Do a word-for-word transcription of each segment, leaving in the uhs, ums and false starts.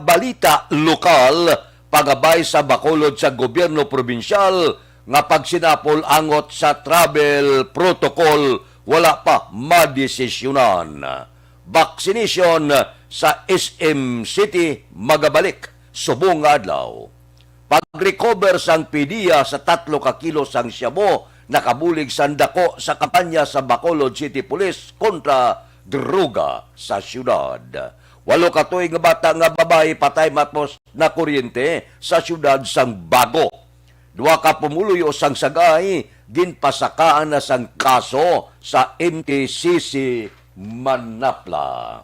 balita lokal, pagabay sa bakulod sa gobyerno probinsyal nga pagsinapol angot sa travel protocol, wala pa madesisyonan. Vaccination sa S M City magabalik subong nga adlaw. Pag-recover sang PDEA sa tatlo ka kilo sang shabu nakabulig sang dako sa kampanya sa Bacolod City Police kontra droga sa siyudad. Walo ka tuig nga bata nga babayi patay matapos nakuryente sa siyudad sang Bago. Duha ka pumuluyo sang Sagay ginpasakaan na sang kaso sa M T C C Manapla.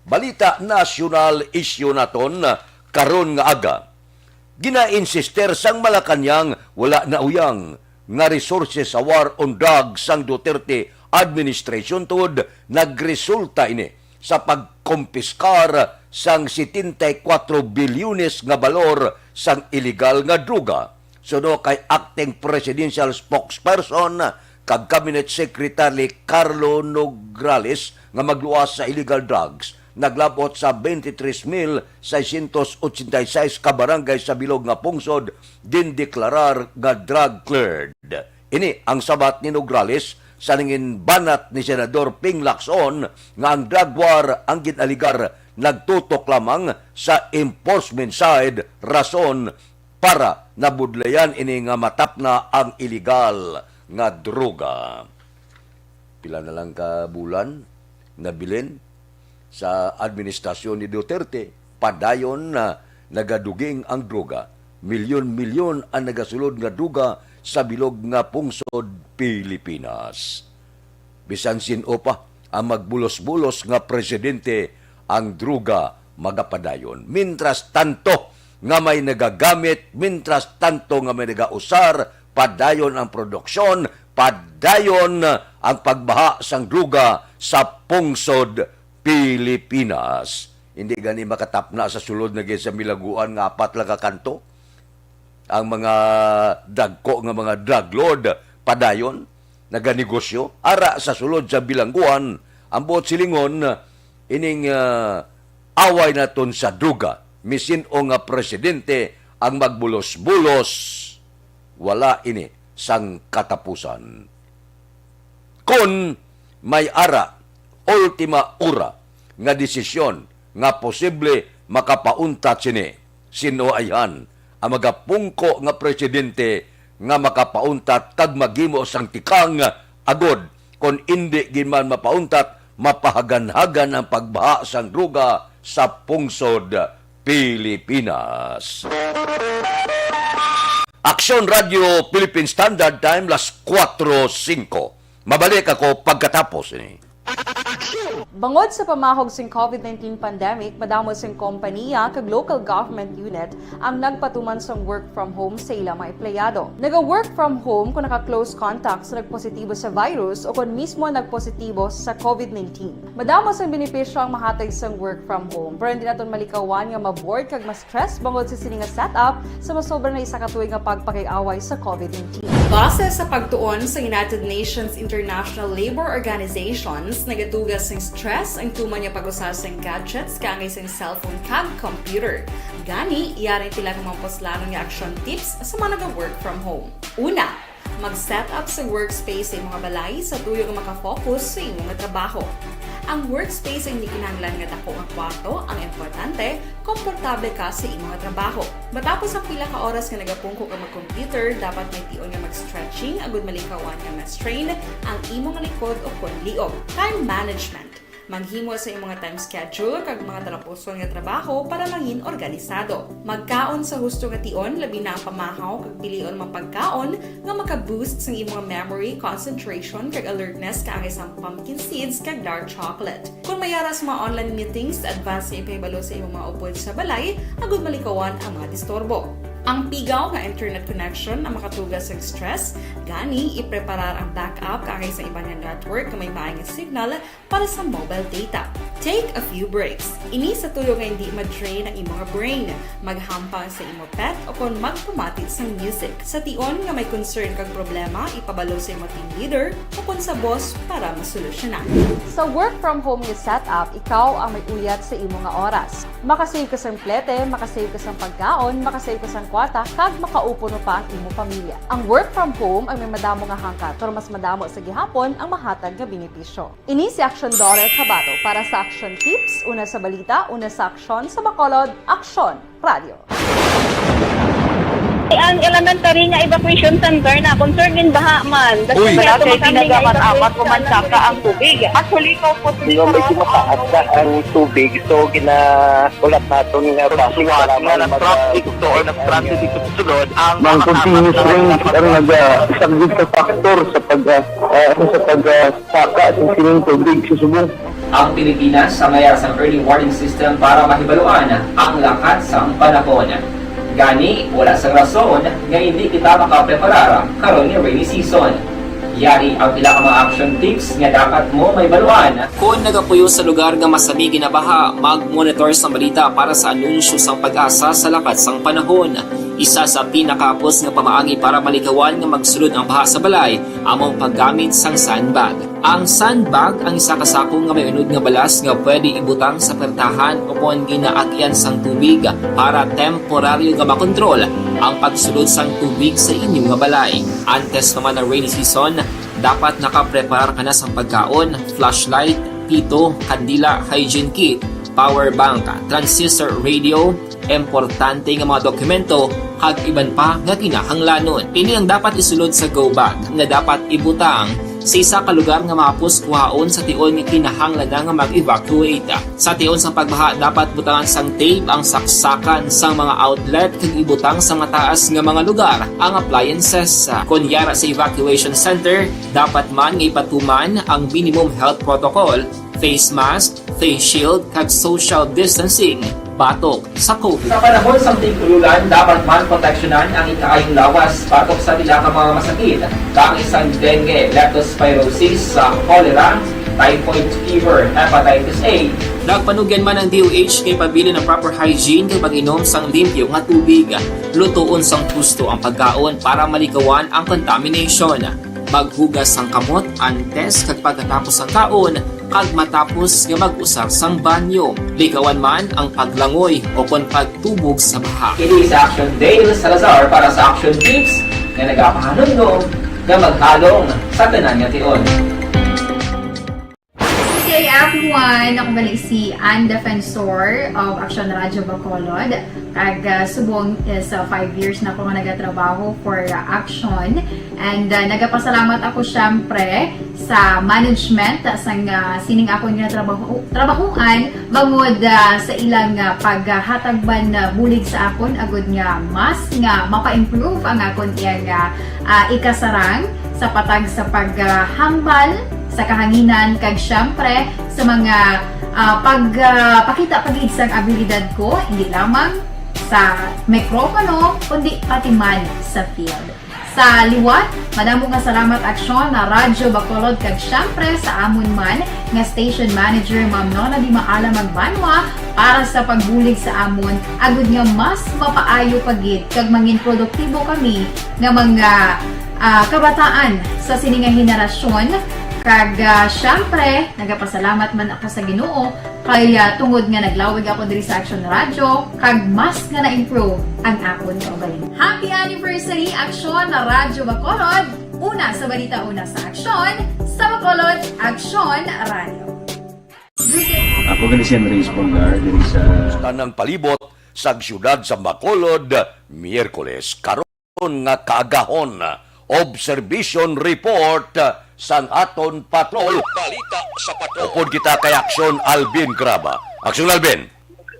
Balita nasyonal isyu naton karon nga aga. Gina-insister sang Malacañang wala na uyang nga resources sa war on drugs sang Duterte administration, tungod nagresulta ini sa pagkompiskar sang setenta y cuatro bilyones nga balor sang iligal nga droga. Suno kay Acting Presidential Spokesperson kag Cabinet Secretary Carlo Nograles nga magluwas sa illegal drugs, naglabot sa twenty-three mil seiscientos ochenta y seis ka barangay sa bilog nga pungsod gindeklarar nga drug cleared. Ini ang sabat ni Nograles sa nangin banat ni Senador Ping Lacson nga ang drug war ang gin-aligar nagtutok lamang sa enforcement side, rason para nabudlayan ini nga matapna ang iligal nga droga. Pila na lang ka bulan nabilin sa administrasyon ni Duterte, padayon na nagaduging ang droga. Milyon-milyon ang nagasulod nga droga sa bilog nga pungsod Pilipinas. Bisan sin-o pa ang magbulos-bulos nga presidente, ang droga magapadayon. Mientras tanto nga may nagagamit, mientras tanto nga may nagausar, padayon ang produksyon, padayon ang pagbaha sang droga sa pungsod Pilipinas. Hindi gani makatapna sa sulod na gid sa Bilangguan nga apat lang ka kanto ang mga dagko nga mga drug lord, padayon naganegosyo. Ara sa sulod sa Bilangguan, ang buot silingon, ining, ah, away naton sa droga, misin-o nga presidente ang magbulos-bulos, wala ini sang katapusan. Kon may ara, ultima ora nga desisyon nga posible makapauntat sini, sin-o ayhan ang magapungko nga presidente nga makapauntat kag maghimo sang tikang, agod kon indi gid man mapauntat, mapahaganhagan ang pagbaha sang droga sa pungsod Pilipinas. Aksyon Radio Philippine Standard Time, las kuwatro singko. Mabalik ako pagkatapos ini. Bangod sa pamahog sing COVID nineteen pandemic, madamo sing kompaniya kag local government unit ang nagpatuman sang work from home sa ila mga empleyado. Naga-work from home kung naka-close contact sa nagpositibo sa virus o kon mismo nagpositibo sa COVID nineteen. Madamo sang benepisyo ang mahatag sang work from home, pero hindi naton malikawan nga ma-bored kag ma-stress bangod sa sini nga setup sa masobra na isa ka tuig nga pagpakig-away sa COVID nineteen. Base sa pagtuon sa United Nations International Labour Organizations, nagatuga sing stress ang tuman nga pag-usa sing gadgets kaangay sing cellphone kag computer. Gani, yari pila ka mga puslanon nga action tips sa mga naga-work from home. Una, mag-set up sa workspace sa imong balay sa tuyo nga maka-focus sa imong trabaho. Ang workspace hindi kinahanglan nga dako nga kwarto, ang importante, komportable ka sa imong trabaho. Matapos ang pila ka oras nga nagapungko ka mag-computer, dapat may tion nga mag-stretching agud malikawan nga ma-strain ang imong likod o kon liog. Time management. Maghimo sa imong time schedule kag mga talapuson nga trabaho para mangin organisado. Magkaon sa husto nga tion, labi na ang pamahaw kag pilion mga pagkaon nga maka-boost sang imong memory, concentration, kag alertness kaangay sang pumpkin seeds kag dark chocolate. Kung may ara sa mga online meetings, advance nga ipahibalo sa imong mga upod sa balay agud malikawan ang mga disturbo. Ang pigaw nga internet connection ang makatuga sa stress, gani ipreparar ang backup kaangay sa iban nga network nga may maay nga signal para sa mobile data. Take a few breaks. Ini sa tuyo nga hindi ma-drain ang imo nga brain. Maghampang sa imo pet o kon magpamati sang music. Sa tion nga may concern kag problema, ipabalo sa imo team leader o kon sa boss para masolusyonan. Sa work from home nga setup, ikaw ang may uyat sa imo nga oras. Makasave ka sang plete, makasave ka sang pagkaon, makasave ka sang kwarta, kag makaupo pa ang imo pamilya. Ang work from home ang may madamo nga hangkat, pero mas madamo sa gihapon ang mahatag nga benepisyo. Ini si Action Daughter Kabato para sa Action Tips, una sa balita, una sa aksyon, sa Bacolod, Aksyon Radio. Ang elementary nga evacuation center na concerned in baha man. Uy, wala kay tinaga man amat ko man saka ang tubig. Actually, ko po. Di ba, medyo mataas na ang tubig, so ginahulat naton nga basic nga lang nag-traffic to or nag-transit dito sa sulod ang mga continuous rain ang nagasaglit sa factor sa pag, ah, ah, sa pag, ah, saka sa sining tubig sa subong. Ang Pilipinas ang may sang early warning system para mahibaluan ang lakat sang panahon. Gani, wala sang rason nga hindi kita makapreparar karon nga rainy season. Yari ang pila ka mga action tips nga dapat mo mahibaluan. Kon nagapuyo sa lugar nga masami ginabaha, mag-monitor sa balita para sa anunsyo sang PAGASA sa lakat sang panahon. Isa sa pinakahapos nga pamaagi para malikawan nga magsulod ang baha sa balay amo ang paggamit sang sandbag. Ang sandbag ang isa ka sako nga may unod nga balas nga pwede ibutang sa pertahan o kon ginaagyan sang tubig para temporaryo nga makontrol ang pagsulod sang tubig sa inyo nga balay. Antes pa man ang rainy season, dapat nakapreparar ka na sang pagkaon, flashlight, pito, kandila, hygiene kit, power bank, transistor radio, importante nga mga dokumento, kag iban pa nga kinahanglanon. Ini ang dapat isulod sa go bag nga dapat ibutang sa isa ka lugar nga mahapos kuhaon sa tion nga kinahanglan na nga mag-evacuate. Sa tion sang pagbaha, dapat butangan sang tape ang saksakan sang mga outlet kag ibutang sa mataas nga mga lugar ang appliances. Kon yara sa evacuation center, dapat man nga ipatuman ang minimum health protocol, face mask, face shield, kag social distancing batok sa COVID. Sa panahon sang tig-ululan, dapat man proteksyonan ang ikaayong lawas batok sa pila ka mga masakit, kaangay sang dengue, leptospirosis, sa cholera, typhoid fever, hepatitis A. Nagpanugyan man ang D O H nga ipabilin ang proper hygiene kag pag-inom sang limpyo nga tubig. Lutoon sang husto ang pagkaon para malikawan ang contamination. Maghugas sang kamot antes kag pagkatapos sang kaon, kag matapos nga mag-usar sang banyo. Likawan man ang paglangoy o kon pagtubog sa baha. Ini si Action Dale Salazar para sa Action Tips nga nagapahanumdom nga maghalong sa tanan nga tion. Good day, everyone. Ako gali si Ann Defensor of Action Radio Bacolod. Kag, ah, subong is, ah, five years na ako nga nagatrabaho for, ah, Action. And, ah, nagapasalamat ako, syempre, sa management, ah, sang, ah, sining akon nga trabaho, trabahuan, bangod, ah, sa ilang, ah, paghatag man, ah, bulig sa akon, agud nga mas nga mapa-improve ang akon iyang, ah, ah, ikasarang sa patag sa paghambal sa kahanginan, kag, syempre, sa mga, ah, pag, ah, pakita pa gid sang abilidad ko, hindi lamang sa mikropono, kundi pati man sa field. Sa liwat, madamo nga salamat, Aksyon na Radyo Bacolod, kag syempre sa amon man nga station manager, Ma'am Nona Di Maala Magbanwa, para sa pagbulig sa amon, agud nga mas mapaayo pa gid kag mangin produktibo kami nga mga, ah, kabataan sa sini nga henerasyon. Kag, ah, syempre, nagapasalamat man ako sa Ginoo kay, ah, tungod nga naglawig ako diri sa Action Radio, kag mas nga na-improve ang akon kaugalingon. Happy anniversary, Action na Radyo Bacolod! Una sa balita, una sa aksyon, sa Bacolod, Action Radio. Ako gani si Andres Polgar, diri sa Tanang palibot sa siyudad sa Bacolod, Miyerkules karon nga kaagahon. Observation report sang aton patrol. Balita sa patrol. Upod kita kay Aksyon Alvin Craba. Aksyon Alvin.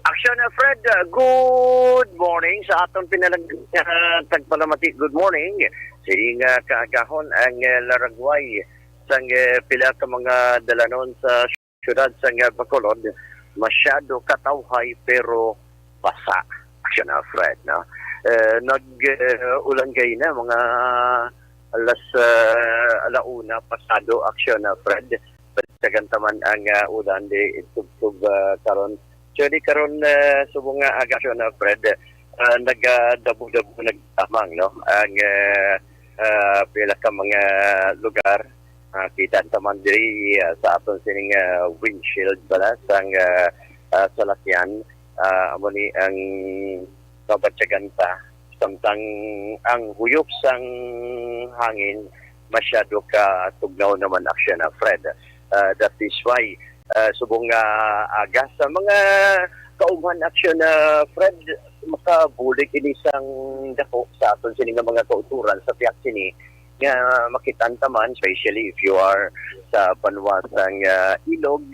Aksyon, uh, Fred, uh, good morning sa aton pinalag-, uh, tagpalamati. Good morning. Sini nga kaagahon ang, uh, laragway sang, uh, pila ka mga dalanon sa siyudad sang, uh, Bacolod. Masyado katawhay pero basa. Aksyon, uh, Fred, no? Uh, nag, uh, ulan gay na mga alas, uh, alauna pasado, Aksyon, uh, Fred. nabatyagan ta man ang, ah, ulan di tubtob, ah, karon. Actually, karon, ah, subong nga aga siya na, Fred, ah, nagadabo-dabo na lamang, no? Ang, ah, ah, pila ka mga lugar, ah, kita ta man diri, ah, sa aton sining, ah, windshield bala sang, ah, ah, salakyan, ah, amo ni ang mabatyagan ta, samtang ang huyop sang hangin masyado ka tugnaw naman, actually, na, Fred. Ah, that is why, ah, subong nga aga sa mga kaughan, actually, na, Fred, makabulig ini sang dako sa aton sini nga mga kauturan sa pihak sini nga makitaan ta man, especially if you are sa banwa sang, ah, Ilog,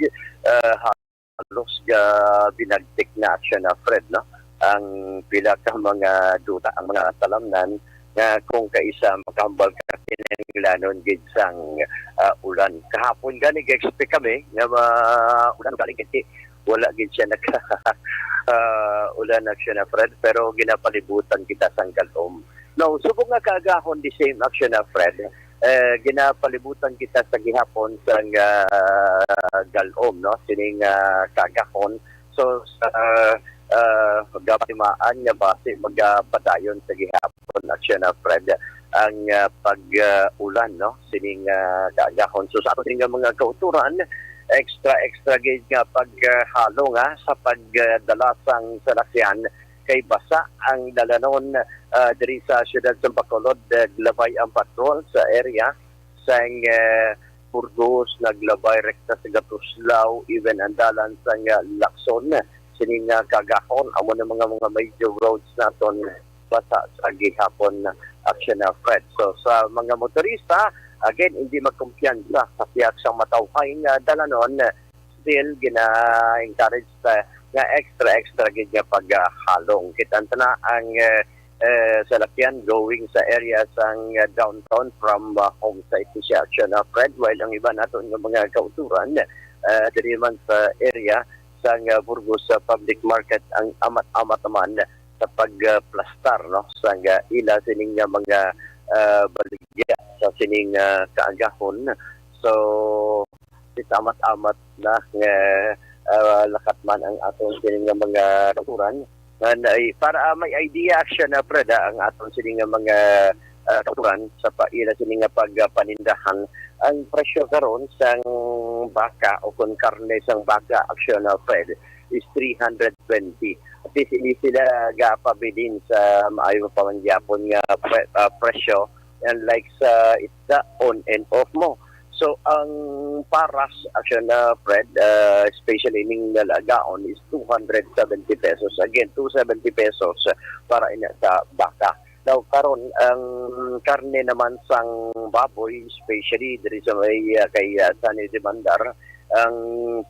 ah, halos ga binagtik na, actually, na, Fred, no? Ang pila ka mga duta, ang mga talamnan nga kung kaisa makahambal ka kinahanglanon gid sang, ah, ulan. Kahapon gani, ga-expect kami nga ma-, ulan galing, kasi wala gid siya nag-, ah, ulan, actually, na, Fred, pero ginapalibutan kita sang galom. Now, subong nga kaagahon, the same, actually, na, Fred, eh, ginapalibutan kita sa gihapon sang, ah, galom, no? Sining, ah, kaagahon. So, sa, ah, gapatimaan nga basi magapadayon sa gihapon, actually, na, Fred, ang, ah, pag, ah, ulan, no? Sining, ah, kaagahon. So, sa aton nga mga kauturan, extra, extra gid nga pag, ah, halong, ah, sa pagdala sang salakyan kay basa ang dalanon, ah, diri sa siyudad sa Bacolod, ah, naglabay ang patrol sa area sang, ah, Burgos, naglabay rekta sa Gatuslao, even ang dalan sang, ah, Lacson. Sini nga kaagahon, amo na mga, mga major roads naton basa sa gihapon, actually, na, Fred. So, sa mga motorista, again, hindi magkumpiyansa sa pihak sang matawhay nga dalanon. Still, gina-encourage ta nga extra, extra gid nga paghalong. Kita ta na ang, eh, eh, salakyan going sa area sang, eh, downtown from, ah, home site ni siya, actually, na, Fred, while ang iban naton nga mga kauturan, eh, diri man sa area sang, ah, Burgos sa public market ang amat-amat naman sa pagplastar, no, sang, ah, ila sining nga mga, ah, baligya sa sining, ah, kaagahon. So, amat-amat na nga, ah, lakat man ang aton sini nga mga kauturan. Nga na-, para, ah, may idea, actually, na, Fred, ah, ang aton sini nga mga, ah, kauturan sa paila sini nga pagpanindahan, ang presyo karon sang baka o kon karne sang baka, actually, na, Fred, is three hundred twenty. At least, hindi sila gapabilin sa maayo pa man gyapon nga pre-, ah, presyo, unlike sa isda, on and off mo. So, ang paras, actually, na, Fred, ah, especially ning nalagaon, is two hundred seventy pesos. Again, two seventy pesos para ina sa baka. Now, karon, ang karne naman sang baboy, especially diri sa may, ah, kay, ah, Sunny Demandar, ang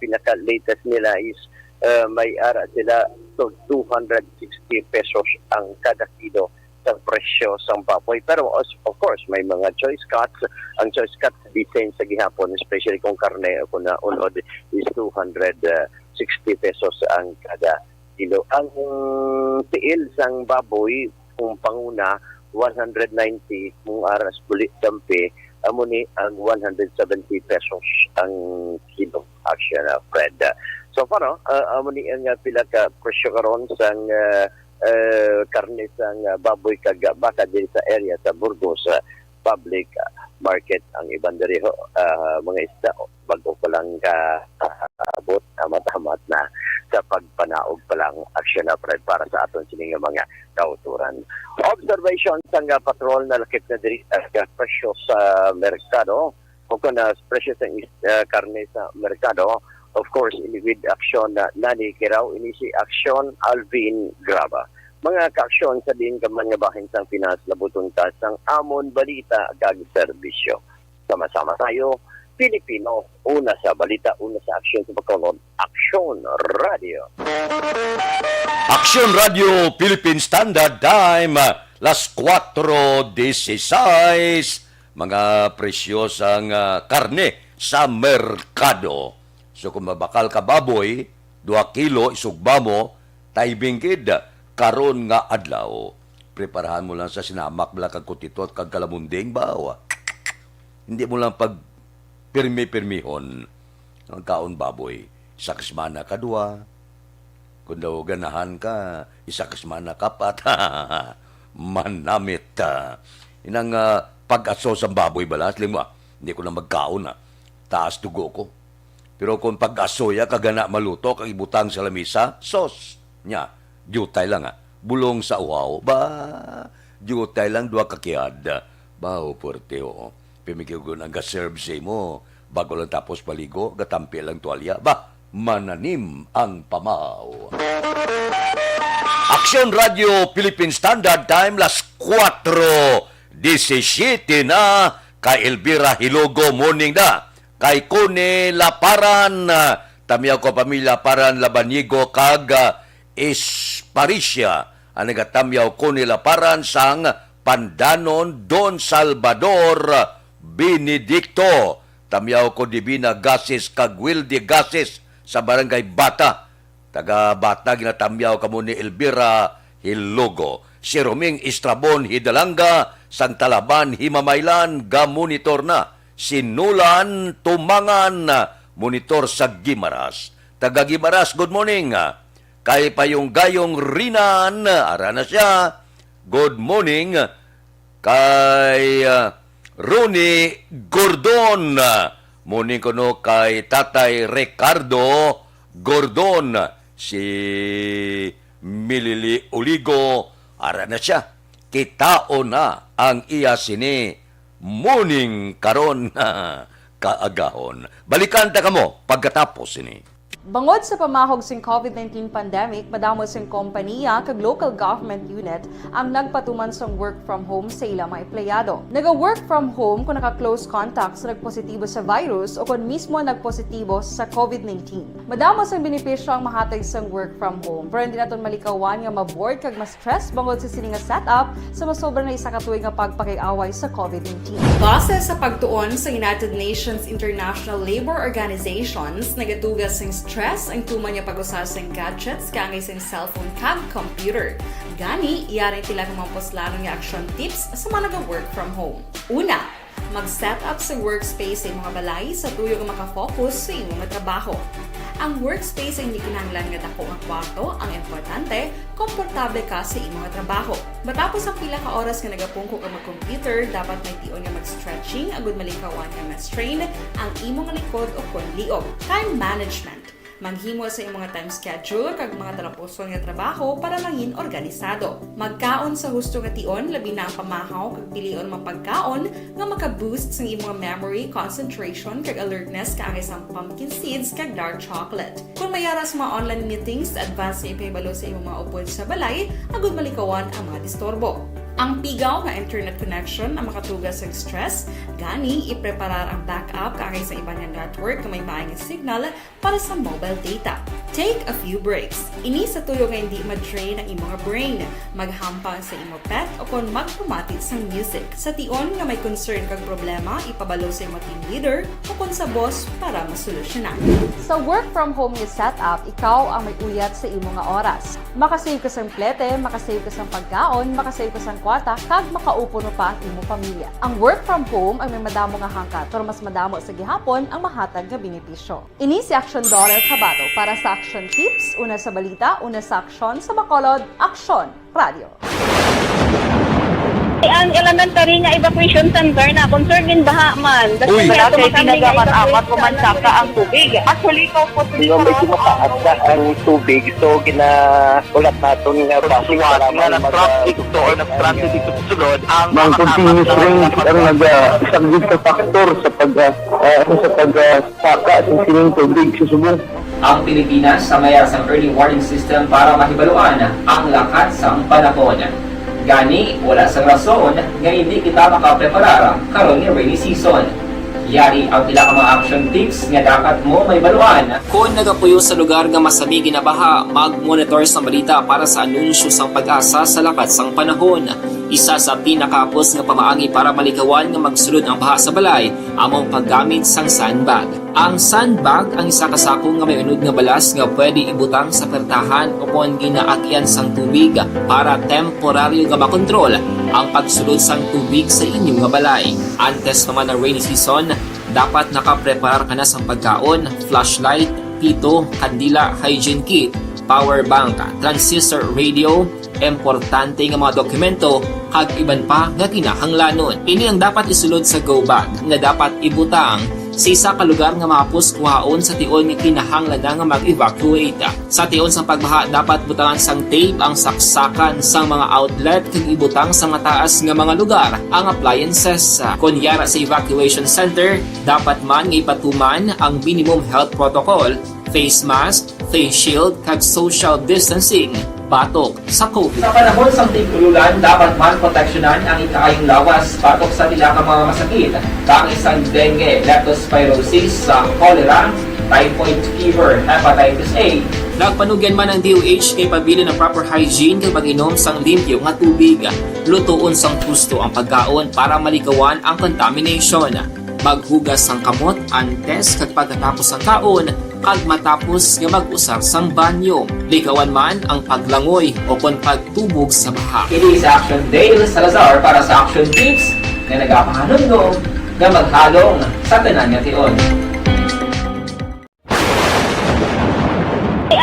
pinaka-latest nila is, ah, may ara sila to two hundred sixty pesos ang kada kilo sa presyo sang baboy. Pero, as-, of course, may mga choice cuts. Ang choice cut, design sa gihapon, especially kung karne o kung naunod, is two hundred sixty pesos ang kada kilo. Ang tiil sang baboy, kung panguna, one hundred ninety, kung aras buli dampi, amo ni ang one hundred seventy pesos ang kilo, actually, na, Fred. So, paano? Ah, amo ni ang, ah, pila ka presyo karon sang, ah, eh, karne sang, ah, baboy kag baka diri sa area sa Burgos, ah, public, ah, market. Ang iban diri ho, ah, mga isda, bag-o pa lang ka, ah, abot, amat-amat na sa pagpanaog pa lang, actually, na, Fred, para sa aton sini nga mga kauturan. Observation sang, ah, patrol, nalakip na diri ang presyo sa merkado. O kung na presyo sa is-, ah, karne sa merkado, of course, ini with action na Nani Kiraw, ini si Action Alvin Graba. Mga kaaksyon sa diin ka man nga bahin sang Pinas, labuton ta sang amon balita kag serbisyo. Sama-sama tayo, Pilipino, una sa balita, una sa aksyon sa Bacolod, Aksyon Radio. Aksyon Radio Philippine Standard Time, las cuatro dieciséis. Mga presyo sang, ah, karne sa merkado. So, kung mabakal ka baboy, duha kilo, isugba mo, timing gid, karon nga adlaw. Preparahan mo lang sa sinamak, bala, kag kutitwat, kag kalamunding, bawa. Hindi mo lang pag pirmi-pirmihon. Ang kaon baboy, isa ka semana kadua. Kung daw ganahan ka, isa ka semana kapat. Manamit. Inang, ah, pag-aso sang baboy bala, siling mo, "Ah, hindi ko na magkaon, ah. Taas dugo ko." Pero kung pag-aso ya, kag gana maluto, kag ibutang sa lamisa, sos, nya, diutay lang, ah. Bulong sa uhaw, ba, diutay lang, dua ka kiyad. Ba, o, puwerte, oo. Pimikigon ang ga-serve sa imo. Bago lang tapos paligo, gatampi lang tuwalya. Ba, mananim ang pamahaw. Aksyon Radio Philippine Standard Time, las kuwatro disisiete na. Kay Elvira Hilogo, morning da. Kay Connie Laparan, ah, tamyaw ko pamilya Paran, Labanigo, kag, ah, Esparicia. Ang nagatamyaw, Connie Laparan, sang Pandanon, Don Salvador Benedicto. Tamyaw ko Divina Gasis kag Wilde Gasis sa Barangay Bata. Taga Bata, ginatamyaw kamo ni Elvira Hilogo. Si Roming Estrabon Hidalanga, sang Talaban, Himamaylan, gamonitor na. Si Nulan Tumangan, monitor sa Guimaras. Taga Guimaras, good morning. Kay Payunggayong Rinan, ara na sia. Good morning. Kay, ah, Ronnie Gordon. Morning kuno kay Tatay Ricardo Gordon. Si Milili Oligo, ara na sia. Kitaon na ang iya sini morning karon. Kaagahon. Balikan ta kamo pagkatapos sini. Bangod sa pamahog sing covid nineteen pandemic, madamo sing kompaniya kag local government unit ang nagpatuman sang work from home sa ila mga empleyado. Naga-work from home kon naka-close contact sa nagpositibo sa virus o kon mismo nagpositibo sa covid nineteen. Madamo sang benepisyo ang mahatag sang work from home, pero hindi naton malikawan nga ma-bored kag ma-stress bangod sa sini nga setup sa masobra na isa ka tuig nga pagpakiaway sa covid nineteen. Base sa pagtuon sa United Nations International Labour Organizations, nagatuga sing stress ang tuman nga pag-usa sing gadgets kaangay sing cellphone kag computer. Gani, yari ang pila ka mga puslanon nga action tips sa mga naga-work from home. Una, mag-set up sa workspace sa imo nga balay sa tuyo nga maka-focus sa imo nga trabaho. Ang workspace ay hindi kinahanglan nga dako nga kwarto, ang importante, komportable ka sa imo nga trabaho. Matapos ang pila ka oras nga nagapungko ka mag-computer, dapat may tion nga mag-stretching agud malikawan nga ma-strain ang imo nga likod o kon liog. Time management. Maghimo sa imo nga time schedule kag mga talapuson nga trabaho para mangin organisado. Magkaon sa husto nga tion, labi na ang pamahaw kag pilion mga pagkaon nga maka-boost sang imo nga memory, concentration, kag alertness kaangay sang pumpkin seeds kag dark chocolate. Kon may ara sa mga online meetings, advance nga ipahibalo sa imo mga upod sa balay agud malikawan ang mga disturbo. Ang pigaw nga internet connection ang makatuga sang stress, gani ipreparar ang backup kaangay sa iban nga network nga may maayong signal para sa mobile data. Take a few breaks. Ini sa tuyo nga hindi ma-drain ang imo nga brain. Maghampang sa imo pet o kon magpamati sang music. Sa tion nga may concern kag problema, ipabalo sa imo team leader o kon sa boss para masolusyonan. Sa work from home nga setup, ikaw ang may uyat sa imo nga oras. Makasave ka sang plete, makasave ka sang pagkaon, makasave ka sang kwarta, kag makaupo pa ang imo pamilya. Ang work from home ay may madamo nga hangkat, pero mas madamo sa gihapon ang mahatag nga benepisyo. Ini si Action Dollar Kabato para sa Action Tips, una sa balita, una sa aksyon, sa Bacolod, Aksyon Radio. Ang elementary nga evacuation center na concern gin baha man. Uy, wala kay tinaga man amat ko man saka ang tubig. Actually, ko po medyo mataas na ang tubig. So, gina-, ulat naton nga basi nga nag-traffic to or nag-transit dito sa sulod ang mga continuous rain ang nag-, ah, isang big factor sa pag, ah, ah, sa pag, ah, saka sa sining tubig sa subong. Ang Pilipinas sa mayara sang early warning system para mahibaluan ang lakat sang panahon. Gani, wala sang rason nga hindi kita makapreparar karon nga rainy season. Yari ang pila ka mga action tips nga dapat mo mahibaluan. Kon nagapuyo sa lugar nga masami ginabaha, mag-monitor sang balita para sa anunsyo sang PAGASA sa lakat sang panahon. Isa sa pinakahapos nga pamaagi para malikawan nga magsulod ang baha sa balay amo ang paggamit sang sandbag. Ang sandbag ang isa ka sako nga may unod nga balas nga pwede ibutang sa pertahan o kon ginaagyan sang tubig para temporaryo nga makontrol ang pagsulod sang tubig sa inyo nga balay. Antes pa man ang rainy season, Dapat nakapreparar ka na sang pagkaon, flashlight, pito, kandila, hygiene kit, power bank, transistor radio, importante nga mga dokumento, kag iban pa nga kinahanglanon. Ini ang dapat isulod sa go bag nga dapat ibutang sa isa ka lugar nga mahapos kuhaon sa tion nga kinahanglan na nga mag-evacuate. Sa tion sang pagbaha, dapat butangan sang tape ang saksakan sang mga outlet kag ibutang sa mataas nga mga lugar ang appliances. Kon yara sa evacuation center, dapat man nga ipatuman ang minimum health protocol, face mask, face shield, kag social distancing batok sa COVID. Sa panahon sang tig-ululan, dapat man proteksyonan ang ikaayong lawas batok sa pila ka mga masakit, kaangay sang dengue, leptospirosis, sa cholera, typhoid fever, hepatitis A. Nagpanugyan man ang D O H kay pabilin ang proper hygiene kag pag-inom sang limpyo nga tubig. Lutoon sang husto ang pagkaon para malikawan ang contamination. Maghugas sang kamot antes kag pagkatapos sang kaon, kag matapos nga mag-usar sang banyo. Likawan man ang paglangoy o kon pagtubog sa baha. Ini sa Action Dale Salazar para sa Action Tips nga nagapahanumdom nga maghalong sa tanan nga tion.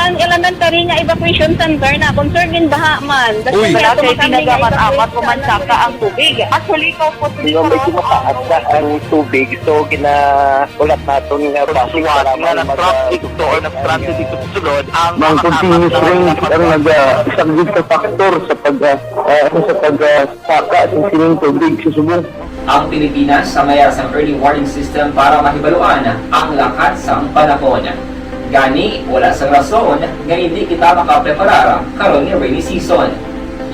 Ang elementary nga evacuation center na concern in baha man. Uy. Wala kay ginagamat-amat o mansaka ang tubig. Actually, ikaw po, hindi ko mataas na ang tubig. So, gina-, ulat naton nga base nga para nga mag-, nag-traffic to or nag-transit dito sa sulod, ang mga continuous rain ang nag-, ah, isang big factor sa pag, ah, ah, sa pag, ah, saka sa sining tubig sa subong. Ang Pilipinas sa mayar sang early warning system para mahibaluan ang lakat sang panahon. Gani, wala sang rason nga hindi kita makapreparar karon nga rainy season.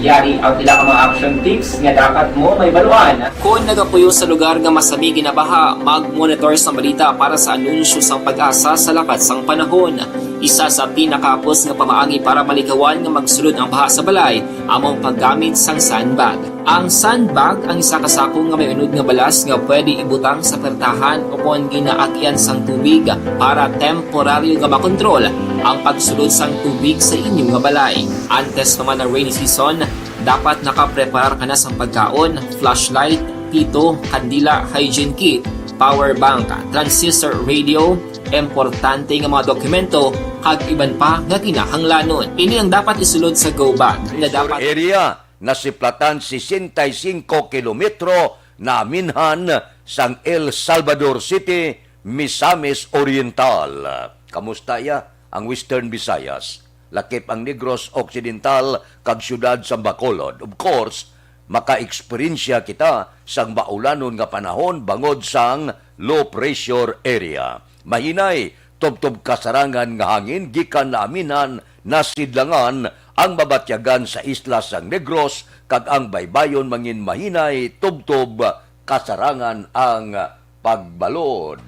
Yari ang pila ka mga action tips nga dapat mo mahibaluan. Kon nagapuyo sa lugar nga masami ginabaha, mag-monitor sa balita para sa anunsyo sang PAGASA sa lakat sang panahon. Isa sa pinakahapos nga pamaagi para malikawan nga magsulod ang baha sa balay amo ang paggamit sang sandbag. Ang sandbag ang isa ka sako nga may unod nga balas nga pwede ibutang sa pertahan o kon ginaagyan sang tubig para temporaryo nga makontrol ang pagsulod sang tubig sa inyo nga balay. Antes pa man ang rainy season, dapat nakapreparar ka na sang pagkaon, flashlight, pito, kandila, hygiene kit, power bank, transistor radio, importante nga mga dokumento, kag iban pa nga kinahanglanon. Ini ang dapat isulod sa go bag nga dapat area. Nasiplatan sesenta y cinco kilometro naminhan sang El Salvador City, Misamis Oriental. Kamusta ya ang Western Visayas? Lakip ang Negros Occidental kag siyudad sang Bacolod. Of course, makaeksperyensya kita sang maulanon nga panahon bangod sang low pressure area. Mahinay, tubtob kasarangan nga hangin gikan naaminan nasidlangan ang mabatyagan sa isla sang Negros kag ang baybayon mangin mahinay tubtob kasarangan ang pagbalod.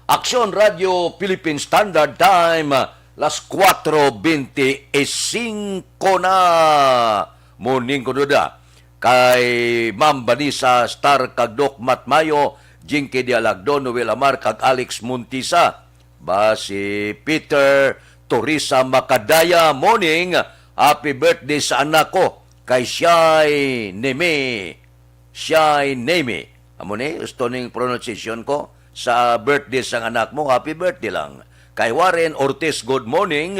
Aksyon Radio Philippine Standard Time, las kuwatro benti y singko na. Morning ko, Duda. Kay Ma'am Vanessa Star kag Doc Matt Mayo, Jinky Dialagdo, Noel Amar kag Alex Montisa. Ba si Peter Torisa Macadaya, morning. Happy birthday sa anak ko kay Shy Neme. Shy Neme. Amo ni, gusto ning pronunciation ko sa birthday sang anak mo, happy birthday lang. Kay Warren Ortiz, good morning.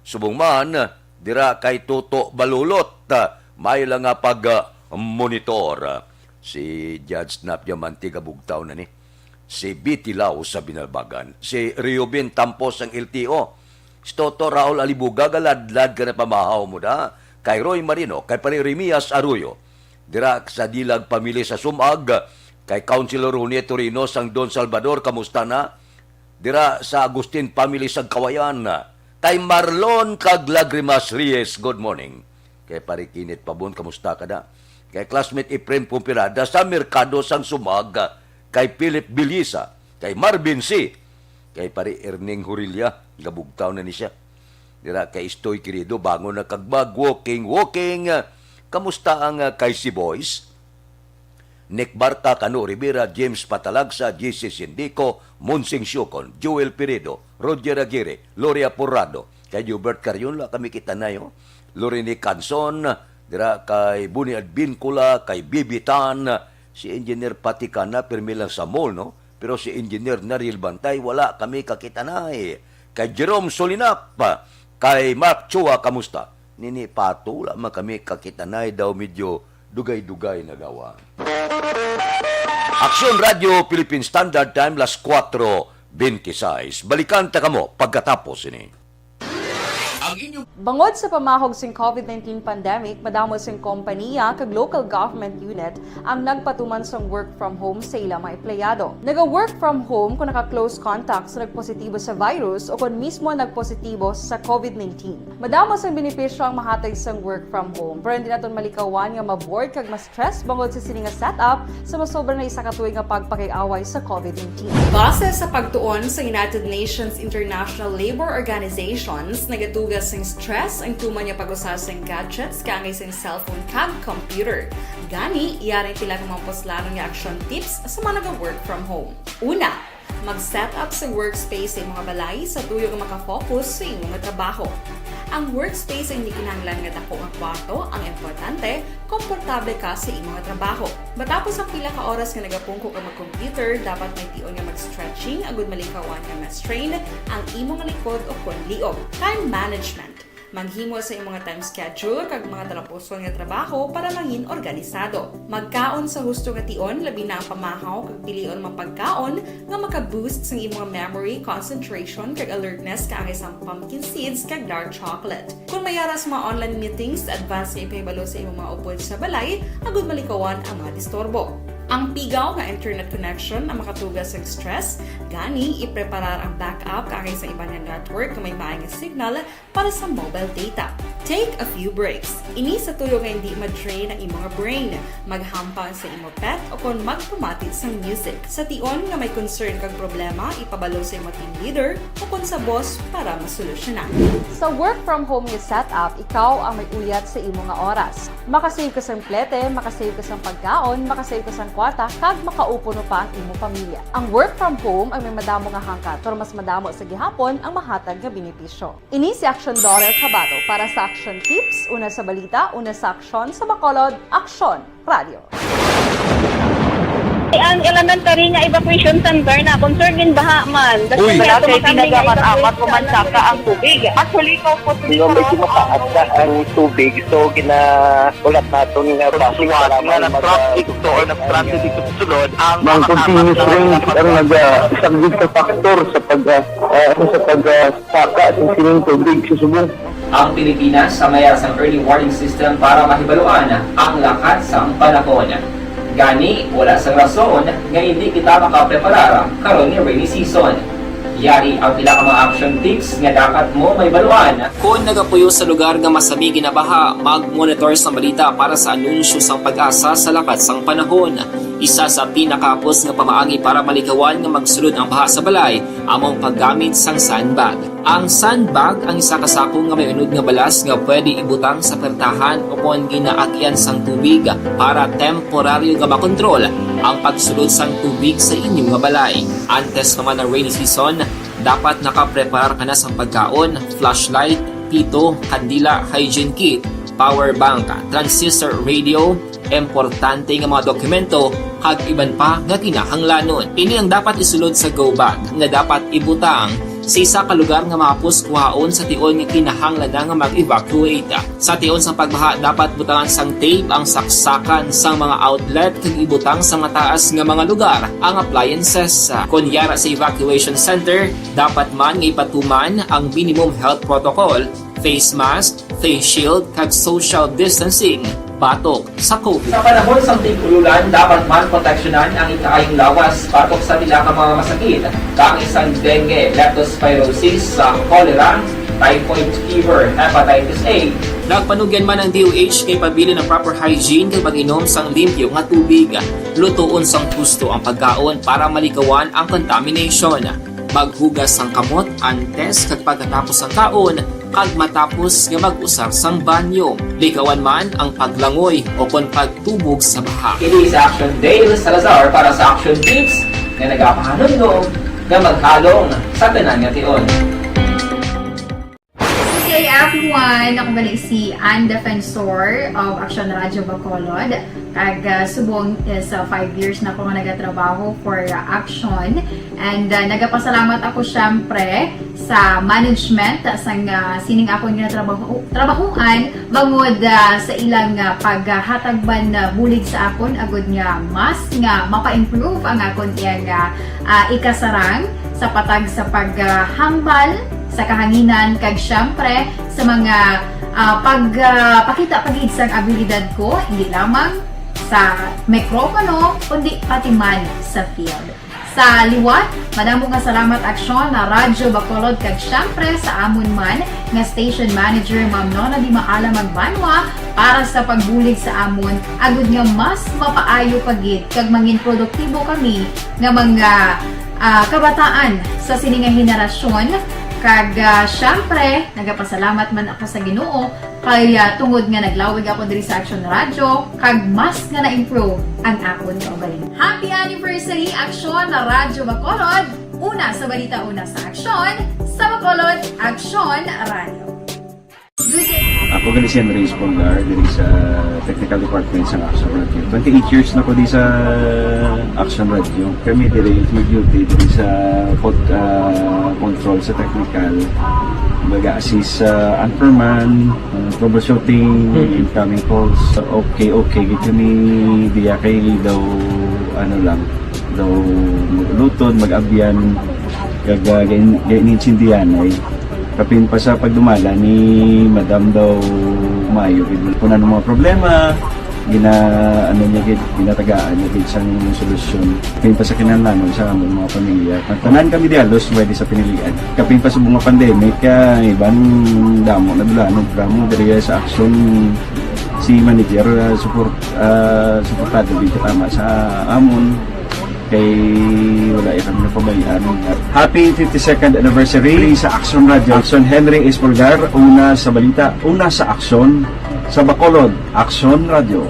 Subong man, dira kay Toto Balulot, may lang nga pag, ah, monitor. Si Judge Snap Diamante gabugtaw na ni. Si Betty Lau sa Binalbagan. Si Reubin Tampos ang L T O. Si Toto Raul Alibuga, galadlad ka na pamahaw mo da. Kay Roy Marino, kay Pare Remias Arroyo. Dira sa Dilag Family sa Sumag, kay Councilor Rone Torino sang Don Salvador, kamusta na? Dira sa Agustin Family sa Kawayan, kay Marlon kag Lagrimas Reyes, good morning. Kay Pare Kinit Pabon, kamusta ka na? Kay classmate Efrem Pumpirada sa Merkado sang Sumag, kay Philip Bilisa, kay Marvin C, kay Pare Erning Hurilla, gabugtaw na ni siya. Dira kay Istoy Querido, bangon na kag mag walking, walking. Kamusta ang, ah, kay si Boys? Nick Barca, Cano Rivera, James Patalagsa, J C Sindico, Monsing Siocon, Joel Piredo, Roger Aguirre, Gloria Porrado, kay Hubert Carion, la kami kita na yo. Lorene Canson, dira kay Buni Advincula, kay Bibi Tan, Si Engineer Patikana, pirmi lang sa mall, no? Pero si Engineer Nariel Bantay, wala kami kakitanay. Kay Jerome Solinap, kay Mark Chua, kamusta? Nini Pato, wala man kami kakitanay, daw medyo dugay-dugay na daw, ah. Aksyon Radio Philippine Standard Time, las kuwatro bente seis. Balikan ta kamo pagkatapos ini. Ang inyong Bangod sa pamahog sing covid nineteen pandemic, madamo sing kompaniya kag local government unit ang nagpatuman sang work from home sa ila mga empleyado. Naga-work from home kung naka-close contact sa nagpositibo sa virus o kon mismo nagpositibo sa covid nineteen. Madamo sang benepisyo ang mahatag sang work from home, pero hindi naton malikawan nga ma-bored kag ma-stress bangod sa sini nga setup sa masobra na isa ka tuig nga pagpakig-away sa covid nineteen. Base sa pagtuon sa United Nations International Labor Organizations, nagatuga sing stress ang tuman nga pag-usa sing gadgets kaangay sing cellphone kag computer. Gani, yari sila nga mga puslanon nga action tips sa mga naga-work from home. Una, mag-set up sa workspace sa imong balay sa tuyo nga makafocus sa imong trabaho. Ang workspace ay hindi kinahanglan nga dako nga kwarto ang importante, komportable ka sa imong trabaho. Matapos ang pila ka oras nga nagapungko ka mag-computer, dapat may tion nga mag-stretching agud malikawan nga ma-strain ang imong likod o kon liog. Time management. Maghimo sa imong time schedule kag mga talapuson nga trabaho para mangin organisado. Magkaon sa husto nga tion, labi na ang pamahaw kag pilion mga pagkaon nga maka-boost sang imong memory, concentration, kag alertness kaangay sang pumpkin seeds kag dark chocolate. Kung may ara sa mga online meetings, advance nga ipahibalo sa imong mga upod sa balay agud malikawan ang mga disturbo. Ang pigaw nga internet connection ang makatuga sang stress, gani ipreparar ang backup kaangay sa iban nga network nga may maay nga signal para sa mobile data. Take a few breaks. Ini sa tuyo nga hindi ma-drain ang imong brain. Maghampang sa imong pet o kon magpamati sang music. Sa tion nga may concern kag problema, ipabalo sa imong team leader o kon sa boss para masolusyonan. Sa work from home nga setup, ikaw ang may uyat sa imo nga oras. Makasave ka sang plete, makasave ka sang pagkaon, makasave ka sang kwarta, kag makaupo pa ang imo pamilya. Ang work from home ay may madamo nga hangkat, pero mas madamo sa gihapon ang mahatag nga benepisyo. Ini si Aksyon Dorer Cabato para sa Aksyon Tips, una sa balita, una sa aksyon, sa Bacolod, Aksyon Radio. Ang elementary nga evacuation center na concern in baha man. Uy. Wala kay ginagamat-amat, umansaka ang tubig. Actually, ikaw po, hindi ko mataas na ang tubig. So, gina-, ulat naton nga base nga lamang nag-traffic to or nag-transit ito sulod ang mga continuous rain ang nag-, ah, isang big factor sa pag, ah, ah, ano, sa pag, ah, saka sa sining tubig sa subong. Ang Pilipinas sa mayara sang early warning system para mahibaluan ang lakat sang panahon. Gani, wala sang rason nga hindi kita makapreparar karon ni rainy season. Yari ang pila ka mga action tips nga dapat mo mahibaluan. Kon nagapuyo sa lugar nga masami ginabaha, mag-monitor sa balita para sa anunsyo sang PAGASA sa lakat sang panahon. Isa sa pinakahapos nga pamaagi para malikawan nga magsulod ang baha sa balay amo ang paggamit sang sandbag. Ang sandbag ang isa ka sako nga may unod nga balas nga pwede ibutang sa pertahan o kon ginaagyan sang tubig para temporaryo nga makontrol ang pagsulod sang tubig sa inyo nga balay. Antes pa man ang rainy season, dapat nakapreparar ka na sang pagkaon, flashlight, pito, kandila, hygiene kit, power bank, transistor radio, importante nga mga dokumento, kag iban pa nga kinahanglanon. Ini ang dapat isulod sa go bag nga dapat ibutang sa isa ka lugar nga mahapos kuhaon sa tion nga kinahanglan na nga mag-evacuate. Sa tion sang pagbaha, dapat butangan sang tape ang saksakan sang mga outlet kag ibutang sa mataas nga mga lugar ang appliances. Kon yara sa evacuation center, dapat man nga ipatuman ang minimum health protocol, face mask, face shield, kag social distancing batok sa COVID. Sa panahon sang tig-ululan, dapat man proteksyonan ang ikaayong lawas batok sa pila ka mga masakit, kaangay sang dengue, leptospirosis, sa cholera, typhoid fever, hepatitis A. Nagpanugyan man ang D O H nga ipabilin ang proper hygiene kag pag-inom sang limpyo nga tubig, lutoon sang husto ang pagkaon para malikawan ang contamination. Maghugas sang kamot antes kag pagkatapos sang kaon, kag matapos nga mag-usar sang banyo. Likawan man ang paglangoy o kon pagtubog sa baha. Ini si Action Dale Salazar para sa Action Tips nga nagapahanumdom nga maghalong sa tanan nga tion. Good day, everyone. Hi, ako gali si Ann Defensor of Action Radio Bacolod. Kag, ah, subong is, ah, five years na ako nga nagatrabaho for, ah, Action. And, ah, nagapasalamat ako, syempre, sa management, ah, sang, ah, sining akon nga trabaho, trabahuan, bangod, ah, sa ilang, ah, paghatag man, ah, bulig sa akon, agud nga mas nga mapa-improve ang akon iyang, ah, ah, ikasarang sa patag sa paghambal sa kahanginan, kag syempre sa mga, ah, pag, ah, pakita pa gid sang abilidad ko, hindi lamang sa mikropono, kundi pati man sa field. Sa liwat, madamo nga salamat, Aksyon, na Radyo Bacolod, kag syempre sa amon man nga station manager, Ma'am Nona Di Maala Magbanwa, para sa pagbulig sa amon, agud nga mas mapaayo pa gid kag mangin produktibo kami nga mga, ah, kabataan sa sini nga henerasyon. Kag, ah, syempre, nagapasalamat man ako sa Ginoo kay, ah, tungod nga naglawig ako diri sa Action Radio, kag mas nga na-improve ang akon kaugalingon. Happy anniversary, Action Radyo Bacolod! Una sa balita, una sa aksyon, sa Bacolod, Action Radio. Ako gali si Henry Espolgar, diri sa Technical Department sa Action Radio. Twenty-eight years na ko di sa Action Radio. Kami diri mag-duty diri sa pod-, ah, control sa technical. Mag-assist sa anchorman, ah, troubleshooting, Mhm. incoming calls. Okay, okay, gid kami diya kay daw, ano lang, daw mag-ulutod, mag-abyan, kag, ah, gain-, gain-, intindihan ay. Kapin pa sa pagdumala ni Madam daw maayo gid. Kung ano mga problema, gina-, ano niya gid, ginatagaan niya gid sang solusyon. Kapin pa sa kinahanglanon sa among mga pamilya. Tanan kami di halos pwede sa pinilian. Kapin pa sa mga pandemic, ah, iban damo na dulanon, programa diri sa Action, si manager, ah, support, ah, suportado gid katama sa amon. Kay wala ya kami napabayaan. Happy fifty-second anniversary sa Action Radio. Action Henry Espolgar, una sa balita, una sa aksyon, sa Bacolod, Action Radio.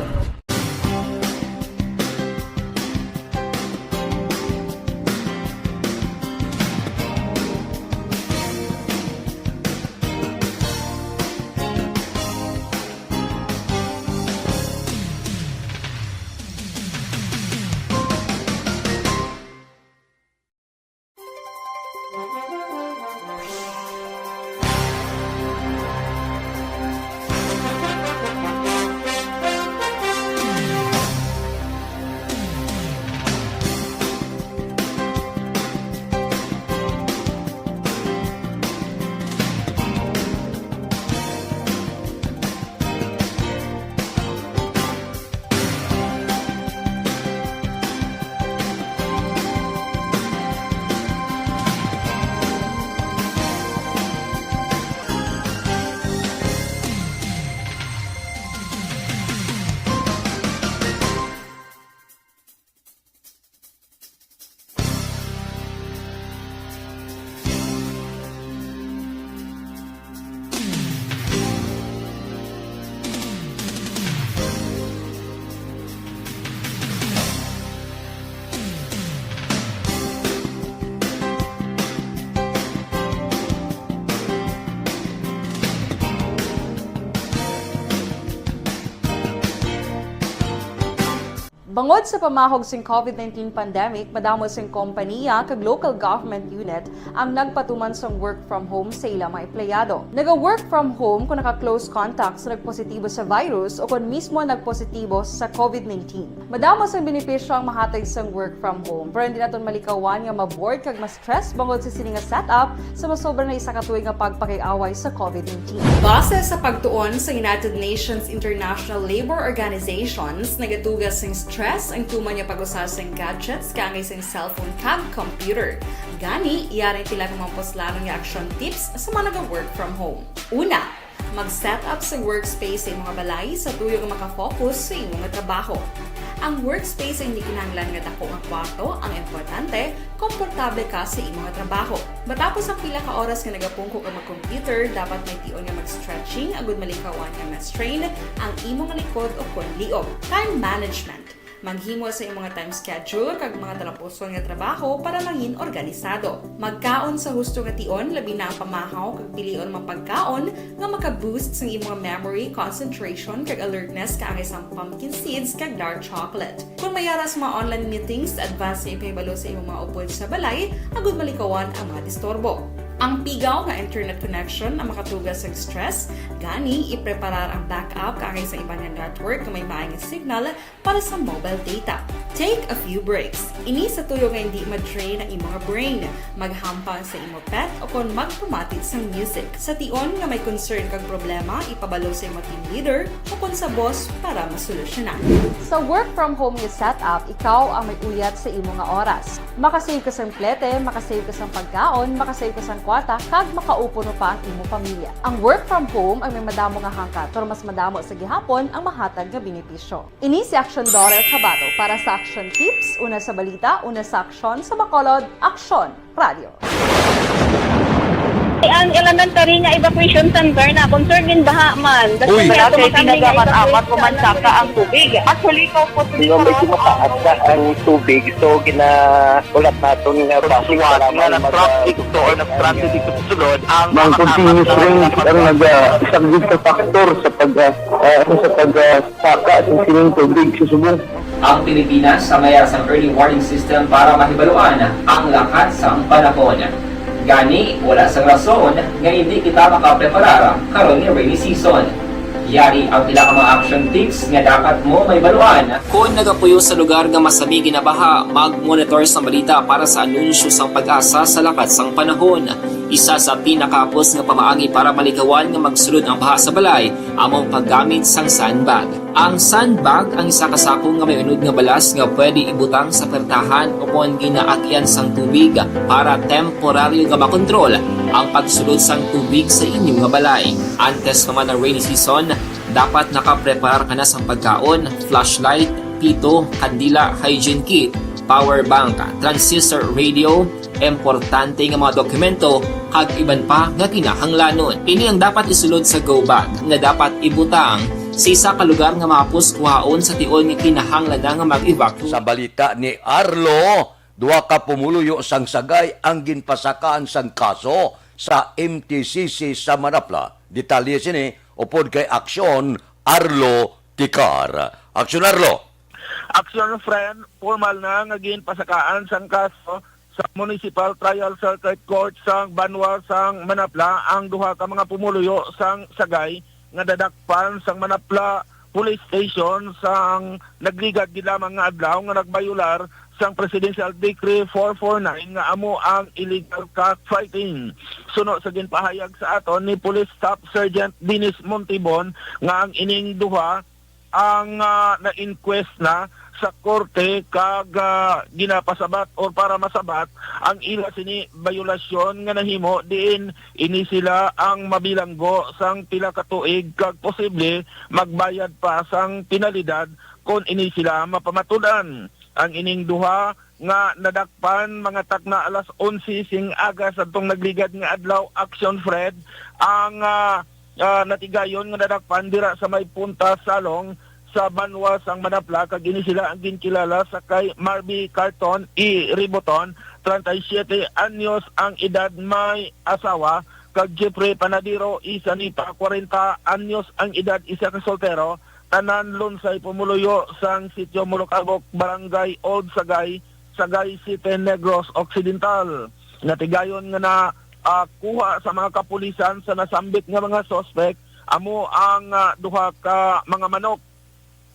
Bangod sa pamahog sing COVID nineteen pandemic, madamo sing kompaniya kag local government unit ang nagpatuman sang work from home sa ila mga empleyado. Naga-work from home kon naka-close contact sa nagpositibo sa virus o kon mismo nagpositibo sa COVID nineteen. Madamo sang benepisyo ang mahatag sang work from home, pero hindi naton malikawan nga ma-bored kag ma-stress bangod sa sini nga setup sa masobra na isa ka tuig nga pagpakig-away sa COVID nineteen. Base sa pagtuon sa United Nations International Labour Organizations, nagatuga sing stress ang tuman nga pag-usa sing gadgets kaangay sing cellphone kag computer. Gani, yari sila nga mga puslanon nga action tips sa mga naga-work from home. Una, mag-set up sa workspace sa imo nga balay sa tuyo nga makafocus sa imo nga trabaho. Ang workspace ay hindi kinahanglan nga dako nga kwarto, ang importante, komportable ka sa imo nga trabaho. Matapos ang pila ka oras nga nagapungko ka mag-computer, dapat may tion nga mag-stretching agud malikawan nga ma-strain ang imo nga likod o kon liog. Time management. Maghimo sa imong time schedule kag mga talapuson nga trabaho para mangin organisado. Magkaon sa husto nga tion, labi na ang pamahaw kag pilion mga pagkaon nga maka-boost sang imong memory, concentration, kag alertness kaangay sang pumpkin seeds kag dark chocolate. Kung may ara sa mga online meetings, advance nga ipahibalo sa imong mga upod sa balay agud malikawan ang mga disturbo. Ang pigaw nga internet connection ang makatuga sa stress, gani ipreparar ang backup kaangay sa iban nga network nga may maayong signal para sa mobile data. Take a few breaks. Ini sa tuyo nga hindi ma-drain ang imong brain. Maghampang sa imo pet o kon magpamati sang music. Sa tion nga may concern kag problema, ipabalo sa imo team leader o kon sa boss para masolusyonan. Sa work from home nga setup, ikaw ang may uyat sa imo nga oras. Makasave ka sang plete, makasave ka sang pagkaon, makasave ka sang kwarta, kag makaupo pa ang imo pamilya. Ang work from home ay may madamo nga hangkat, pero mas madamo sa gihapon ang mahatag nga benepisyo. Ini si Action Daughter Kabato para sa Action Tips, una sa balita, una sa aksyon, sa Bacolod, Aksyon Radio. Ang elementary nga evacuation center na concern in baha man. Uy. Wala kay pinagaman amat pumansaka ang tubig. Actually, ikaw po, Hindi, medyo mataas na ang tubig. So, ginahulat naton nga base sa lamang mga nag-traffic to or nag-transit dito sa sulod, ang Mga mga continuous kasama rain ang naga-, isa gid sa factor sa pag, ah, ah, sa pag, ah, saka sa sining tubig sa subong. Ang Pilipinas sa mayara sang early warning system para mahibaluan ang lakat sang panahon. Gani, wala sang rason nga hindi kita makapreparar karon nga rainy season. Yari ang pila ka mga action tips nga dapat mo mahibaluan. Kon nagapuyo sa lugar nga masami ginabaha, mag-monitor sang balita para sa anunsyo sang PAGASA sa lakat sang panahon. Isa sa pinakahapos nga pamaagi para malikawan nga magsulod ang baha sa balay amo ang paggamit sang sandbag. Ang sandbag ang isa ka sako nga may unod nga balas nga pwede ibutang sa pertahan o kon ginaagyan sang tubig para temporaryo nga makontrol ang pagsulod sang tubig sa inyo nga balay. Antes naman ang rainy season, dapat nakapreparar ka na sang pagkaon, flashlight, pito, kandila, hygiene kit, power bank, transistor radio, importante nga mga dokumento, kag iban pa nga kinahanglanon. Ini ang dapat isulod sa go bag nga dapat ibutang sa isa ka lugar nga mahapos kuhaon sa tion nga kinahanglan na nga mag-evacuate. Sa balita ni Arlo, duha ka pumuluyo sang Sagay ang ginpasakaan sang kaso sa M T C C sa Manapla. Detalye sini upod kay Aksyon Arlo Ticar. Aksyon Arlo. Aksyon, friend, formal na nga ginpasakaan sang kaso sa Municipal Trial Circuit Court sang Banwa sang Manapla ang duha ka mga pumuluyo sang Sagay nga nadakpan sang Manapla Police Station sang nagligad gid lamang nga adlaw nga nagbayular sang Presidential Decree four four nine nga amo ang illegal cockfighting. Suno sa ginpahayag sa aton ni Police Staff Sergeant Dennis Montibon nga ang ining duha ang, ah, na-inquest na sa korte kag, ah, ginapasabat or para masabat ang ila sini bayolasyon nga nahimo diin ini sila ang mabilanggo sang pila ka tuig kag posible magbayad pa sang penalidad kon ini sila mapamatud-an. Ang ining duha nga nadakpan mga takna alas onse sing aga sadtong nagligad nga adlaw, Action Fred, ang, ah, ah, natigayon nga nadakpan dira sa may Punta Salong sa Banwa sang Manapla, kag ini sila ang ginkilala sa kay Marby Carton E. Riboton, treinta y siete anyos ang edad, may asawa, kag Jeffrey Panadero E. Sanipa, kwarenta anyos ang edad, isa ka soltero, tanan lunsay pumuluyo sang Sitio Mulukabok, Barangay Old Sagay, Sagay City, Negros Occidental. Natigayon nga na, ah, kuha sa mga kapulisan sa nasambit nga mga suspek amo ang, ah, duha ka mga manok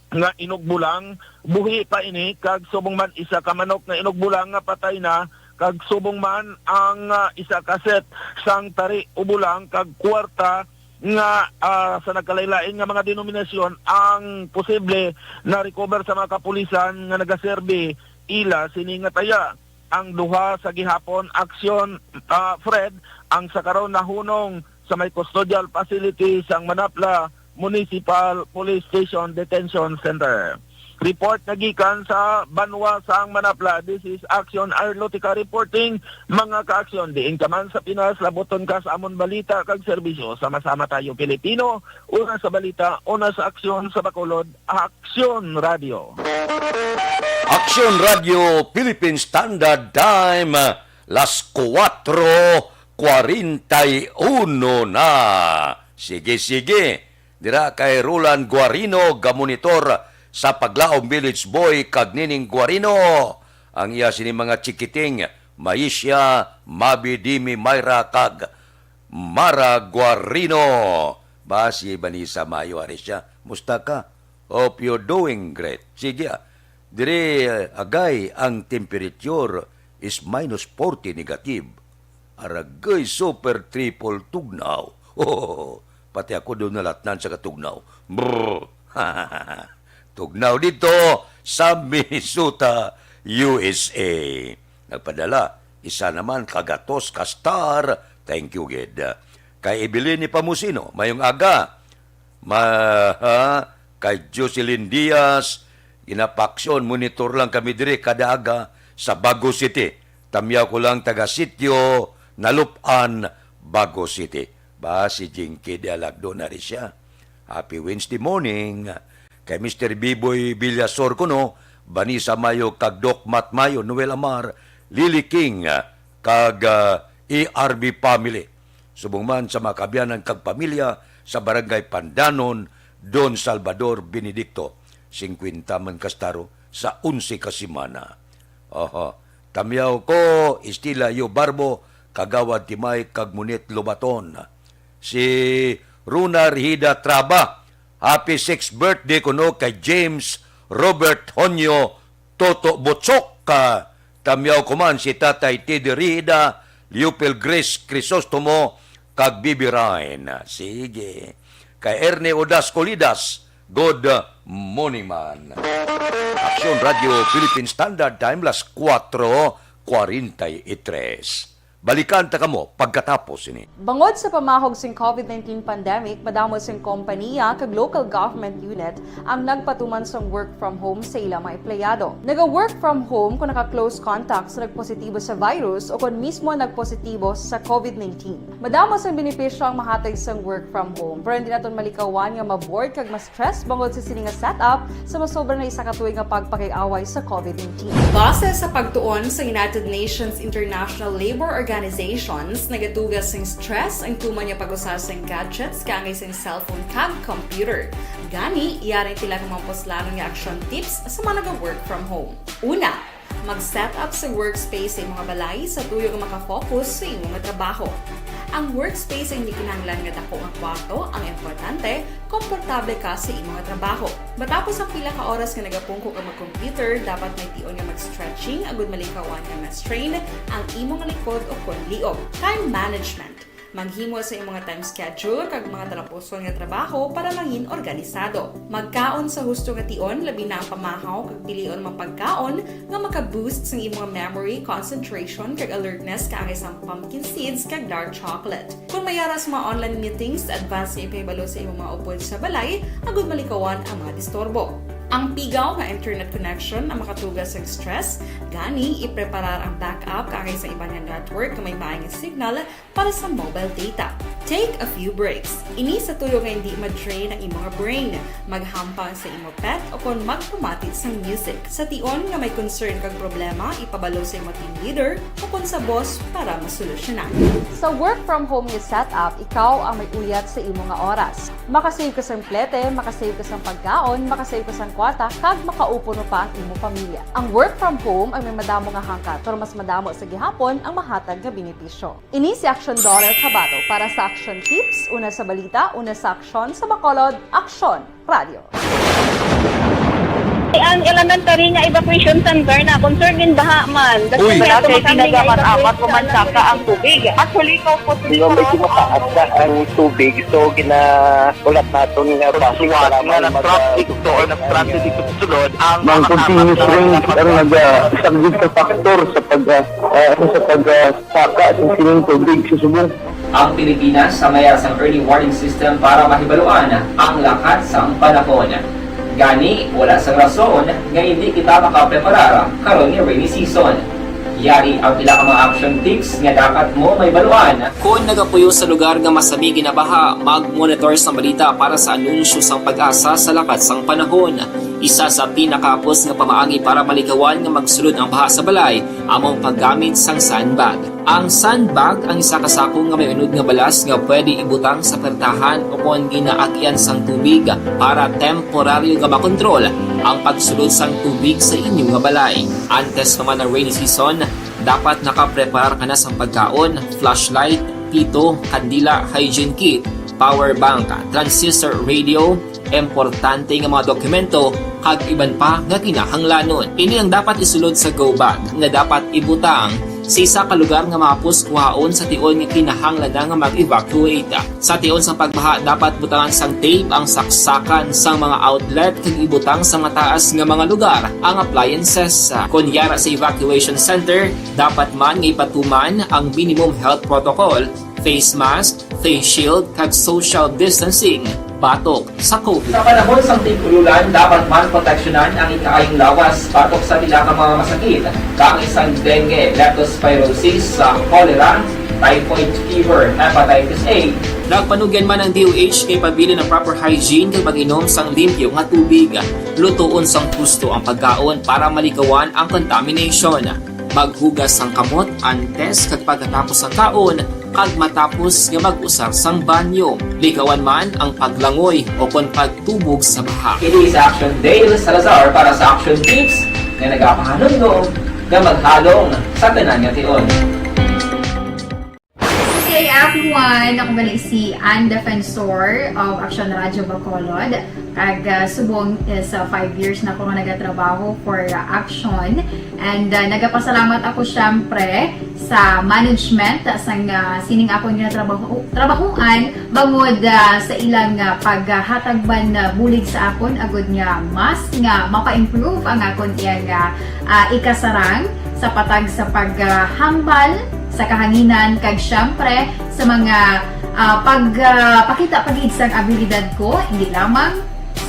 nga inugbulang, buhi pa ini, kag subong man isa ka manok nga inugbulang nga patay na, kag subong man ang, ah, isa ka set sang tari o bulang kag kwarta nga, ah, sa nagkalain-lain nga mga denominasyon ang posible na-recover sa mga kapulisan nga nagaserbi ila sini nga taya. Ang duha sa gihapon aksyon, ah, Fred, ang sa karon nahunong sa may custodial facility sang Manapla Municipal Police Station Detention Center. Report nga gikan sa banwa sang Manapla. This is Action Arlotica reporting. Mga ka-Aksyon, diin ka man sa Pinas, labuton ka sa amon balita kag serbisyo. Sama-sama tayo, Pilipino. Una sa balita, una sa aksyon sa Bacolod, Aksyon Radio. Aksyon Radio Philippine Standard Time, las kuwatro kwarenta y uno na. Sige, sige. Dira kay Roland Guarino, gamonitor sa Paglaom Village Boy, kag Nining Guarino, ang iya sini mga chikiting, Maisha, Mabi, Dimi, Myra, kag Mara Guarino. Ba, si Vanessa Mayo, ari siya. Musta ka? Hope you're doing great. Sige, ah. Diri, eh, agay, ang temperature is minus forty negative. Aragay, super triple tugnaw. Pati ako doon nalatnan sa katugnaw. Brr. Tugnaw dito sa Minnesota, U S A. Nagpadala, isa naman kagatos ka star. Thank you, gid. Kay Evelyn ni Pamusino, mayong aga. Ma-, ha? Kay Jocelyn Diaz, ginapaksyon, monitor lang kami diri kada aga sa Bago City. Tamyaw ko lang taga Sitio, Nalup-an, Bago City. Ba, si Jinky de Alagdo na rin siya. Happy Wednesday morning. Kay Mister Biboy Villasor kuno, Vanessa Mayo kag Doc Matt Mayo, Noel Amar, Lily King, kag, ah, A R B family. Subong man sa mga kaabyanan kag pamilya sa Barangay Pandanon, Don Salvador Benedicto, singkwenta man kastaro sa onse ka semana. Oho. Tamyaw ko, Estila Yo Barbo, Kagawad Timay, kag Munit Lobaton. Si Runa Rihida Traba, happy sixth birthday kuno kay James Robert Honyo Toto Butchok, ah, tamyaw ko man si Tatay Teddy Rihida, Leopel Grace Crisostomo, kag Bibi Ryan. Sige. Kay Ernie Odas Colidas, good morning man. Aksyon Radio Philippine Standard Time, las kuwatro kwarenta y tres. Balikan ta kamo pagkatapos sini. Bangod sa pamahog sing covid nineteen pandemic, madamo sing kompaniya kag local government unit ang nagpatuman sang work from home sa ila mga empleyado. Naga-work from home kon naka-close contact sa nagpositibo sa virus o kon mismo nagpositibo sa covid nineteen. Madamo sang benepisyo ang mahatag sang work from home, pero hindi naton malikawan nga ma-bored kag ma-stress bangod sa sini nga setup sa masobra na isa ka tuig nga pagpakig-away sa covid nineteen. Base sa pagtuon sa United Nations International Labor Organizations, nagatuga sing stress ang tuman nga pag-usa sing gadgets kaangay sing cellphone kag computer. Gani, yari ang pila ka mga puslanon nga action tips sa mga naga-work from home. Una, mag-set up sa workspace sa imong balay sa tuyo nga makafocus sa imo nga trabaho. Ang workspace ay hindi kinahanglan nga dako nga kwarto, ang importante, komportable ka sa imo nga trabaho. Matapos ang pila ka oras nga nagapungko ka mag-computer, dapat may tion nga mag-stretching agud malikawan nga ma-strain ang imo nga likod o kon liog. Time management. Maghimo sa imo nga time schedule kag mga talapuson nga trabaho para mangin organisado. Magkaon sa husto nga tion, labi na ang pamahaw kag pilion mga pagkaon nga maka-boost sang imo nga memory, concentration, kag alertness kaangay sang pumpkin seeds kag dark chocolate. Kung may ara sa mga online meetings, advance nga ipahibalo sa imo mga upod sa balay agud malikawan ang mga disturbo. Ang pigaw nga internet connection ang makatuga sang stress, gani ipreparar ang backup kaangay sa iban nga network nga may maayong signal para sa mobile data. Take a few breaks. Ini sa tuyo nga hindi ma-drain ang imo nga brain. Maghampang sa imo pet o kon magpamati sang music. Sa tion nga may concern kag problema, ipabalo sa imo team leader o kon sa boss para masolusyonan. Sa work from home nga setup, ikaw ang may uyat sa imo nga oras. Makasave ka sang plete, makasave ka sang pagkaon, makasave ka sang kwarta, kag makaupo pa ang imo pamilya. Ang work from home ay may madamo nga hangkat, pero mas madamo sa gihapon ang mahatag nga benepisyo. Ini si Aksyon Dorel Cabato para sa Aksyon Tips, una sa balita, una sa aksyon, sa Bacolod, Aksyon Radio. Ang elementary nga evacuation center na concerned din baha man. Uy. Wala kay tinaga man apat o man saka ang tubig. Actually, ikaw po. Di ba, medyo mataas na ang tubig, so ginaulat naton nga basi nga mag- nag-transit dito sulod ang mga continuous rain ang nag-, ah, isang big factor sa pag, ah, ah, sa pag, ah, saka sa sining tubig sa subong. Ang Pilipinas sa mayas ang early warning system para mahibaluan ang lakat sang panahon. Gani, wala sang rason nga hindi kita makapreparar karon nga rainy season. Yari ang pila ka mga action tips nga dapat mo mahibaluan. Kon nagapuyo sa lugar nga masami ginabaha, mag-monitor sang balita para sa anunsyo sang PAGASA sa lakat sang panahon. Isa sa pinakahapos nga pamaagi para malikawan nga magsulod ang baha sa balay amo ang paggamit sang sandbag. Ang sandbag ang isa ka sako nga may unod nga balas nga pwede ibutang sa pertahan o kon ginaagian sang tubig para temporaryo nga makontrol ang pagsulod sang tubig sa inyo nga balay. Antes pa man ang rainy season, dapat nakapreparar ka na sang pagkaon, flashlight, pito, kandila, hygiene kit, power bank, transistor radio, importante nga mga dokumento, kag iban pa nga kinahanglanon. Ini ang dapat isulod sa go bag nga dapat ibutang sa isa ka lugar nga mahapos kuhaon sa tion nga kinahanglan na nga mag-evacuate. Sa tion sang pagbaha, dapat butangan sang tape ang saksakan sang mga outlet kag ibutang sa mataas nga mga lugar ang appliances. Kon yara sa evacuation center, dapat man nga ipatuman ang minimum health protocol, face mask, face shield, kag social distancing batok sa COVID. Sa panahon sang tig-ululan, dapat man proteksyonan ang ikaayong lawas batok sa pila ka mga masakit, kaangay sang dengue, leptospirosis, sa cholera, typhoid fever, hepatitis A. Nagpanugyan man ang D O H kay pabilin ang proper hygiene kag pag-inom sang limpyo nga tubig. Lutoon sang husto ang pagkaon para malikawan ang contamination. Maghugas sang kamot antes kag pagkatapos sang kaon kag matapos nga mag-usar sang banyo. Likawan man ang paglangoy o kon pagtubog sa baha. Ini si Action Dale Salazar para sa Action Tips nga nagapahanumdom nga maghalong sa tanan nga tion. Good day, everyone! Ako gali si Ann Defensor of Action Radio Bacolod. Kag, ah, subong is, ah, five years na ako nga nagatrabaho for, ah, Action. And, ah, nagapasalamat ako, syempre, sa management sang, ah, sining akon nga trabaho, trabahoan bangod, ah, sa ilang, ah, paghatag man, ah, bulig sa akon agud nga mas nga mapa-improve ang akon iyang, ah, ah, ikasarang sa patag sa paghambal sa kahanginan kag, syempre, sa mga, ah, pag, ah, pakita pa gid sang abilidad ko, hindi lamang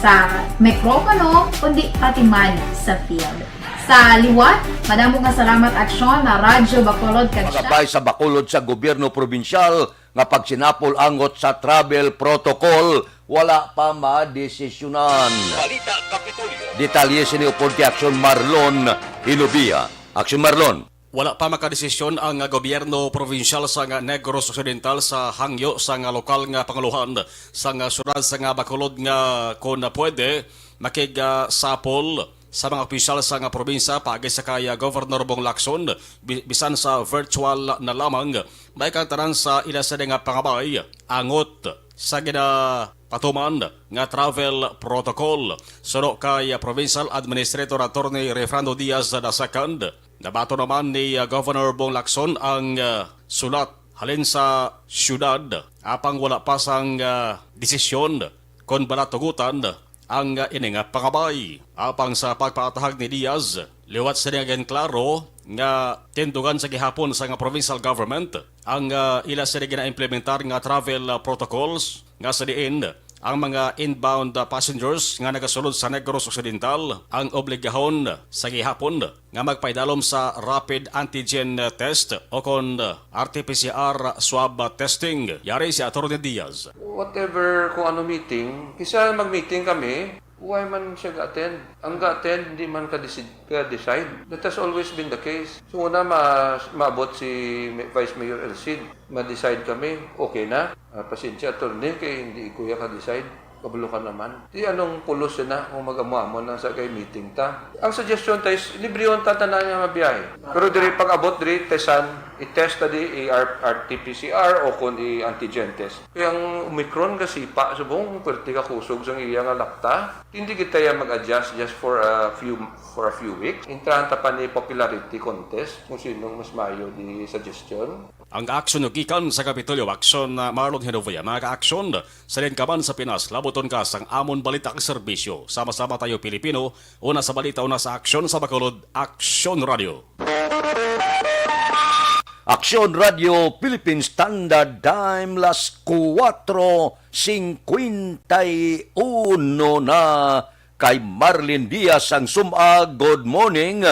sa mikropono, kundi pati man sa field. Sa liwat, madamo nga salamat, Aksyon, na Radyo Bacolod kag Magabay sa Bacolod sa gobyerno probinsyal nga pagsinapol angot sa travel protocol, wala pa madesisyonan. Balita Kapitolyo. Detalye sini upod kay Aksyon Marlon Hinubia. Aksyon Marlon. Wala pa makadesisyon ang gobyerno probinsyal sang Negros Occidental sa hangyo sang lokal nga pangulohan sang syudad sang Bacolod nga kon pwede makigsapol sa mga opisyal sang probinsya paagi sa kay Governor Bong Lacson, bi-, bisan sa virtual na lamang, may kang tanan sa ila sini nga pangabay angot sa ginapatuman nga travel protocol. Suno kay Provincial Administrator Attorney Refrando Diaz the second, nabaton naman ni, uh, Governor Bong Lacson ang, uh, sulat halin sa siyudad, apang wala pa sang, uh, desisyon kon bala tugutan ang, uh, ini nga pangabay. Apang sa pagpatahag ni Diaz, liwat sini nga ginklaro nga tindugan sa gihapon sang provincial government ang, uh, ila sini ginaimplementar nga travel, uh, protocols nga sa diin ang mga inbound, uh, passengers nga nagasulod sa Negros Occidental ang obligahon sa gihapon nga magpaidalom sa rapid antigen, uh, test o kon, uh, R T P C R swab, uh, testing. Yari si Attorney Diaz. Whatever, kung ano meeting, kisa mag-meeting kami, why man siya ga-attend? Ang ga-attend, hindi man ka-decide, ka-decide. That has always been the case. So, una, ma-, maabot si Ma-, Vice Mayor El Cid. Ma-decide kami, okay na. Ah, pasensya, attorney, kay hindi ko ya ka-decide. Kabalo ka naman. Di anong pulos yun na kung mag-amo-amo na sa kay meeting ta. Ang suggestion ta is, librehon ta tanan nga mabiyahe. Pero diri pag-abot diri, tesan, i-test ta di, i-R-, R T P C R o kung i-antigen test. Kaya ang Omicron kasipa, subong, pwerte ka kusog sang iya nga lakta. Hindi kita ya mag-adjust just for a few, for a few weeks. Intrahan ta pa ni popularity contest kung sinong mas mayo di suggestion. Ang aksyon gikan sa Kapitolyo, Aksyon, uh, Marlon Genovia. Mga ka-aksyon, sa din ka man sa Pinas, labuton ka sang amon balita kag serbisyo. Sama-sama tayo, Pilipino, una sa balita, una sa aksyon, sa Bacolod, Aksyon Radio. Aksyon Radio Philippine Standard Time, las kuwatro singkwenta y uno na. kay Marlin Diaz sang Sumag. Good morning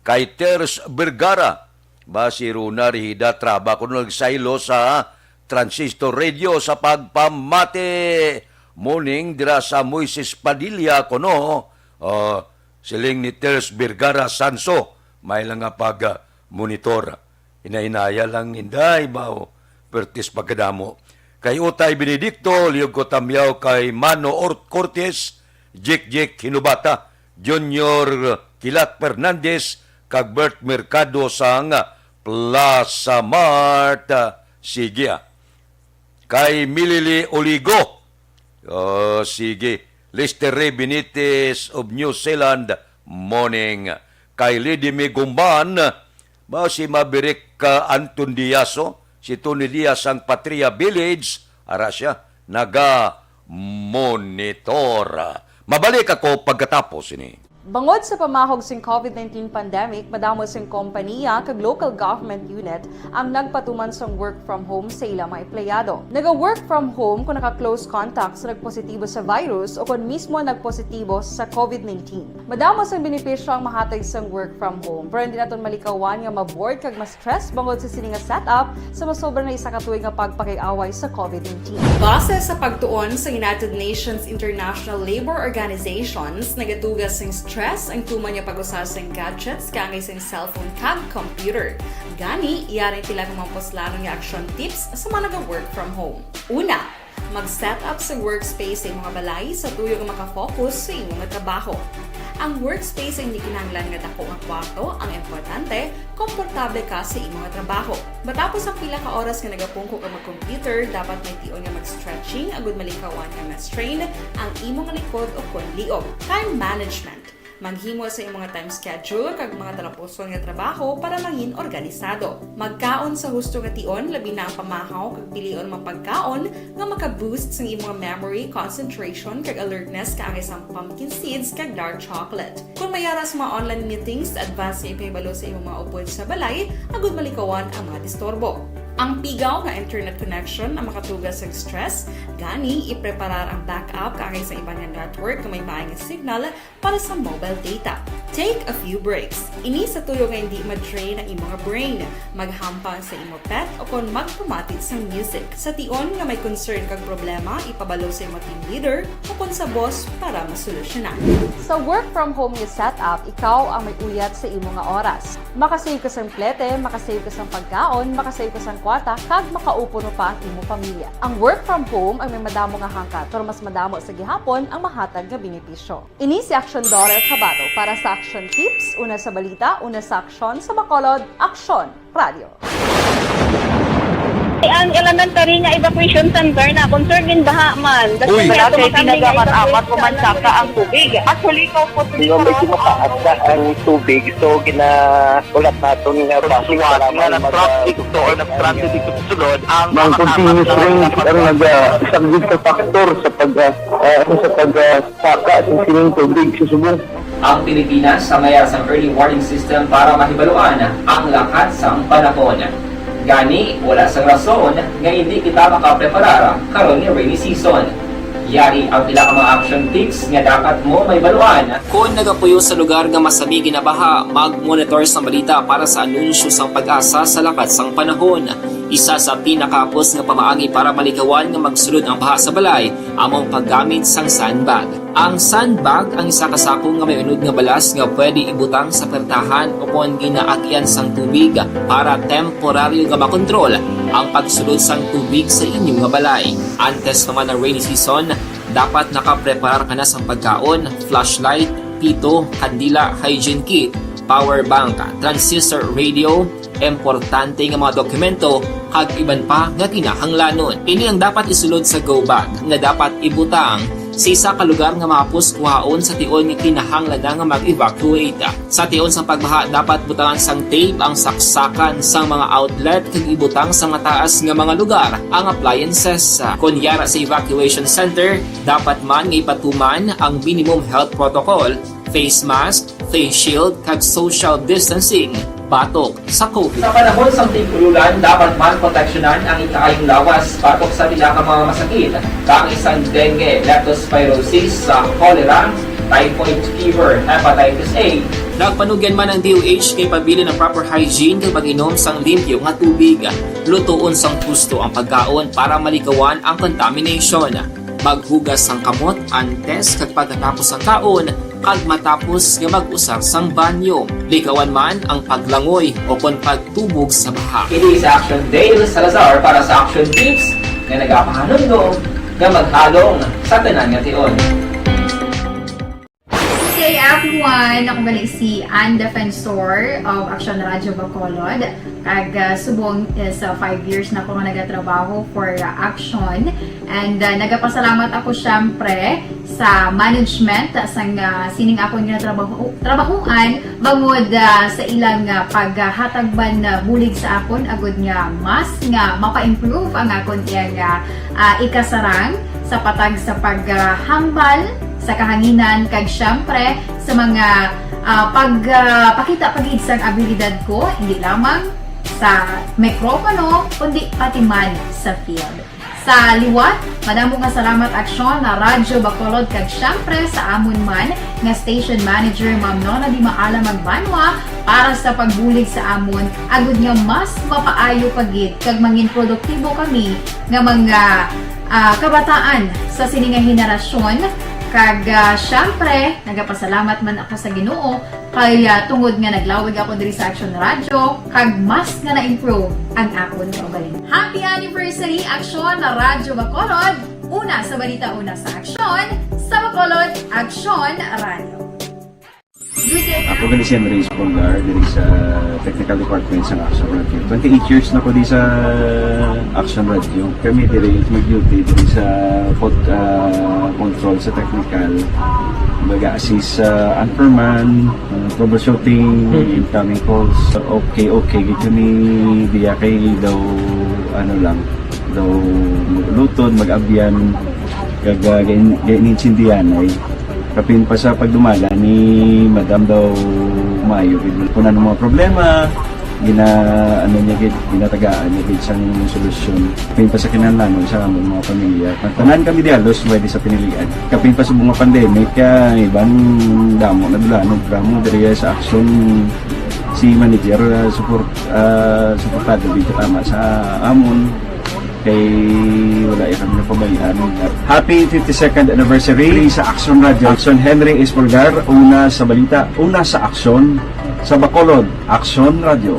kay Ters Vergara. Ba si Rona Rihida Traba kuno nagsaylo sa Transistor Radio sa pagpamati. Morning dira sa Moises Padilla kuno. Oh, siling ni Ters Vergara Sanso, may lang nga pag-monitor. Hinay-hinaya lang, Inday, baw, pertis pagkadamo. Kay Utay Benedicto, Liog ko tamyaw kay Mano Or-, Cortez, Jik Jik Hinubata, Junior Kilat Fernandez, kag Bert Mercado sang Plaza Mart. Sige, ah. Kay Milili Oligo. Oh, sige. Lester Ray Benitez of New Zealand, morning. Kay Lady May Gumban, ba si Maverick, ah, Anton Diaso, si Tony Diaz ang Patria Village, ara siya, naga-monitor. Mabalik ako pagkatapos ini. Bangod sa pamahog sing COVID nineteen pandemic, madamo sing kompaniya kag local government unit ang nagpatuman sang work from home sa ila mga empleyado. Naga-work from home kung naka-close contact sa nagpositibo sa virus o kon mismo nagpositibo sa COVID nineteen. Madamo sang benepisyo ang mahatag sang work from home, pero hindi naton malikawan nga ma-bored kag ma-stress bangod sa sini nga setup sa masobra na isa ka tuig nga pagpakig-away sa COVID nineteen. Base sa pagtuon sa United Nations International Labour Organizations, nagatuga sing stress ang tuman nga pag-usa sing gadgets kaangay sing cellphone kag computer. Gani, yari sila nga mga puslanon nga action tips sa mga naga-work from home. Una, mag-set up sa workspace sa imo nga balay sa tuyo nga makafocus sa imo nga trabaho. Ang workspace ay hindi kinahanglan nga dako nga kwarto, ang importante, komportable ka sa imo nga trabaho. Matapos ang pila ka oras nga nagapungko ka mag-computer, dapat may tion nga mag-stretching agud malikawan nga ma-strain ang imo nga likod o kon liog. Time management. Maghimo sa imo nga time schedule kag mga talapuson nga trabaho para mangin organisado. Magkaon sa husto nga tion, labi na ang pamahaw kag pilion mga pagkaon nga maka-boost sang imo nga memory, concentration, kag alertness kaangay sang pumpkin seeds kag dark chocolate. Kon may ara sa mga online meetings, advance nga ipahibalo sa imo mga upod sa balay agud malikawan ang mga disturbo. Ang pigaw nga internet connection ang makatuga sa stress, gani ipreparar ang backup kaangay sa iban nga network nga may maayong signal para sa mobile data. Take a few breaks. Ini sa tuyo nga hindi ma-drain ang imo nga brain. Maghampang sa imo pet o kon magpamati sang music. Sa tion nga may concern kag problema, ipabalo sa imo team leader o kon sa boss para masolusyonan. Sa work from home nga setup, ikaw ang may uyat sa imo nga oras. Makasave ka sang plete, makasave ka sang pagkaon, makasave ka sang kwarta, kag makaupo mo pa ang imo pamilya. Ang work from home ang may madamo nga hangkat, pero mas madamo sa gihapon ang mahatag nga benepisyo. Ini si Aksyon Daughter Kabato para sa Aksyon Tips, una sa balita, una sa aksyon, sa Bacolod, Aksyon Radio. Ang elementary nga evacuation center na concern in baha man. Uy. Wala kay ginagamat-amat o mansaka ang tubig. Actually, ikaw po, medyo mataas na ang tubig, so ginahulat naton nga base nga mag-, na traffic to or nag-transit dito sa sulod ang mga continuous rain ang nag-, ah, isang big factor sa pag, ah, ah, sa pag, ah, saka sa sining tubig sa subong. Ang Pilipinas ang may sang early warning system para mahibaluan ang lakat sang panahon. Gani, wala sang rason nga hindi kita makapreparar karon nga rainy season. Yari ang pila ka mga action tips nga dapat mo mahibaluan. Kon nagapuyo sa lugar nga masami ginabaha, mag-monitor sa balita para sa anunsyo sang PAGASA sa lakat sang panahon. Isa sa pinakahapos nga pamaagi para malikawan nga magsulod ang baha sa balay amo ang paggamit sang sandbag. Ang sandbag ang isa ka sako nga may unod nga balas nga pwede ibutang sa pertahan o kon ginaagian sang tubig para temporaryo nga makontrol ang pagsulod sang tubig sa inyo nga balay. Antes naman ang rainy season, dapat nakapreparar ka na sang pagkaon, flashlight, pito, kandila, hygiene kit, power bank, transistor radio, importante nga mga dokumento, kag iban pa nga kinahanglanon. Ini ang dapat isulod sa go bag nga dapat ibutang sa isa ka lugar nga mahapos kuhaon sa tion nga kinahanglan na nga mag-evacuate. Sa tion sang pagbaha, dapat butangan sang tape ang saksakan sang mga outlet kag ibutang sa mataas nga mga lugar ang appliances. Kon yara sa evacuation center, dapat man nga ipatuman ang minimum health protocol, face mask, face shield, kag social distancing batok sa COVID. Sa panahon sang tig-ululan, dapat man proteksyonan ang ikaayong lawas batok sa pila ka mga masakit, kaangay sang dengue, leptospirosis, sa cholera, typhoid fever, hepatitis A. Nagpanugyan man ang D O H kay pabilin ang proper hygiene kag pag-inom sang limpyo nga tubig. Lutoon sang husto ang pagkaon para malikawan ang contamination. Maghugas sang kamot antes kag pagkatapos sang kaon, kag matapos nga mag-usar sang banyo. Likawan man ang paglangoy o kon pagtubog sa baha. Ini sa Action Dale Salazar para sa Action Tips nga nagapahanumdom nga maghalong sa tanan nga tion. Good day, everyone! Ako gali si Ann Defensor of Action Radio Bacolod. Kag, ah, subong is, ah, five years na ko nga nagatrabaho for, ah, Action. And, ah, nagapasalamat ako, syempre, sa management, ah, sang, ah, sining akon nga trabaho, trabahuan, bangod, ah, sa ilang, ah, paghatag man, ah, bulig sa akon, agud nga mas nga mapa-improve ang akon iyang, ah, ah, ikasarang sa patag sa paghambal sa kahanginan, kag, syempre, sa mga, ah, pag, ah, pakita pa gid sang abilidad ko, hindi lamang sa mikropono, kundi pati man sa field. Sa liwat, madamo nga salamat, Aksyon, na Radyo Bacolod, kag syempre sa amon man nga station manager, Ma'am Nona Di Maala Magbanwa, para sa pagbulig sa amon, agud nga mas mapaayo pa gid kag mangin produktibo kami nga mga, ah, kabataan sa sini nga henerasyon. Kag, ah, syempre, nagapasalamat man ako sa Ginoo kay, ah, tungod nga naglawig ako diri sa Action Radio, kag mas nga na-improve ang akon kaugalingon. Happy anniversary, Aksyon na Radyo Bacolod! Una sa balita, una sa aksyon, sa Bacolod, Aksyon Radio. Good day, Ako gali si Henry Espolgar, diri sa Technical Department sa Action Radio. Twenty-eight years na ko di sa Action Radio. Kami diri mag-duty diri sa pod-, ah, control sa technical. Baga assist sa anchorman, ah, troubleshooting, incoming calls. Okay, okay gid kami diya kay daw, ano lang, daw maglutod, mag-abyan, kag, ah, gain-, gainintindihan ay. Kapin pa sa pagdumala ni Madam daw maayo gid. Kung ano mga problema, gina-, ano niya gid, ginatagaan niya gid sang solusyon. Kapin pa sa kinahanglanon sa amon mga pamilya. Tanan kami di halos pwede sa pinilian. Kapin pa sa mga pandemic, ah, iban damo na dulanon, damo diri sa Action si manager, ah, support, ah, suportado gid tama sa amon. Kay wala ya kami napabayaan. Happy fifty-second anniversary sa Action Radio. Action Henry Espolgar, una sa balita, una sa aksyon, sa Bacolod, Action Radio.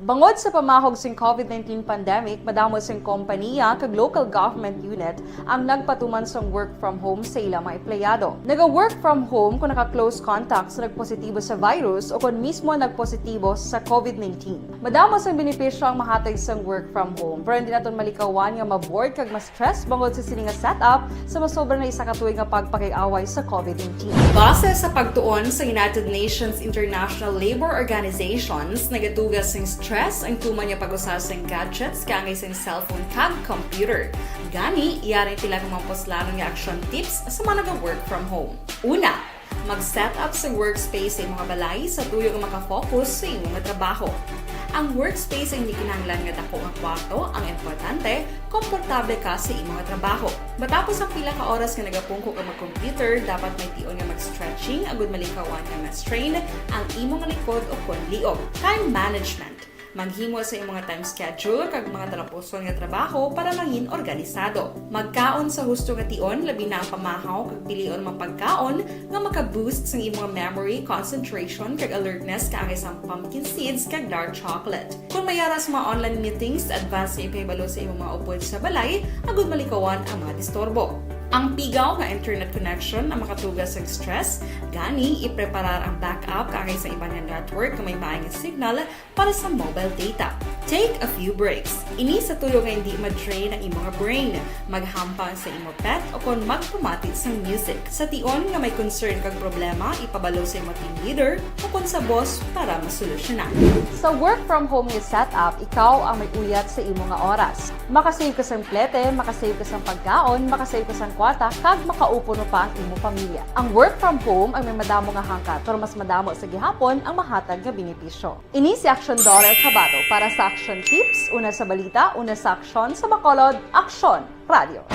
Bangod sa pamahog sing COVID nineteen pandemic, madamo sing kompaniya kag local government unit ang nagpatuman sang work from home sa ila mga empleyado. Naga-work from home kung naka-close contact sa nagpositibo sa virus o kon mismo nagpositibo sa COVID nineteen. Madamo sang benepisyo ang mahatag sang work from home, pero hindi naton malikawan nga ma-bored kag ma-stress bangod sa sini nga setup sa masobra na isa ka tuig nga pagpakig-away sa COVID nineteen. Base sa pagtuon sa United Nations International Labor Organizations, nagatuga sing stress stress ang tuman nga pag-usar sang gadgets kaangay sang cellphone kag computer. Gani, yari ang pila ka mga puslanon nga action tips sa mga naga-work from home. Una, mag-set up sa workspace sa imong balay sa tuyo nga makafocus sa imong trabaho. Ang workspace ang hindi kinahanglan nga dako nga kwarto, ang importante, komportable ka sa imong trabaho. Matapos ang pila ka oras nga nagapungko ka mag-computer, dapat may tion nga mag-stretching agud malikawan nga ma-strain ang imong likod o kon liog. Time management. Maghimo sa imong mga time schedule kag mga talapuson nga trabaho para mangin organisado. Magkaon sa husto nga tion, labi na ang pamahaw kag pilion mga pagkaon nga maka-boost sa imong memory, concentration, kag alertness kaangay sang pumpkin seeds kag dark chocolate. Kung may ara sa mga online meetings, advance nga ipahibalo sa imong mga upod sa balay agud malikawan ang mga disturbo. Ang pigaw nga internet connection ang makatuga sa stress, gani ipreparar ang backup kaangay sa iban nga network nga may maayong signal para sa mobile data. Take a few breaks. Ini sa tuyo nga hindi ma-drain ang imong brain. Maghampang sa imo pet o kon magpamati sang music. Sa tion nga may concern kag problema, ipabalo sa imo team leader o kon sa boss para masolusyonan. Sa work from home nga setup, ikaw ang may uyat sa imo nga oras. Makasave ka sang plete, makasave ka sang pagkaon, makasave ka sang kwarta, kag makaupo pa ang imo pamilya. Ang work from home ang may madamo nga hangkat, pero mas madamo sa gihapon ang mahatag nga benepisyo. Ini si Action Daughter Tabato para sa Action Tips, una sa balita, una sa aksyon, sa Bacolod, Aksyon Radio.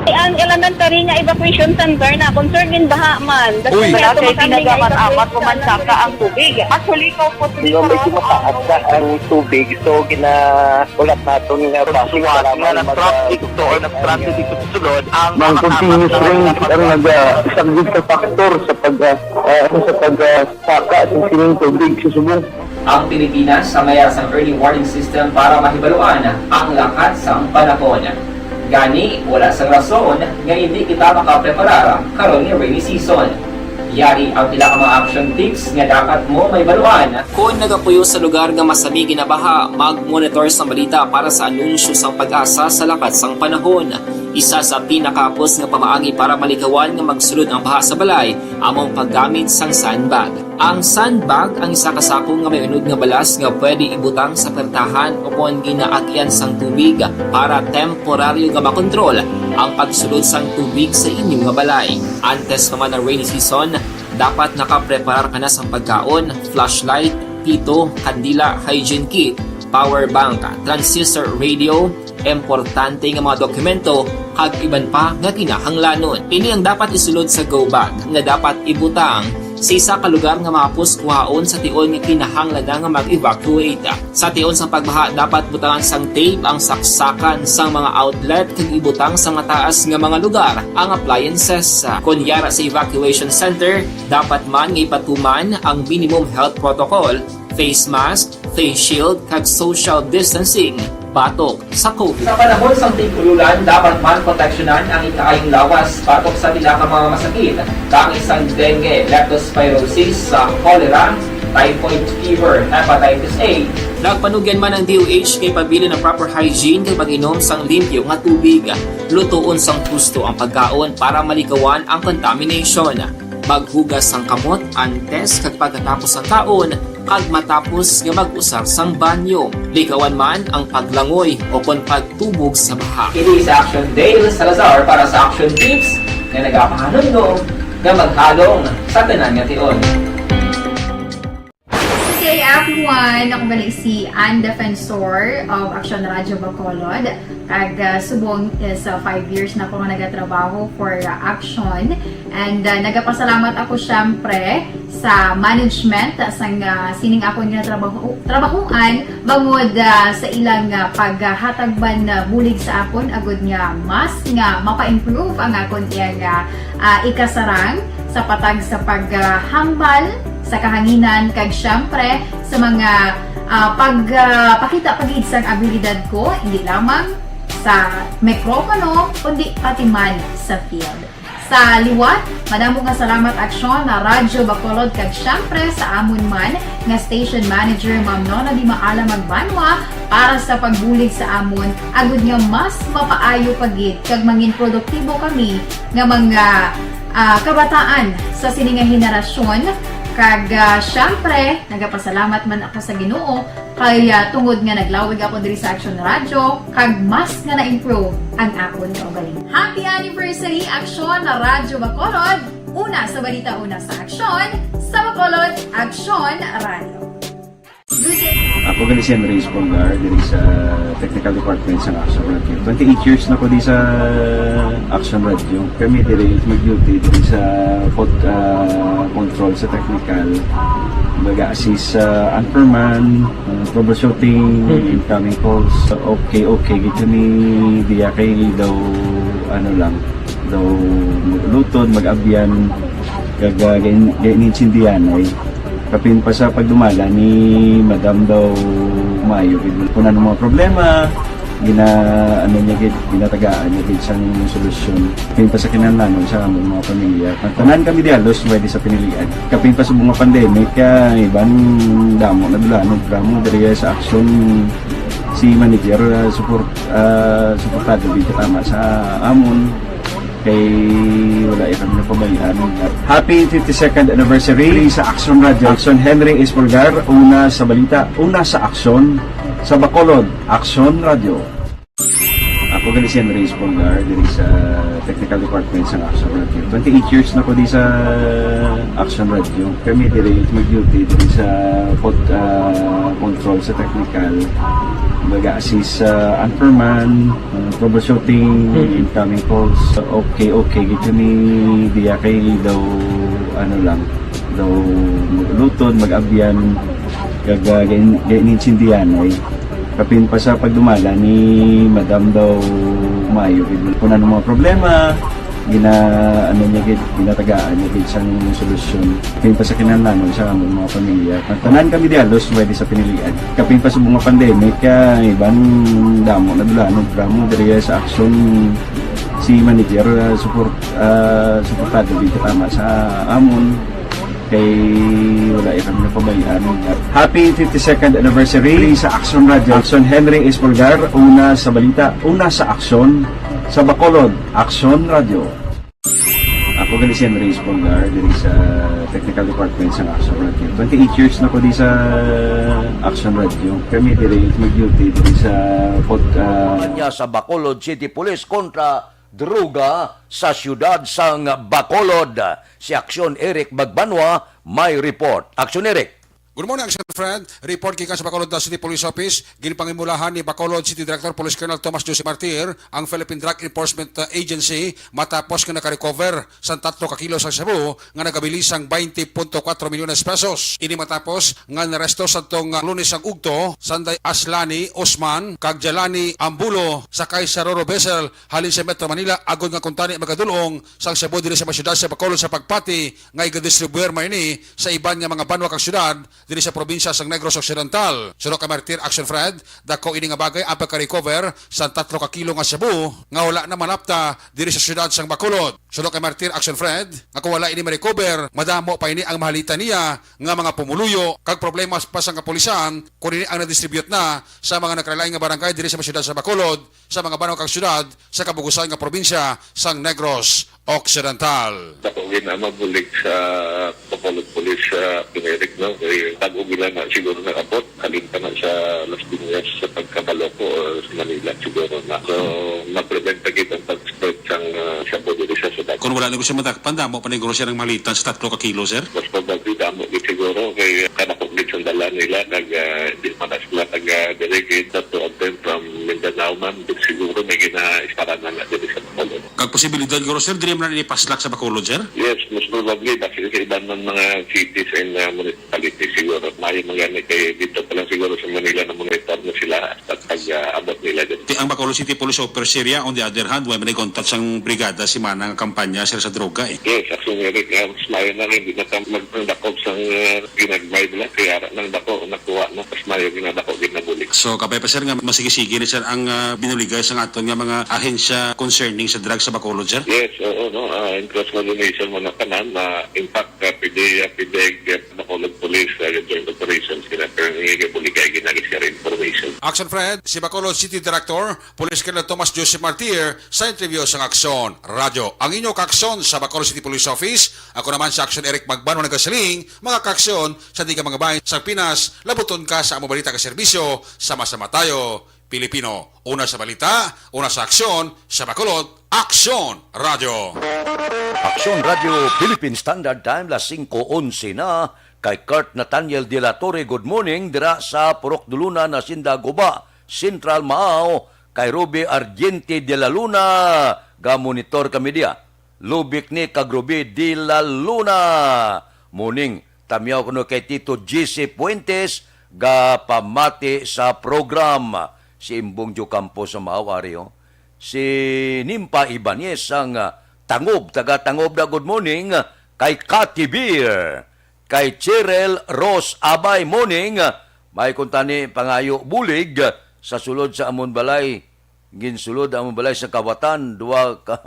Ang elementary nga evacuation center na concerned in baha man. Uy, wala kay pinagamat-amat, pumansaka ang tubig. Actually, ko po, medyo mataas na ang tubig, so ginaulat naton nga bus nga nag-traffic to or nag-transit dito sa sulod ang mga continuous rain ang nag-, ah, isang big factor sa pag, ah, ah, sa pag, ah, saka sa sining tubig sa subong. Ang Pilipinas ang may sang early warning system para mahibaluan ang lakat sang panahon. Gani, wala sang rason nga hindi kita makapreparar karon nga rainy season. Yari ang pila ka mga action tips nga dapat mo mahibaluan. Kon nagapuyo sa lugar nga masami ginabaha, mag-monitor sang balita para sa anunsyo sang PAGASA sa lakat sang panahon. Isa sa pinakahapos nga pamaagi para malikawan nga magsulod ang baha sa balay amo ang paggamit sang sandbag. Ang sandbag ang isa ka sako nga may unod nga balas nga pwede ibutang sa pertahan o kon ginaagian sang tubig para temporaryo nga makontrol ang pagsulod sang tubig sa inyo nga balay. Antes pa man ang rainy season, dapat nakapreparar ka na sang pagkaon, flashlight, pito, kandila, hygiene kit, power bank, transistor radio, importante nga mga dokumento, kag iban pa nga kinahanglanon. Ini ang dapat isulod sa go bag nga dapat ibutang sa isa ka lugar nga mahapos kuhaon sa tion nga kinahanglan na nga mag-evacuate. Sa tion sang pagbaha, dapat butangan sang tape ang saksakan sang mga outlet kag ibutang sa mataas nga mga lugar ang appliances. Kon yara sa evacuation center, dapat man nga ipatuman ang minimum health protocol, face mask, face shield, kag social distancing batok sa COVID. Sa panahon sang tig-ululan, dapat man proteksyonan ang ikaayong lawas batok sa pila ka mga masakit, kaangay sang dengue, leptospirosis, sa cholera, typhoid fever, hepatitis A. Nagpanugyan man ang D O H kay pabilin ang proper hygiene kag pag-inom sang limpyo nga tubig. Lutoon sang husto ang pagkaon para malikawan ang contamination. Maghugas sang kamot antes kag pagkatapos sang kaon, kag matapos nga mag-usar sang banyo. Likawan man ang paglangoy o kon pagtubog sa baha. Ini si Action Dale Salazar para sa Action Tips nga nagapahanumdom nga maghalong sa tanan nga tion. Good day, everyone! Ako gali si Ann Defensor of Action Radio Bacolod. Kag, ah, subong is, ah, five years na ko nga nagatrabaho for, ah, Action. And, ah, nagapasalamat ako, syempre, sa management, ah, sang, ah, sining akon nga trabaho, trabahoan, bangod, ah, sa ilang, ah, paghatag man, ah, bulig sa akon, agud nga mas nga mapa-improve ang akon iyang, ah, ah, ikasarang sa patag sa paghambal sa kahanginan, kag, syempre, sa mga, ah, pag, ah, pakita pa gid sang abilidad ko, hindi lamang sa mikropono, kundi pati man sa field. Sa liwat, madamo nga salamat, Aksyon, na Radyo Bacolod, kag, syempre, sa amon man nga station manager, Ma'am Nona Di Maala Magbanwa, para sa pagbulig sa amon, agud nga mas mapaayo pa gid kag mangin produktibo kami nga mga, ah, kabataan sa sini nga henerasyon, Kag, ah, syempre, nagapasalamat man ako sa Ginoo kay, ah, tungod nga naglawig ako diri sa Action Radio, kag mas nga na-improve ang akon kaugalingon. Happy anniversary, Action Radio Bacolod! Una sa balita, una sa aksyon, sa Bacolod, Action Radio. Ako gali si Henry Espolgar, diri sa technical department sa Action Radio. Twenty-eight years na ko di sa Action Radio. Kami diri mag-duty diri sa pod, ah, control sa technical. Mag-assist sa anchorman, ah, troubleshooting, incoming calls. Okay, okay. Gito ni diya kay daw, ano lang, daw lutod, mag-abyan, kag, ah, gain-, gainintindihan ay. Kapin pa sa pagdumala ni Madam daw maayo gid. Kung ano mga problema, gina-, ano niya gid, ginatagaan niya gid sang solusyon. Kapin pa sa kinahanglanon sa among mga pamilya. Ang tanan kami di halos pwede sa pinilian. Kapin pa sa mga pandemic, kaya iban damo na dulanog. Damo diri sa aksyon si manager, ah, support, ah, suportado gid katama sa amon. Kay wala kami napabayaan. Happy fifty-second anniversary sa Action Radio. Action Henry Espolgar, una sa balita, una sa aksyon, sa Bacolod, Action Radio. Ako gali si Henry Espolgar, diri sa technical department sa Action Radio. Twenty-eight years na ko di sa Action Radio. Kami diri mag-duty diri sa pod, ah, control sa technical. Mag-assist sa anchorman, uh, troubleshooting, incoming calls. Okay, okay. Gito ni diya kay daw, ano lang, daw lutod, mag-abyan, kag, ah, gain-, gainintindihan ay. Kapin pa sa pagdumala ni Madam daw maayo gid. Kung ano mga problema, gina-, ano niya gid, ginatagaan niya gid sang solusyon. Kapin pa sa kinahanglanon sa among mga pamilya. Ang tanan kami di halos pwede sa pinilian. Kapin pa sa mga pandemic, kaya iban damo na dulanog. Damo diri sa aksyon si manager, ah, support, ah, suportado gid katama sa amon. Kay wala kami napabayaan. Happy fifty-second anniversary sa Action Radio. Action Henry Espolgar, una sa balita, una sa aksyon, sa Bacolod, Action Radio. Ako gali si Henry Espolgar, diri sa technical department sa Action Radio. Twenty-eight years na ko di sa Action Radio. Kami diri mag-duty diri sa pod, ah, Kampanya sa Bacolod City Police kontra droga sa siyudad sang Bacolod. Si Aksyon Eric Magbanwa may report. Aksyon Eric. Good morning, Action Fred. Report gikan sa Bacolod City Police Office. Ginpangimulahan ni Bacolod City Director Police Colonel Tomas Jose Martir ang Philippine Drug Enforcement, uh, Agency matapos nga nakarecover sang tatlo ka kilo sang shabu nga nagabilin sang twenty punto kwatro milyones pesos. Ini matapos nga naresto sadtong, uh, Lunes ang ugto, Sanday Aslani Osman kag Jalani Ambulo sakay sa Roro vessel halin sa Metro Manila agod nga kuntani magadul-ong sang shabu diri sa mga syudad sa Bacolod sa pagpati nga igadistribuir man ini sa iban nga mga banwa kag syudad diri sa probinsya sang Negros Occidental. Suno kay Martir Action Fred, dako ini nga bagay ang pagka-recover sa tatlo ka kilo nga shabu nga wala na malapta diri sa syudad sang Bacolod. Suno kay Martir Action Fred, nga kung wala ini ma-recover, madamo pa ini ang mahalitan niya nga mga pumuluyo kag problema pa sang kapulisan kung ini ang nadistribute na sa mga nakalain nga barangay diri sa syudad sa Bacolod, sa mga banwa kag syudad sa kabugusan nga probinsya sang Negros Occidental. Dako gid na mabulig sa Bacolod Police, ah, Eric, no? Kay bago gila na siguro nakabot, halin pa na sa Las Piñas sa pagkabalo ko or sa Manila siguro na. So, ma-prevent pa gid ang pag-spread sang, ah, shabu diri sa syudad. Kung wala na ko siya matakpan, damo pa ni guro siya ng malitan sa tatlo ka kilo, sir? Mas probably damo gid siguro kay kadako gid sang dala nila kag, ah, di pa na sila taga diri gid, that to them from Mindanao man, siguro may gina-ispara na na diri sa Bacolod. Kag posibilidad guro, sir, diri man na ipaslak sa Bacolod, sir? Yes, most probably, basi sa iban man mga cities and, ah, municipalities siguro. Maayo man gani kay dito pa lang siguro sa Manila na monitor na sila at pag, ah, abot nila dito. Ti ang Bacolod City Police Officer siya, on the other hand, way man contact sang brigada si Manang kampanya, sir, sa droga, eh. Yes, actually, Eric, ah, mas maayo na rin, di na ta magdakop sang, ah, ginagmay nila, kaya nang dako, nakuha na, mas maayo ginadako, ginabulig. So, kabay pa, sir, nga masigi-sige ni, sir, ang, ah, binuligay sa aton nga mga ahensya concerning sa drugs sa Bacolod, sir? Yes, oo, no. Ah, in close coordination mo na tanan, na in fact, ah, pwede, ah, pwede, ah, Bacolod Police, ah, joint operations, kina, pero hindi ka buligay, ginagis ka rin information. Action Fred, si Bacolod City Director, Police Colonel Thomas Joseph Martir, sa interview sa Aksyon Radyo. Ang inyo kaaksyon sa Bacolod City Police Office, ako naman si Aksyon Eric Magbanwa nagasiling, mga kaaksyon, sa di ka mga bayan sa Pinas, labuton ka sa amo balita ka serbisyo, sama-sama tayo, Pilipino. Una sa balita, una sa aksyon, sa Bacolod, Aksyon Radyo. Aksyon Radyo Philippine Standard Time, las singko onse na. Kay Kurt Nathaniel de la Torre, good morning, dira sa Purok Duluna, Nasinda, Guba, Central, Maao. Kay Ruby Argente de la Luna, ga monitor kami dia. Lubik ni kag Ruby de la Luna. Morning, tamyaw kuno kay Tito G C Fuentes, ga pamati sa program. Si Imbong Diocampo sa Maao, ari, oh. Si Nimpa Ibanez ang, ah, Tangob, taga Tangob na, good morning. Kay Kati Beer, kay Cheryl Rose Abay, morning. May kuntani pangayo bulig sa sulod sa amon balay. Ginsulod amon balay sa kawatan, duwa ka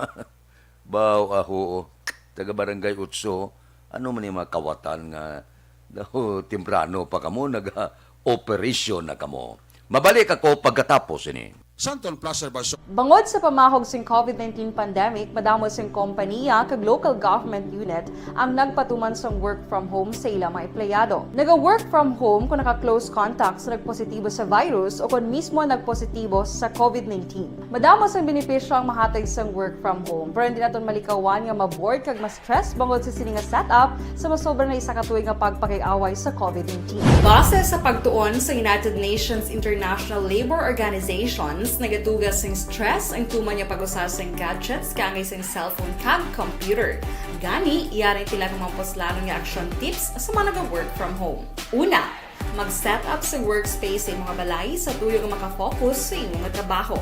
baw aho, taga Barangay Utso. Ano man yung mga kawatan nga daw temprano pa kamo, naga-operasyon na kamo? Mabalik ako pagkatapos ini. Santon Plaza, Verso. Bangod sa pamahog sing COVID nineteen pandemic, madamo sing kompaniya kag local government unit ang nagpatuman sang work from home sa ila mga empleyado. Naga-work from home kung naka-close contact sa nagpositibo sa virus o kon mismo nagpositibo sa COVID nineteen. Madamo sang benepisyo ang mahatag sang work from home, pero hindi naton malikawan nga ma-bored kag ma-stress bangod sa sini nga setup sa masobra na isa ka tuig nga pagpakig-away sa COVID nineteen. Base sa pagtuon sa United Nations International Labor Organizations, nagatuga sing stress ang tuman nga pag-usa sing gadgets kaangay sing cellphone kag computer. Gani, yari ang pila ka mga puslanon nga action tips sa mga naga-work from home. Una, mag-set up sa workspace sa imong balay sa tuyo nga makafocus sa imong trabaho.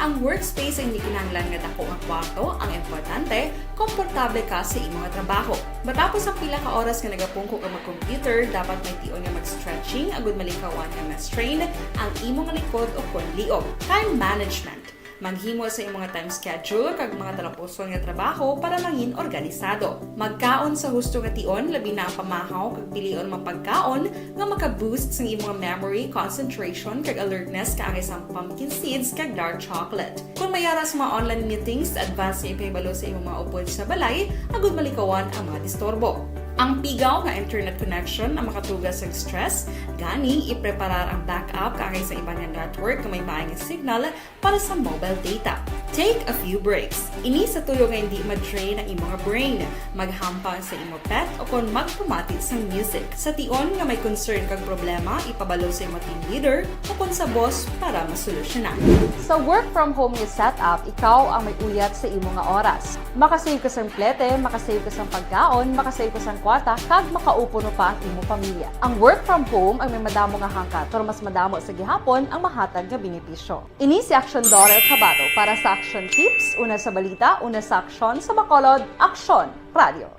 Ang workspace ay hindi kinahanglan nga dako nga kwarto, ang importante, komportable ka sa imong trabaho. Matapos ang pila ka oras nga nagapungko ka mag-computer, dapat may tion nga mag-stretching agud malikawan nga ma-strain ang imong likod o kon liog. Time management. Maghimo sa imong time schedule kag mga talapuson nga trabaho para mangin organisado. Magkaon sa husto nga tion, labi na ang pamahaw kag pilion mga pagkaon nga maka-boost sang imong memory, concentration, kag alertness kaangay sang pumpkin seeds kag dark chocolate. Kung may ara sa mga online meetings, advance nga ipahibalo sa imong mga upod sa balay agud malikawan ang mga disturbo. Ang pigaw nga internet connection ang makatuga sang stress, gani ipreparar ang backup kaangay sa iban nga network nga may maay nga signal para sa mobile data. Take a few breaks. Ini sa tuyo nga hindi ma-drain ang imo nga brain. Maghampang sa imo pet o kon magpamati sang music. Sa tion nga may concern kag problema, ipabalo sa imo team leader o kon sa boss para masolusyonan. Sa work from home nga setup, ikaw ang may uyat sa imo nga oras. Makasave ka sang plete, makasave ka sang pagkaon, makasave ka sang kwarta, kag makaupuno pa ang imo pamilya. Ang work from home ang may madamo nga hangkat, pero mas madamo sa gihapon ang mahatag nga benepisyo. Ini si Action Dorel Cabato para sa Action Tips, una sa balita, una sa aksyon, sa Bacolod, Aksyon Radio.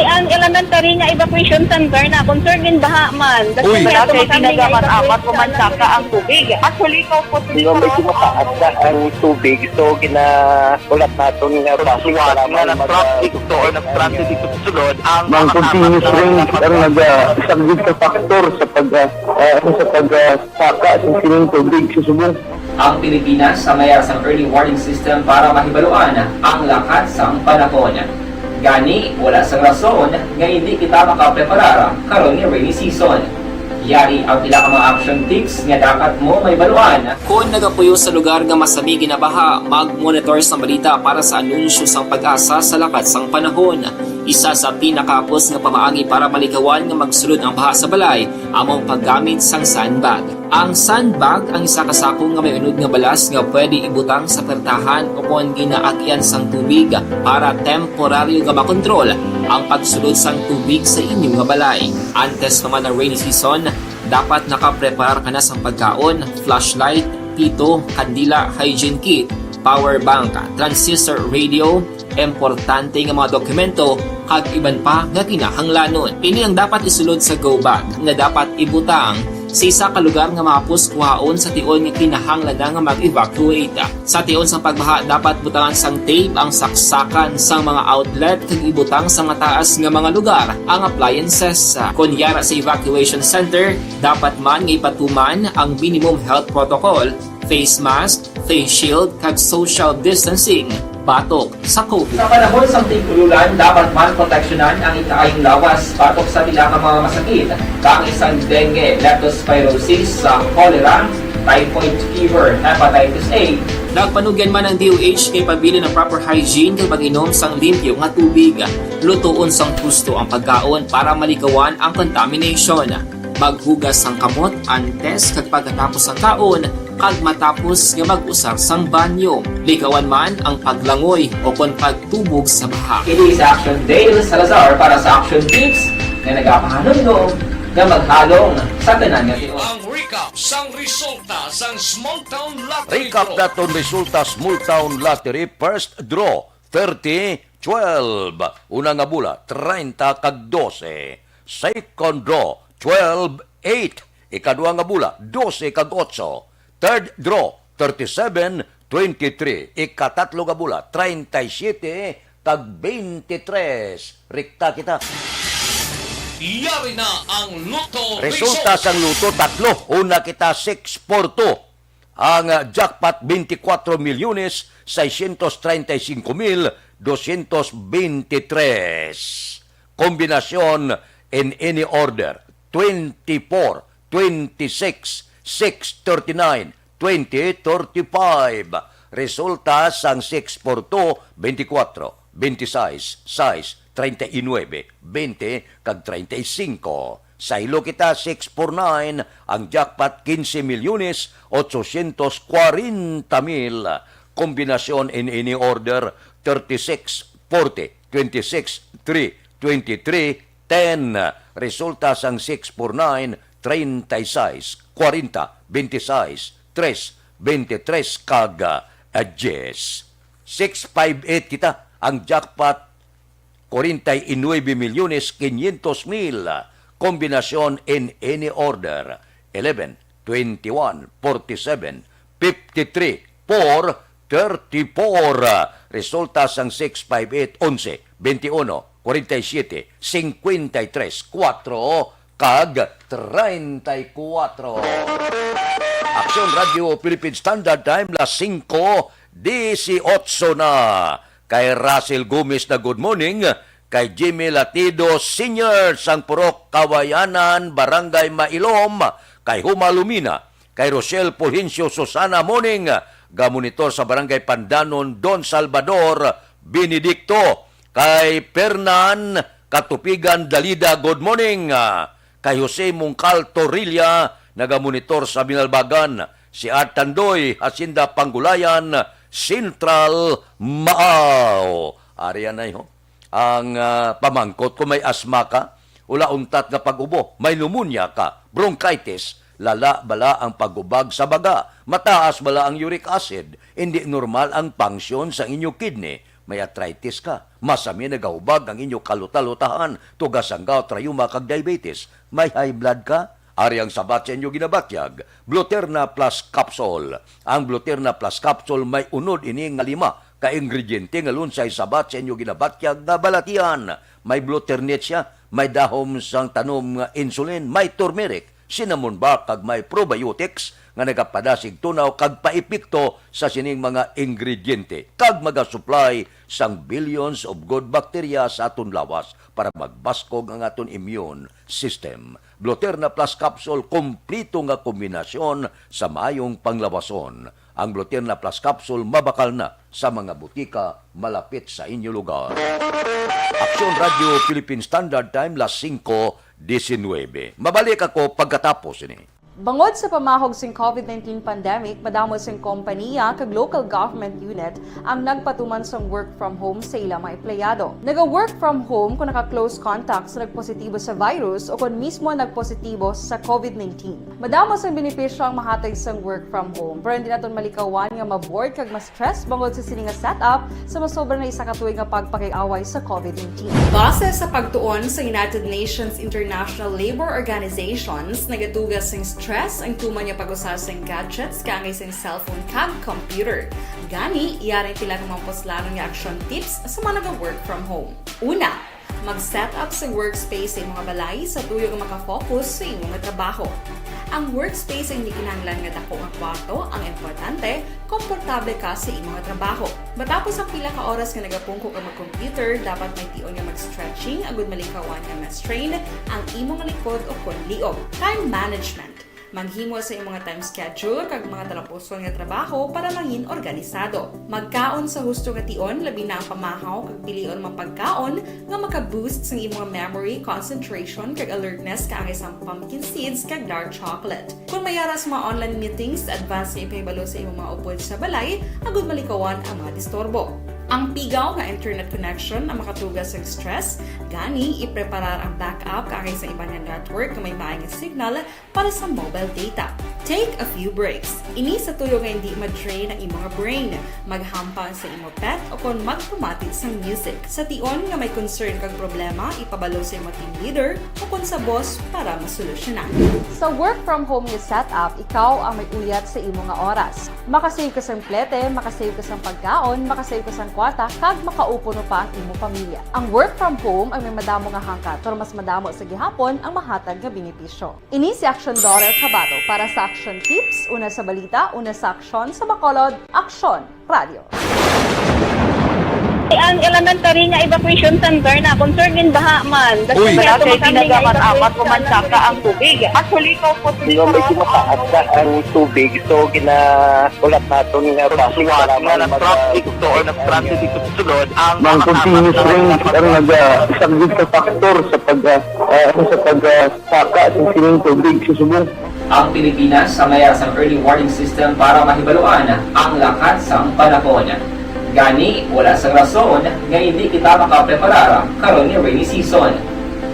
Ang elementary nga evacuation center na concern in baha man. Uy, wala kay pinagaman amat ko man saka ang tubig. Actually, ko po. Di ba, medyo mataas na ang tubig, so ginahulat naton nga traffic nga na-traffic to or nag-traffic dito sa sulod ang mga continuous rain ang nag-, ah, isa gid ka factor sa pag, ah, ah, sa pag, ah, saka sa sining tubig sa subong. Ang Pilipinas sa mayar sang early warning system para mahibaluan ang lakat sang panahon. Gani, wala sang rason nga hindi kita makapreparar karon nga rainy season. Yari ang pila ka mga action tips nga dapat mo mahibaluan. Kon nagapuyo sa lugar nga masami ginabaha, mag-monitor sang balita para sa anunsyo sang PAGASA sa lakat sang panahon. Isa sa pinakahapos nga pamaagi para malikawan nga magsulod ang baha sa balay amo ang paggamit sang sandbag. Ang sandbag ang isa ka sako nga may unod nga balas nga pwede ibutang sa pertahan o kon ginaagyan sang tubig para temporaryo nga makontrol ang pagsulod sang tubig sa inyo nga balay. Antes pa man ang rainy season, dapat nakapreparar ka na sang pagkaon, flashlight, pito, kandila, hygiene kit, power bank, transistor radio, importante nga mga dokumento, kag iban pa nga kinahanglanon. Ini ang dapat isulod sa go bag nga dapat ibutang Sa isa ka lugar nga mahapos kuhaon sa tion nga kinahanglan na nga mag-evacuate. Sa tion sang pagbaha, dapat butangan sang tape ang saksakan sang mga outlet kag ibutang sa mataas nga mga lugar ang appliances. Kon yara sa evacuation center, dapat man nga ipatuman ang minimum health protocol, face mask, face shield, kag social distancing batok sa COVID. Sa panahon sang tig-ululan, dapat man proteksyonan ang ikaayong lawas batok sa pila ka mga masakit, kaangay sang dengue, leptospirosis, sa cholera, typhoid fever, hepatitis A. Nagpanugyan man ang D O H nga ipabilin ang proper hygiene kag pag-inom sang limpyo nga tubig. Lutoon sang husto ang pagkaon para malikawan ang contamination. Maghugas sang kamot antes kag pagkatapos sang kaon, kag matapos nga mag-usar sang banyo. Likawan man ang paglangoy o kon pagtubog sa baha. Kini si Action Dale Salazar para sa Action Tips nga nagapahanumdom nga maghalong sa tanan nga tion. Ang recap sang resulta sang Small Town Lottery Recap Draw. Naton resulta, Small Town Lottery first draw, thirty twelve. Una nga bola, treinta kag dose. Second draw, twelve eight. Ikadua nga bola, dose kag otso. Third draw, thirty-seven twenty-three. Ikatatlo nga bola, treinta y siete kag twenty-three. Rekta kita. Yari na ang Lotto resulta result. Sang Lotto, tatlo. Una kita, six four two. Ang, ah, jackpot, twenty-four milyones seiscientos treinta y cinco mil doscientos veintitrés. Kombinasyon in any order, twenty-four, twenty-six, six thirty-nine, twenty thirty-five. Resulta sang six four two, twenty-four, twenty-six, sais, treinta y nuebe, twenty, kag treinta y cinco. Saylo kita, six four nine, ang jackpot, quince milyones ochocientos cuarenta mil. Kombinasyon in any order, thirty-six forty, twenty-six three, twenty-three ten. Resulta sang six four nine, treinta y seis, cuarenta, veintiseis, tres, veintitrés, kag, ah, diez. Six five eight kita, ang jackpot, cuarenta y nueve milyones quinientos mil. Kombinasyon in any order, eleven, twenty-one, forty-seven, fifty-three, four, thirty-four. Resulta sang six five eight, onse, veintiuno, cuarenta y siete, cincuenta y tres, cuatro, kag treinta y cuatro. Aksyon Radio Philippine Standard Time, las singko dieciocho na. Kay Russell Gomez na good morning, kay Jimmy Latido Senior sang Purok Kawayanan, Barangay Mailom, kay Huma Lumina, kay Rochelle Fulgencio Susana Moning, gamonitor sa Barangay Pandanon, Don Salvador Benedicto, kay Fernan Katupigan Dalida, good morning, ah, kay Jose Mungkal Torrilla, nagamonitor sa Binalbagan, si Art Tandoy, Hacienda Panggulayan, Central, Maaw. Ari anay, ho. Ang, ah, pamangkot, kung may asma ka, ula untat nga pag-ubo, may pneumonia ka, bronchitis, lala bala ang pag-ubag sa baga, mataas bala ang uric acid, hindi normal ang function sa inyo kidney, may arthritis ka, masami nagahubag ang inyo kalutalutahan, tugas sang gout, rayuma, kag diabetes, may high blood ka, ari ang sabat sa inyo ginabatyag, Bluterna Plus Capsule. Ang Bluterna Plus Capsule may unod ini nga lima ka ingrediente nga lunsay sabat sa inyo ginabatyag nga balatian. May Bluternet siya, may dahom sang tanom nga insulin, may turmeric, cinnamon bark, kag may probiotics nga nagapadasig tunaw kag paepekto sa sining mga ingrediente, kag magasupply sang billions of good bacteria sa aton lawas para magbaskog ang aton immune system. Bluterna Plus Capsule, kompleto nga kombinasyon sa maayong panglawason. Ang Bluterna Plus Capsule mabakal na sa mga butika malapit sa inyo lugar. Aksyon Radio Philippine Standard Time, las singko diecinuebe. Mabalik ako pagkatapos ini. Bangod sa pamahog sing COVID nineteen pandemic, madamo sing kompaniya kag local government unit ang nagpatuman sang work from home sa ila mga empleyado. Naga-work from home kon naka-close contact sa nagpositibo sa virus o kon mismo nagpositibo sa COVID nineteen. Madamo sang benepisyo ang mahatag sang work from home, pero hindi naton malikawan nga ma-bored kag ma-stress bangod sa sini nga setup sa masobra na isa ka tuig nga pagpakig-away sa COVID nineteen. Base sa pagtuon sa United Nations International Labour Organizations, nagatuga sing Stress ang tuman nga pag-usar sang gadgets kaangay sang cellphone kag computer. Gani, yari ang pila ka mga puslanon nga action tips sa mga naga-work from home. Una, mag-set up sa workspace sa imong balay sa tuyo nga makafocus sa imong trabaho. Ang workspace ang hindi kinahanglan nga dako nga kwarto, ang importante, komportable ka sa imong trabaho. Matapos ang pila ka oras nga nagapungko ka mag-computer, dapat may tion nga mag-stretching agud malikawan nga ma-strain ang imong likod o kon liog. Time management. Maghimo sa imong time schedule kag mga talapuson nga trabaho para mangin organisado. Magkaon sa husto nga tion, labi na ang pamahaw kag pilion mga pagkaon nga maka-boost sang imong memory, concentration, kag alertness kaangay sang pumpkin seeds kag dark chocolate. Kung may ara sa mga online meetings, advance nga ipahibalo sa imong mga upod sa balay agud malikawan ang mga disturbo. Ang pigaw nga internet connection ang makatuga sa stress, gani ipreparar ang backup kaangay sa iban nga network nga may maay nga signal para sa mobile data. Take a few breaks. Ini sa tuyo nga hindi ma-drain ang imong brain. Maghampang sa imo pet o kon magpamati sang music. Sa tion nga may concern kag problema, ipabalo sa imo team leader o kon sa boss para masolusyonan. Sa work from home nga setup, ikaw ang may uyat sa imo nga oras. Makasave ka sang plete, makasave ka sang pagkaon, makasave ka sang kwarta, kag makaupo pa ang imo pamilya. Ang work from home ay may madamo nga hangkat, pero mas madamo sa gihapon ang mahatag nga benepisyo. Ini si Action Daughter Kabato para sa Action Tips, una sa balita, una sa aksyon, sa Bacolod, Aksyon Radio. Ang elementary nga evacuation center na concern in baha man. Uy. Wala kay ginagaman amat ko man saka ang tubig. Actually, ikaw po, Hindi, medyo mataas na ang tubig. So, ginahulat naton nga base lamang na mag- traffic to or nag-traffic ito sulod ang Ang mga continuous apat na rain ang naga-, isang sa factor sa pag, ah, ah, sa pag, ah, saka sa sining tubig sa subong. Ang Pilipinas ang may sang early warning system para mahibaluan ang lakat sang panahon. Gani, wala sang rason nga hindi kita makapreparar karon nga rainy season.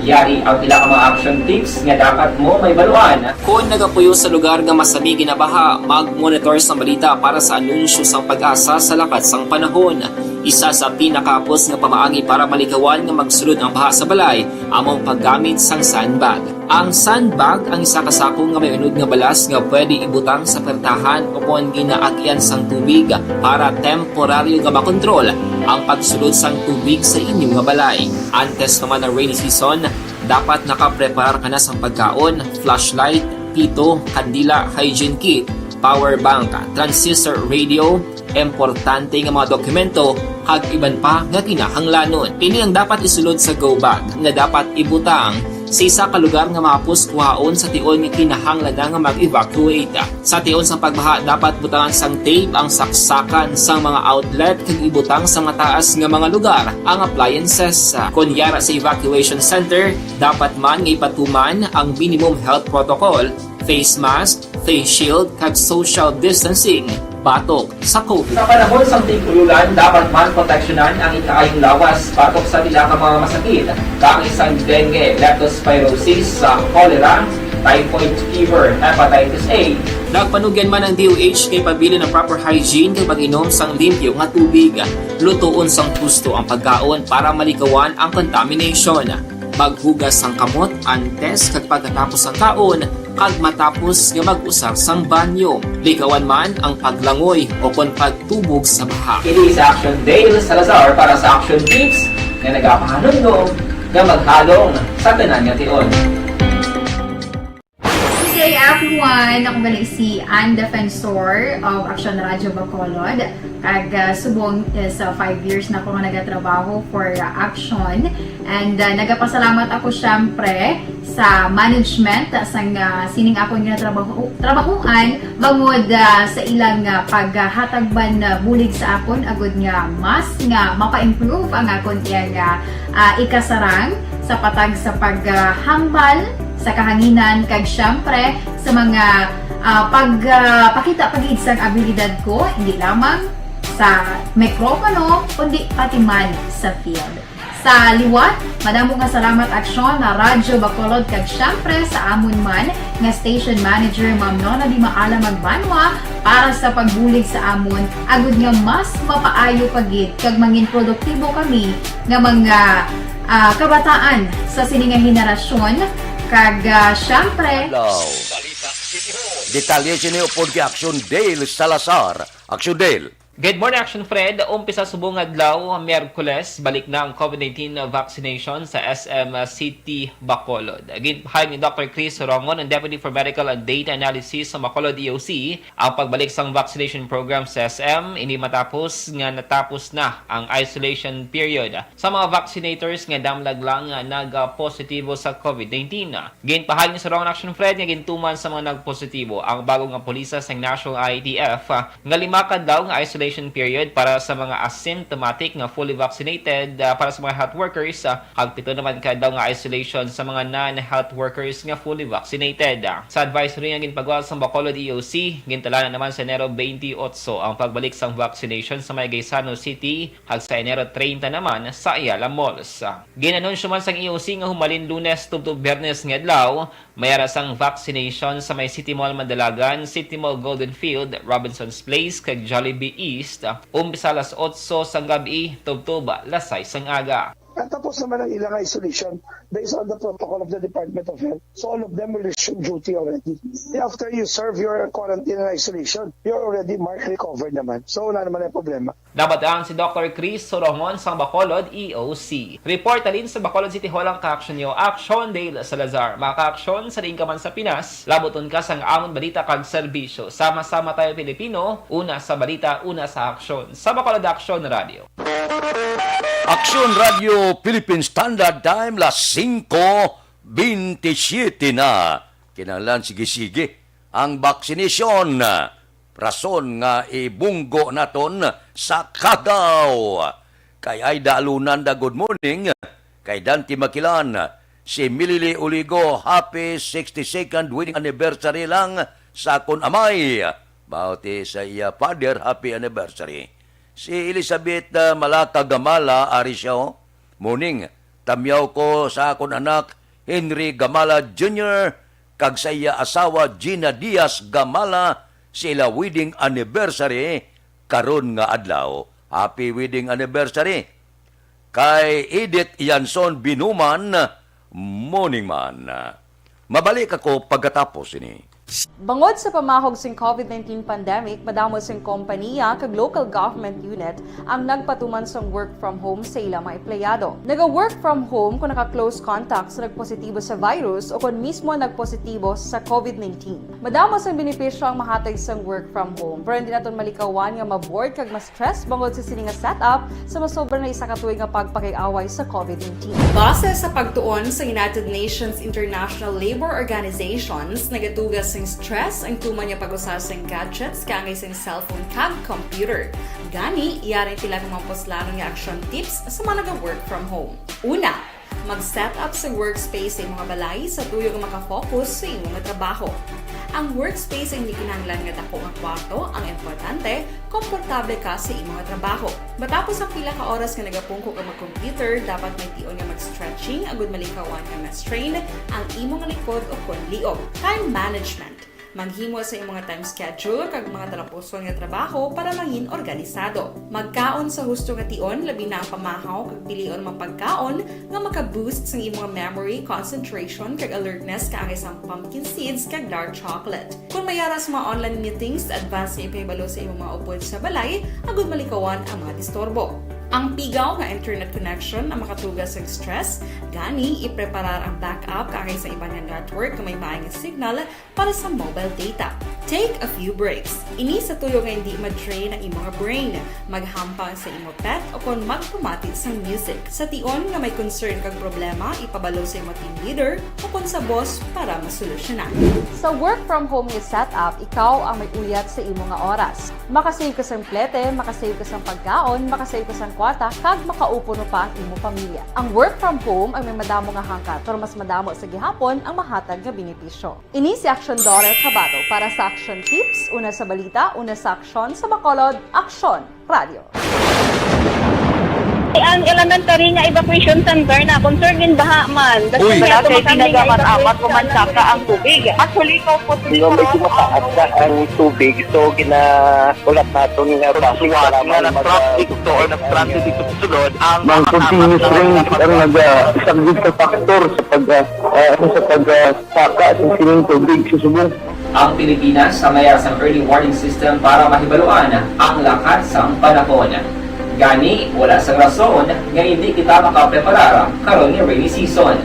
Yari ang pila ka mga action tips nga dapat mo mahibaluan. Kon nagapuyo sa lugar nga masami ginabaha, mag-monitor sa balita para sa anunsyo sang PAGASA sa lakat sang panahon. Isa sa pinakahapos nga pamaagi para malikawan nga magsulod ang baha sa balay amo ang paggamit sang sandbag. Ang sandbag ang isa ka sako nga may unod nga balas nga pwede ibutang sa pertahan o kon ginaagyan sang tubig para temporaryo nga makontrol ang pagsulod sang tubig sa inyo nga balay. Antes naman ang rainy season, dapat nakapreparar ka na sang pagkaon, flashlight, pito, kandila, hygiene kit, power bank, transistor radio, importante nga mga dokumento, kag iban pa nga kinahanglanon. Ini ang dapat isulod sa go bag nga dapat ibutang sa isa ka lugar nga mahapos kuhaon sa tion nga kinahanglan na nga mag-evacuate. Sa tion sang pagbaha, dapat butangan sang tape ang saksakan sang mga outlet kag ibutang sa mataas nga mga lugar ang appliances. Kon yara sa evacuation center, dapat man nga ipatuman ang minimum health protocol, face mask, face shield, kag social distancing batok sa COVID. Sa panahon sang tig-ululan, dapat man proteksyonan ang ikaayong lawas batok sa pila ka mga masakit, kaangay sang dengue, leptospirosis, sa cholera, typhoid fever, hepatitis A. Nagpanugyan man ang D O H nga ipabilin ang proper hygiene kag pag-inom sang limpyo nga tubig. Lutoon sang husto ang pagkaon para malikawan ang contamination. Maghugas sang kamot antes kag pagkatapos sang kaon, kag matapos nga mag-usar sang banyo. Likawan man ang paglangoy o kon pagtubog sa baha. Ini si Action Dale Salazar para sa Action Tips nga nagapahanumdom nga maghalong sa tanan nga tion. Good day, everyone! Ako gali si Ann Defensor of Action Radio Bacolod. Kag, ah, subong is, ah, five years na ako nga nagatrabaho for, ah, Action. And, ah, nagapasalamat ako, syempre, sa management, ah, sang, ah, sining akon nga trabaho, trabahuan, bangod, ah, sa ilang, ah, paghatag man, ah, bulig sa akon, agud nga mas nga mapa-improve ang akon iyang, ah, ah, ikasarang sa patag sa paghambal sa kahanginan, kag, syempre, sa mga, ah, pag, ah, pakita pa gid sang abilidad ko, hindi lamang sa mikropono, kundi pati man sa field. Sa liwat, madamo nga salamat, Aksyon, na Radyo Bacolod, kag, syempre, sa amon man nga station manager, Ma'am Nona Di Maala Magbanwa, para sa pagbulig sa amon, agud nga mas mapaayo pa gid kag mangin produktibo kami nga mga, ah, kabataan sa sini nga henerasyon, kag, ah, syempre, Hello. Detalye sini upod kay Action Dale Salazar. Action Dale. Good morning, Action Fred. Umpisa subong adlaw, Miyerkules, balik na ang COVID nineteen vaccination sa S M City Bacolod. Ginpahayag ni Doctor Chris Rongon, ang Deputy for Medical and Data Analysis sa Bacolod E O C, ang pagbalik sang vaccination program sa S M, ini matapos nga natapos na ang isolation period sa mga vaccinators nga damlag lang nga nagapositibo sa COVID nineteen. Ginpahayag ni Rongon, Action Fred, nga gintuman sa mga nagpositibo ang bago nga polisa sang National I A T F, ah, nga lima ka adlaw nga isolation period para sa mga asymptomatic nga fully vaccinated, ah, para sa mga health workers, ah, kag pito naman ka adlaw nga isolation sa mga non-health workers nga fully vaccinated. Sa advisory nga ginpagawa sang Bacolod E O C, gintala na naman sa Enero twenty-eight ang pagbalik sang vaccination sa may Gaisano City, kag sa Enero treinta naman sa Ayala Malls. Gin-anunsyo man sang E O C nga humalin Lunes tubtob Biyernes nga adlaw, may ara sang vaccination sa may City Mall Mandalagan, City Mall Golden Field, Robinson's Place, kag Jollibee East, umpisa alas otso sang gab-i tubtob alas sais sang aga. Natapos naman ang ilang isolation based on the protocol of the Department of Health. So all of them will resume duty already. After you serve your quarantine and isolation, you're already marked recovered naman. So wala naman ang problema. Nabatian si Doctor Chris Sorongon sang Bacolod E O C. Report halin sa Bacolod City Hall ang ka-aksyon niyo, Action Dale Salazar. Mga ka-aksyon, sa diin ka man sa Pinas, labuton ka sang amon balita kag serbisyo. Sama-sama tayo, Pilipino, una sa balita, una sa aksyon. Sa Bacolod Action Radio. Action Radio Philippine Standard Time, las singko bintisiete na. Kinahanglan sige-sige ang vaccination. Rason nga ibunggo naton sa Cagao. Kay Aida Alunanda, good morning. Kay Dante Makilan, si Milili Oligo, happy sixty-second wedding anniversary lang sa akon amay. Mao ti sa iya father, happy anniversary. Si Elizabeth, ah, Malaka Gamala, ari siya, oh. Morning, tamyaw ko sa akon anak, Henry Gamala Junior, kag sa iya asawa, Gina Diaz Gamala, sa ila wedding anniversary karon nga adlaw. Happy wedding anniversary. Kay Edith Yanson Binuman, morning man. Mabalik ako pagkatapos ini. Bangod sa pamahog sing COVID nineteen pandemic, madamo sing kompaniya kag local government unit ang nagpatuman sang work from home sa ila mga empleyado. Naga-work from home kon naka-close contact sa nagpositibo sa virus o kon mismo nagpositibo sa COVID nineteen. Madamo sang benepisyo ang mahatag sang work from home, pero hindi naton malikawan nga ma-bored kag ma-stress bangod sa sini nga setup sa masobra na isa ka tuig nga pagpakig-away sa COVID nineteen. Base sa pagtuon sa United Nations International Labour Organizations, nagatuga sing stress ang tuman nga pag-usa sing gadgets kaangay sing cellphone kag computer. Gani, yari ang pila ka mga puslanon nga action tips sa mga naga-work from home. Una, mag-set up sa workspace sa imong balay sa tuyo nga makafocus sa imong trabaho. Ang workspace hindi kinahanglan nga dako nga kwarto, ang importante, komportable ka sa imong trabaho. Matapos ang pila ka oras nga nagapungko ka mag-computer, dapat may tion nga mag-stretching agud malikawan nga ma-strain ang imong likod o kon liog. Time management. Maghimo sa imong time schedule kag mga talapuson nga trabaho para mangin organisado. Magkaon sa husto nga tion, labi na ang pamahaw kag pilion mga pagkaon nga maka-boost sang imong memory, concentration, kag alertness kaangay sang pumpkin seeds kag dark chocolate. Kon may ara sa mga online meetings, advance nga ipahibalo sa imong mga upod sa balay agud malikawan ang mga disturbo. Ang pigaw nga internet connection ang makatuga sang stress, gani ipreparar ang backup kaangay sa iban nga network nga may maay nga signal para sa mobile data. Take a few breaks. Ini sa tuyo nga hindi ma-drain ang imong brain. Maghampang sa imo pet o kon magpamati sang music. Sa tion nga may concern kag problema, ipabalo sa imo team leader o kon sa boss para masolusyonan. Sa work from home nga setup, ikaw ang may uyat sa imo nga oras. Makasave ka sang plete, makasave ka sang pagkaon, makasave ka sang kwarta, kag makaupod pa ang imo pamilya. Ang work from home ang may madamo nga hangkat, pero mas madamo sa gihapon ang mahatag nga benepisyo. Ini si Action Daughter Kabato para sa Action Tips, una sa balita, una sa aksyon, sa Bacolod, Aksyon Radio. Ang elementary nga evacuation center na concern in baha man. Uy. Wala kay pinagamat-amat ko man saka ang tubig. Actually, ko po. Di ba, medyo mataas na ang tubig, so ginahulat naton nga pasig para nga nag-traffic to or nag-transit dito sa sulod ang mga continuous rain ang nag-, ah, isang big factor sa pag, ah, ah, ano, sa pag, ah, saka sa sining tubig sa subong. Ang Pilipinas sa mayar sang early warning system para mahibaluan ang lakat sang panahon. Gani, wala sang rason nga hindi kita makapreparar karon nga rainy season.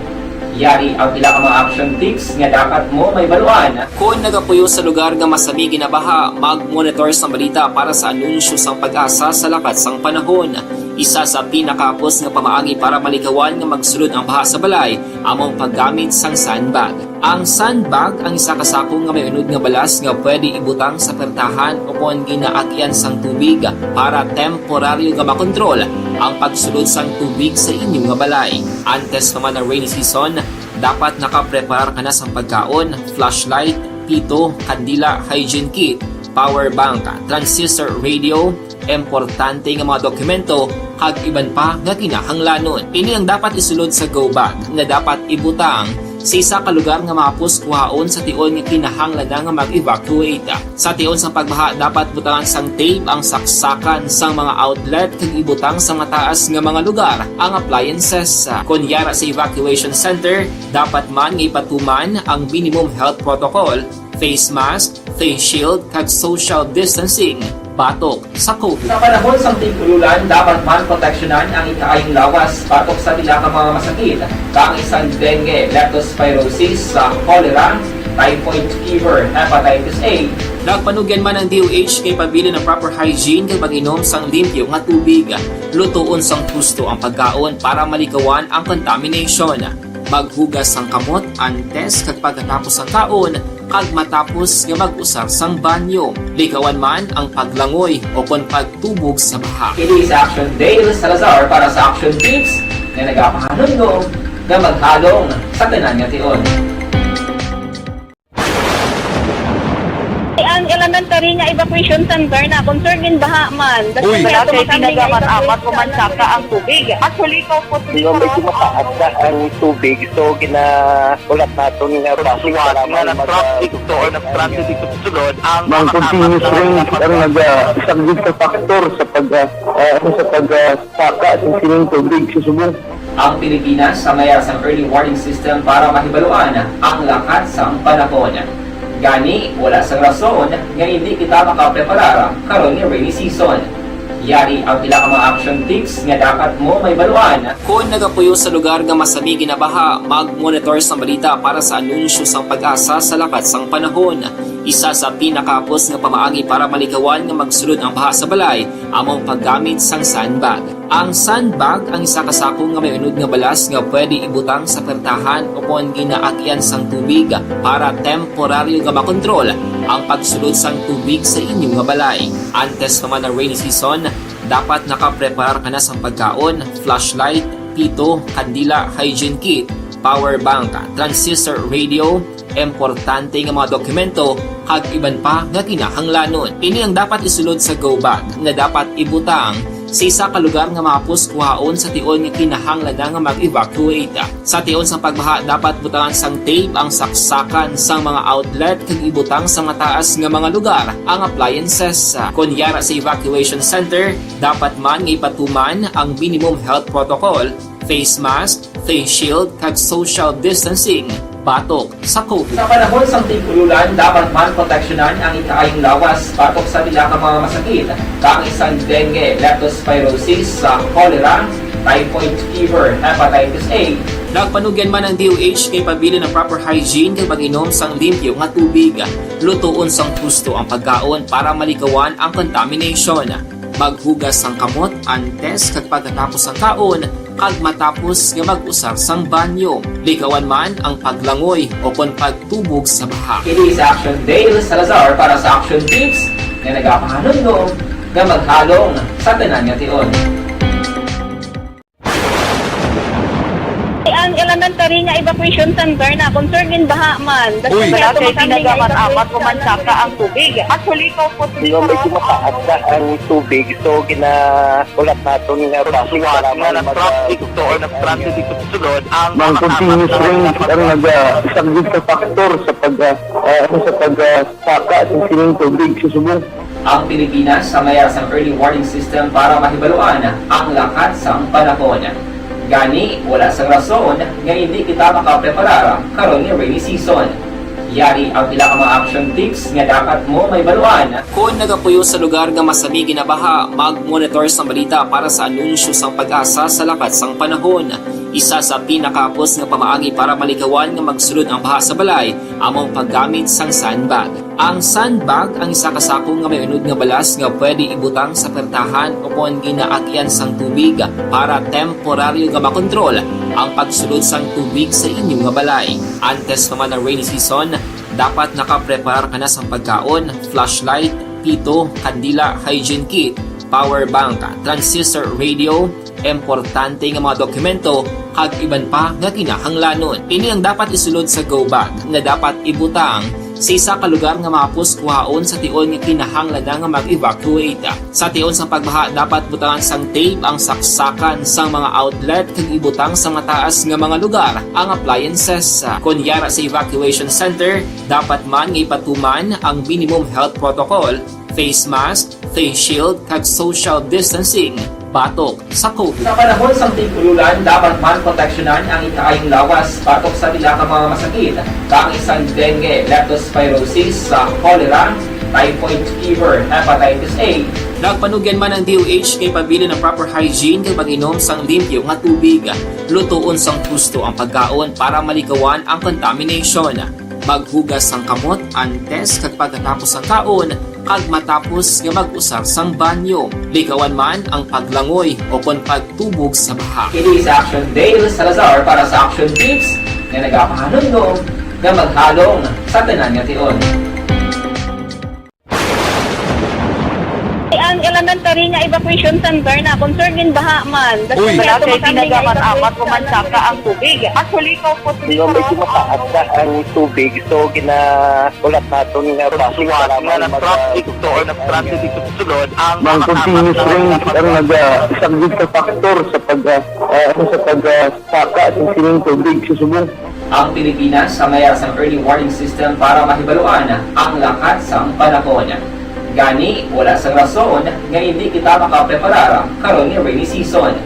Yari ang pila ka mga action tips nga dapat mo mahibaluan. Kon nagapuyo sa lugar nga masami ginabaha, mag-monitor sa balita para sa anunsyo sang PAGASA sa lakat sang panahon. Isa sa pinakahapos nga pamaagi para malikawan nga magsulod ang baha sa balay amo ang paggamit sang sandbag. Ang sandbag ang isa ka sako nga may unod nga balas nga pwede ibutang sa pertahan o kon ginaagyan sang tubig para temporaryo nga makontrol ang pagsulod sang tubig sa inyo nga balay. Antes pa man ang rainy season, dapat nakapreparar ka na sang pagkaon, flashlight, pito, kandila, hygiene kit, power bank, transistor radio, importante nga mga dokumento, kag iban pa nga kinahanglanon. Ini ang dapat isulod sa go bag nga dapat ibutang sa isa ka lugar nga mahapos kuhaon sa tion nga kinahanglan na nga mag-evacuate. Sa tion sang pagbaha, dapat butangan sang tape ang saksakan sang mga outlet kag ibutang sa mataas nga mga lugar ang appliances. Kon yara sa evacuation center, dapat man nga ipatuman ang minimum health protocol, face mask, face shield, kag social distancing batok sa COVID. Sa panahon sang tig-ululan, dapat man proteksyonan ang ikaayong lawas batok sa pila ka mga masakit, kaangay sang dengue, leptospirosis, sa cholera, typhoid fever, hepatitis A. Nagpanugyan man ang D O H nga ipabilin ang proper hygiene kag pag-inom sang limpyo nga tubig. Lutoon sang husto ang pagkaon para malikawan ang contamination. Maghugas sang kamot antes kag pagkatapos sang kaon, kag matapos nga mag-usar sang banyo. Likawan man ang paglangoy o kon pagtubog sa baha. Kini si Action Dale Salazar para sa Action Tips nga nagapahanumdom nga maghalong sa tanan nga tion. Ang elementary nga evacuation center na concerned in baha man. Uy. Wala kay pinagamat-amat o mansaka ang tubig. Actually, ikaw po, di ba, medyo mataas na ang tubig. So, ginahulat naton nga basi nga para nag-traffic to or nag-transit dito sa sulod ang mga continuous rain ang nagasaglit sa factor sa pag, ah, ah, sa pag, ah, saka sa sining tubig sa subong. Ang Pilipinas sa mayar sang early warning system para mahibaluan ang lakat sang panahon. Gani, wala sang rason nga hindi kita makapreparar karon nga rainy season. Yari ang pila ka mga action tips nga dapat mo mahibaluan. Kon nagapuyo sa lugar nga masami ginabaha, mag-monitor sang balita para sa anunsyo sang PAGASA sa lakat sang panahon. Isa sa pinakahapos nga pamaagi para malikawan nga magsulod ang baha sa balay amo ang paggamit sang sandbag. Ang sandbag ang isa ka sako nga may unod nga balas nga pwede ibutang sa pertahan o kon ginaagyan sang tubig para temporaryo nga makontrol ang pagsulod sang tubig sa inyo nga balay. Antes pa man ang rainy season, dapat nakapreparar ka na sang pagkaon, flashlight, pito, kandila, hygiene kit, power bank, transistor radio, importante nga mga dokumento, kag iban pa nga kinahanglanon. Ini ang dapat isulod sa go bag nga dapat ibutang sa isa ka lugar nga mahapos kuhaon sa tion nga kinahanglan na nga mag-evacuate. Sa tion sang pagbaha, dapat butangan sang tape ang saksakan sang mga outlet kag ibutang sa mataas nga mga lugar ang appliances. Kon yara sa evacuation center, dapat man nga ipatuman ang minimum health protocol, face mask, face shield, kag social distancing batok sa COVID. Sa panahon sang tig-ululan, dapat man proteksyonan ang ikaayong lawas batok sa pila ka mga masakit, kaangay sang dengue, leptospirosis, sa cholera, typhoid fever, hepatitis A. Nagpanugyan man ang D O H nga ipabilin ang proper hygiene kag pag-inom sang limpyo nga tubig. Lutoon sang husto ang pagkaon para malikawan ang contamination. Maghugas sang kamot antes kag pagkatapos sang kaon, kag matapos nga mag-usar sang banyo. Likawan man ang paglangoy o kon pagtubog sa baha. Kini si Action Dale Salazar para sa Action Tips nga nagapahanumdom nga maghalong sa tanan nga tion. Ang elementary nga evacuation center na concerned in baha man. Uy. Wala kay pinagamat-amat o mansaka ang tubig. Actually, ikaw po, medyo mataas na ang tubig. So, ginahulat naton nga basi nga nag-traffic to or nag-transit dito sa sulod ang mga continuous rain ang nagasaglit sa factor sa pag, ah, ah, sa pag, ah, saka sa sining tubig sa subong. Ang Pilipinas sa mayar sang early warning system para mahibaluan ang lakat sang panahon. Gani, wala sang rason nga hindi kita makapreparar karon nga rainy season. Yari ang pila ka mga action tips nga dapat mo mahibaluan. Kon nagapuyo sa lugar nga masami ginabaha, mag-monitor sang balita para sa anunsyo sang PAGASA sa lakat sang panahon. Isa sa pinakahapos nga pamaagi para malikawan nga magsulod ang baha sa balay amo ang paggamit sang sandbag. Ang sandbag ang isa ka sako nga may unod nga balas nga pwede ibutang sa pertahan o kon ginaagian sang tubig para temporaryo nga makontrol ang pagsulod sang tubig sa inyo nga balay. Antes pa man ang rainy season, dapat nakapreparar ka na sang pagkaon, flashlight, pito, kandila, hygiene kit, power bank, transistor radio, importante nga mga dokumento, kag iban pa nga kinahanglanon. Ini ang dapat isulod sa go bag nga dapat ibutang sa isa ka lugar nga mahapos kuhaon sa tion nga kinahanglan na nga mag-evacuate. Sa tion sang pagbaha, dapat butangan sang tape ang saksakan sang mga outlet kag ibutang sa mataas nga mga lugar ang appliances. Kon yara sa evacuation center, dapat man nga ipatuman ang minimum health protocol, face mask, face shield, kag social distancing batok sa COVID. Sa panahon sang tig-ululan, dapat man proteksyonan ang ikaayong lawas batok sa pila ka mga masakit, kaangay sang dengue, leptospirosis, sa cholera, typhoid fever, hepatitis A. Nagpanugyan man ang D O H kay pabilin ang proper hygiene kag pag-inom sang limpyo nga tubig. Lutoon sang husto ang pagkaon para malikawan ang contamination. Maghugas sang kamot antes kag pagkatapos sang kaon kag matapos nga mag-usar sang banyo. Likawan man ang paglangoy o kon pagtubog sa baha. Kini si Action Dale Salazar para sa Action Tips nga nagapahanumdom nga maghalong sa tanan nga tion. Ang elementary nga evacuation center na concern gin baha man. Uy. Wala kay ginagamit amat, pumansaka ang tubig. Actually, ikaw po, medyo mataas na ang tubig, so gina-, ulat naton nga basi nga kailangan nag-traffic to or nag-traffic ito sulod ang mga continuous rain ang nag-, ah, isang big factor sa pag, ah, ah, ano, sa pag, ah, saka sa sining tubig sa subong. Ang Pilipinas sa mayar sang early warning system para mahibaluan ang lakat sang panahon. Gani, wala sang rason nga hindi kita makapreparar karon nga rainy season.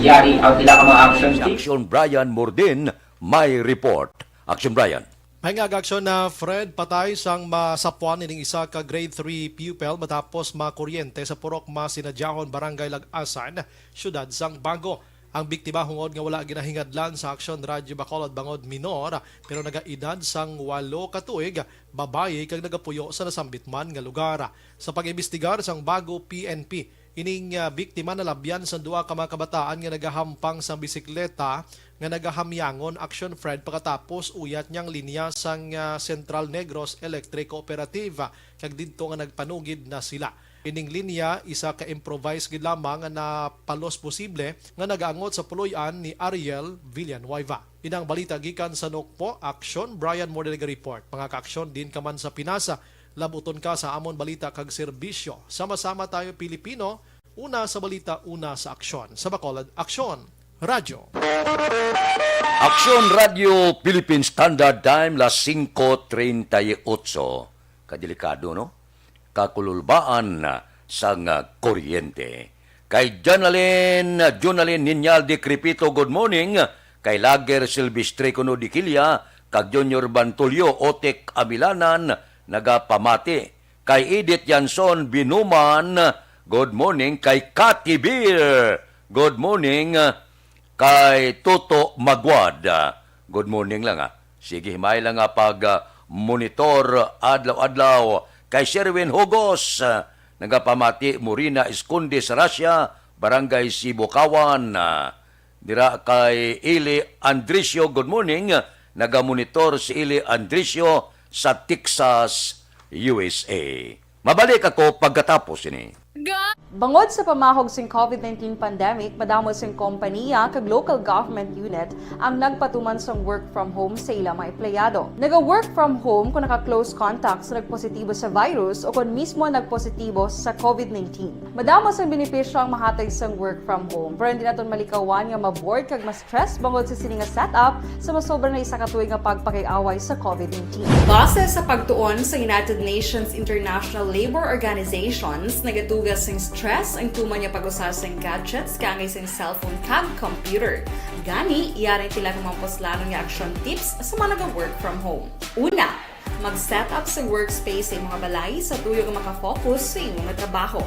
Yari ang pila ka mga action tips. Action Brian Mordin, may report. Action Brian. May nga aksyon na Fred, patay sang masapwan ining isa ka grade three pupil matapos makuryente sa Purok Masinadyahon, Barangay Lag-asan, siyudad sang Bago. Ang biktima hungod nga wala ginahingadlan sa Aksyon Radyo Bacolod bangod minor, pero nagaedad sang walo ka tuig, babayi kag nagapuyo sa nasambit man nga lugar. Sa pag-imbestigar sang Bago P N P, ining, ah, biktima nalabyan sang duha ka mga kabataan nga nagahampang sang bisikleta nga nagahamyangon, Action Fred, pagkatapos uyat niya ang linya sang, ah, Central Negros Electric Cooperative, kag didto nga nagpanugid na sila. Ining linya, isa ka improvised gid lamang nga napalos posible nga nagaangot sa puloy-an ni Ariel Villanueva. Inang balita gikan sa Nokpo, Aksyon, Brian Mordelega report. Mga ka-aksyon, din ka man sa Pinas, labuton ka sa amon balita kag serbisyo. Sama-sama tayo, Pilipino, una sa balita, una sa aksyon. Sa Bacolod, Aksyon Radyo. Aksyon Radyo Philippine Standard Time, las singko treinta y ocho. Kadelikado, no? Kakululbaan sang kuryente. Kay Janalyn, Junalyn Niñal de Crepito, good morning. Kay Lager Silvestre kuno Diquilia, kag Junior Bantulio, Otek Amilanan, nagapamati. Kay Edith Yanson Binuman, good morning. Kay Cathy Beer, good morning. Kay Toto Magwad, ah, good morning lang, ah. Sige, may lang nga pag, ah, monitor adlaw-adlaw. Kay Sherwin Hugos, ah, nagapamati, Morina Esconde sa Russia, Barangay Sibukawan, ah, dira kay Eli Andricio, good morning. Nagamonitor si Eli Andricio sa Texas, U S A. Mabalik ako pagkatapos ini. Bangod sa pamahog sing COVID nineteen pandemic, madamo sing kompaniya kag local government unit ang nagpatuman sang work from home sa ila mga empleyado. Naga-work from home kung naka-close contact sa nagpositibo sa virus o kon mismo nagpositibo sa COVID nineteen. Madamo sang benepisyo ang mahatag sang work from home, pero hindi naton malikawan nga ma-bored kag ma-stress bangod sa sini nga setup sa masobra na isa ka tuig nga pagpakig-away sa COVID nineteen. Base sa pagtuon sa United Nations International Labour Organizations, nagatuo Sing stress ang tuman nga pag-usar sing gadgets kaangay sing cellphone kag computer. Gani, yari pila ka mga puslanon nga action tips sa mga naga-work from home. Una, mag-set up sa workspace sa imong balay sa tuyo nga makafocus sa imong trabaho.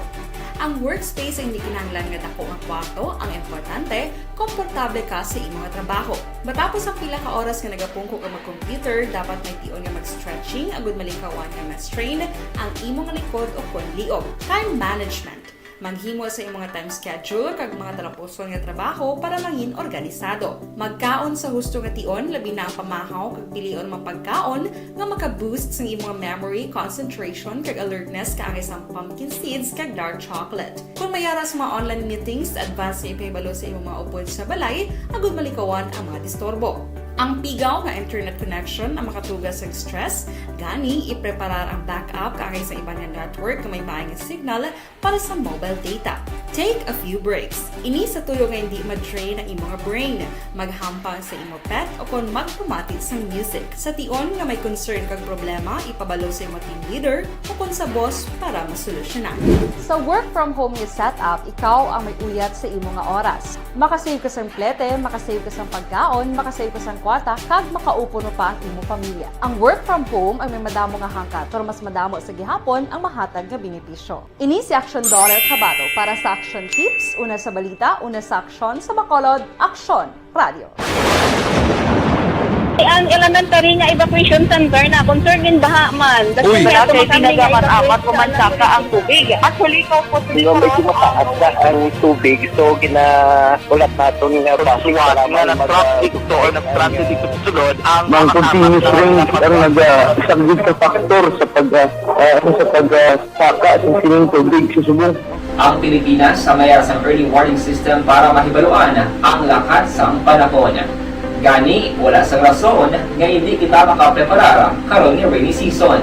Ang workspace ay hindi kinahanglan nga dako nga kwarto, ang importante, komportable ka sa imong trabaho. Matapos ang pila ka oras nga nagapungko ka mag-computer, dapat may tion nga mag-stretching agud malikawan nga ma-strain ang imong likod o kon liog. Time management. Maghimo sa imong time schedule kag mga talapuson nga trabaho para mangin organisado. Magkaon sa husto nga tion, labi na ang pamahaw kag pilion mga pagkaon nga maka-boost sa imong memory, concentration, kag alertness kaangay sang pumpkin seeds kag dark chocolate. Kung may ara sa mga online meetings, advance nga ipahibalo sa imong mga upod sa balay agud malikawan ang mga disturbo. Ang pigaw nga internet connection ang makatuga sa stress, gani ipreparar ang backup kaangay sa iban nga network nga may maayong signal para sa mobile data. Take a few breaks. Ini sa tuyo nga hindi ma-drain ang imong brain. Maghampang sa imo pet o kon magpamati sang music. Sa tion nga may concern kag problema, ipabalo sa imo team leader o kon sa boss para masolusyonan. Sa work from home nga setup, ikaw ang may uyat sa imo nga oras. Makasave ka sang plete, makasave ka sang pagkaon, makasave ka sang kwarta, kag makaupo pa ang imo pamilya. Ang work from home ang may madamo nga hangkat, pero mas madamo sa gihapon ang mahatag nga benepisyo. Ini si Action Daughter Kabato para sa Action Tips, una sa balita, una sa aksyon, sa Bacolod, Aksyon Radio. Ang elementary nga evacuation center na concern in baha man. Uy! Wala kay ginagamit-amat, kumansaka ang tubig. Actually, ko po. Medyo mataas na ang tubig, so gina-, ulat naton nga base para nga mag-, nag-traffic to or nag-transit dito sa sulod ang mga continuous rain ang nag-, ah, isang big factor sa pag, ah, ah, sa pag, ah, saka sa sining tubig sa subong. Ang Pilipinas ang may sang early warning system para mahibaluan ang lakat sang panahon. Gani, wala sang rason nga hindi kita makapreparar karon nga rainy season.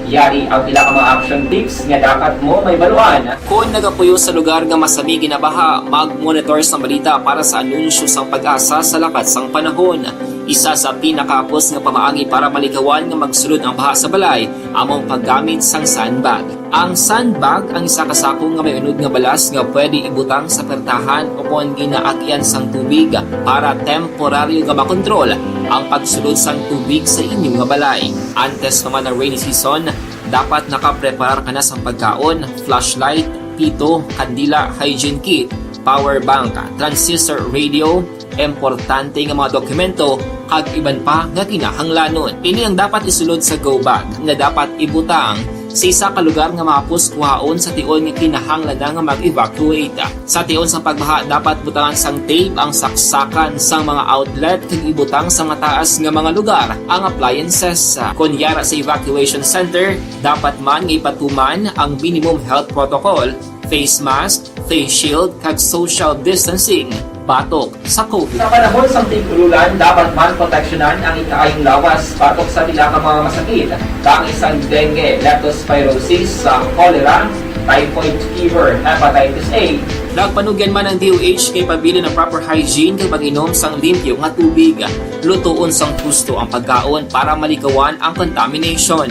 Yari ang pila ka mga action tips nga dapat mo mahibaluan. Kon nagapuyo sa lugar nga masami ginabaha, mag-monitor sa balita para sa anunsyo sang PAGASA sa lakat sang panahon. Isa sa pinakahapos nga pamaagi para malikawan nga magsulod ang baha sa balay amo ang paggamit sang sandbag. Ang sandbag ang isa ka sako nga may unod nga balas nga pwede ibutang sa pertahan o kon ginaagyan sang tubig para temporaryo nga makontrol ang pagsulod sang tubig sa inyo nga balay. Antes pa man ang rainy season, dapat nakapreparar ka na sang pagkaon, flashlight, pito, kandila, hygiene kit, power bank, transistor radio, importante nga mga dokumento, kag iban pa nga kinahanglanon. Ini ang dapat isulod sa go bag nga dapat ibutang sa isa ka lugar nga mahapos kuhaon sa tion nga kinahanglan na nga mag-evacuate. Sa tion sa pagbaha, dapat butangan sang tape ang saksakan sang mga outlet kag ibutang sa mataas nga mga lugar ang appliances. Kon yara sa evacuation center, dapat man nga ipatuman ang minimum health protocol, face mask, face shield, kag social distancing batok sa COVID. Sa panahon sang tig-ululan, dapat man proteksyonan ang ikaayong lawas batok sa pila ka mga masakit, kaangay sang dengue, leptospirosis, sa cholera, typhoid fever, hepatitis A. Nagpanugyan man ang D O H kay pabilin ang proper hygiene kag pag-inom sang limpyo nga tubig. Lutoon sang husto ang pagkaon para malikawan ang contamination.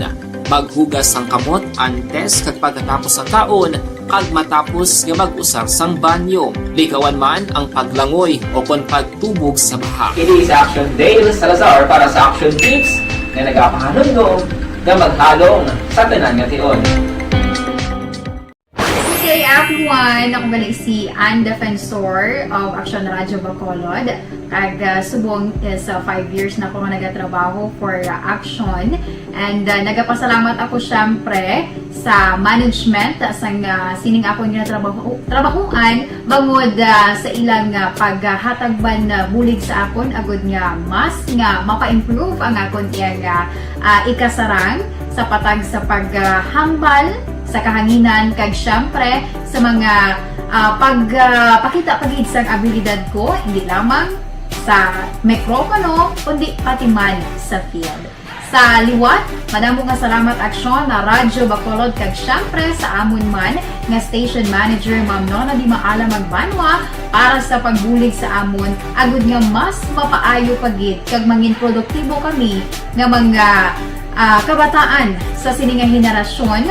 Maghugas sang kamot antes kag pagkatapos sang kaon, kag matapos nga mag-usar sang banyo. Likawan man ang paglangoy o kon pagtubog sa baha. Ini si Action Dale Salazar para sa Action Tips nga nagapahanumdom nga maghalong sa tanan nga tion. Good day, everyone! Ako gali si Ann Defensor of Action Radio Bacolod. Kag, ah, subong is, ah, five years na ako nga nagatrabaho for, ah, Action. And, ah, nagapasalamat ako, syempre, sa management, ah, sang, ah, sining akon nga trabaho, trabahoan, bangod, ah, sa ilang, ah, paghatag man, ah, bulig sa akon, agud nga mas nga mapa-improve ang akon iyang, ah, ah, ikasarang sa patag sa paghambal sa kahanginan, kag syempre sa mga, ah, pag, ah, pakita pa gid sang abilidad ko, hindi lamang sa mikropono, kundi pati man sa field. Sa liwat, madamo nga salamat, Aksyon, na Radyo Bacolod, kag syempre sa amon man nga station manager, Ma'am Nona Di Maala Magbanwa, para sa pagbulig sa amon, agud nga mas mapaayo pa gid kag mangin produktibo kami nga mga, ah, kabataan sa sini nga henerasyon,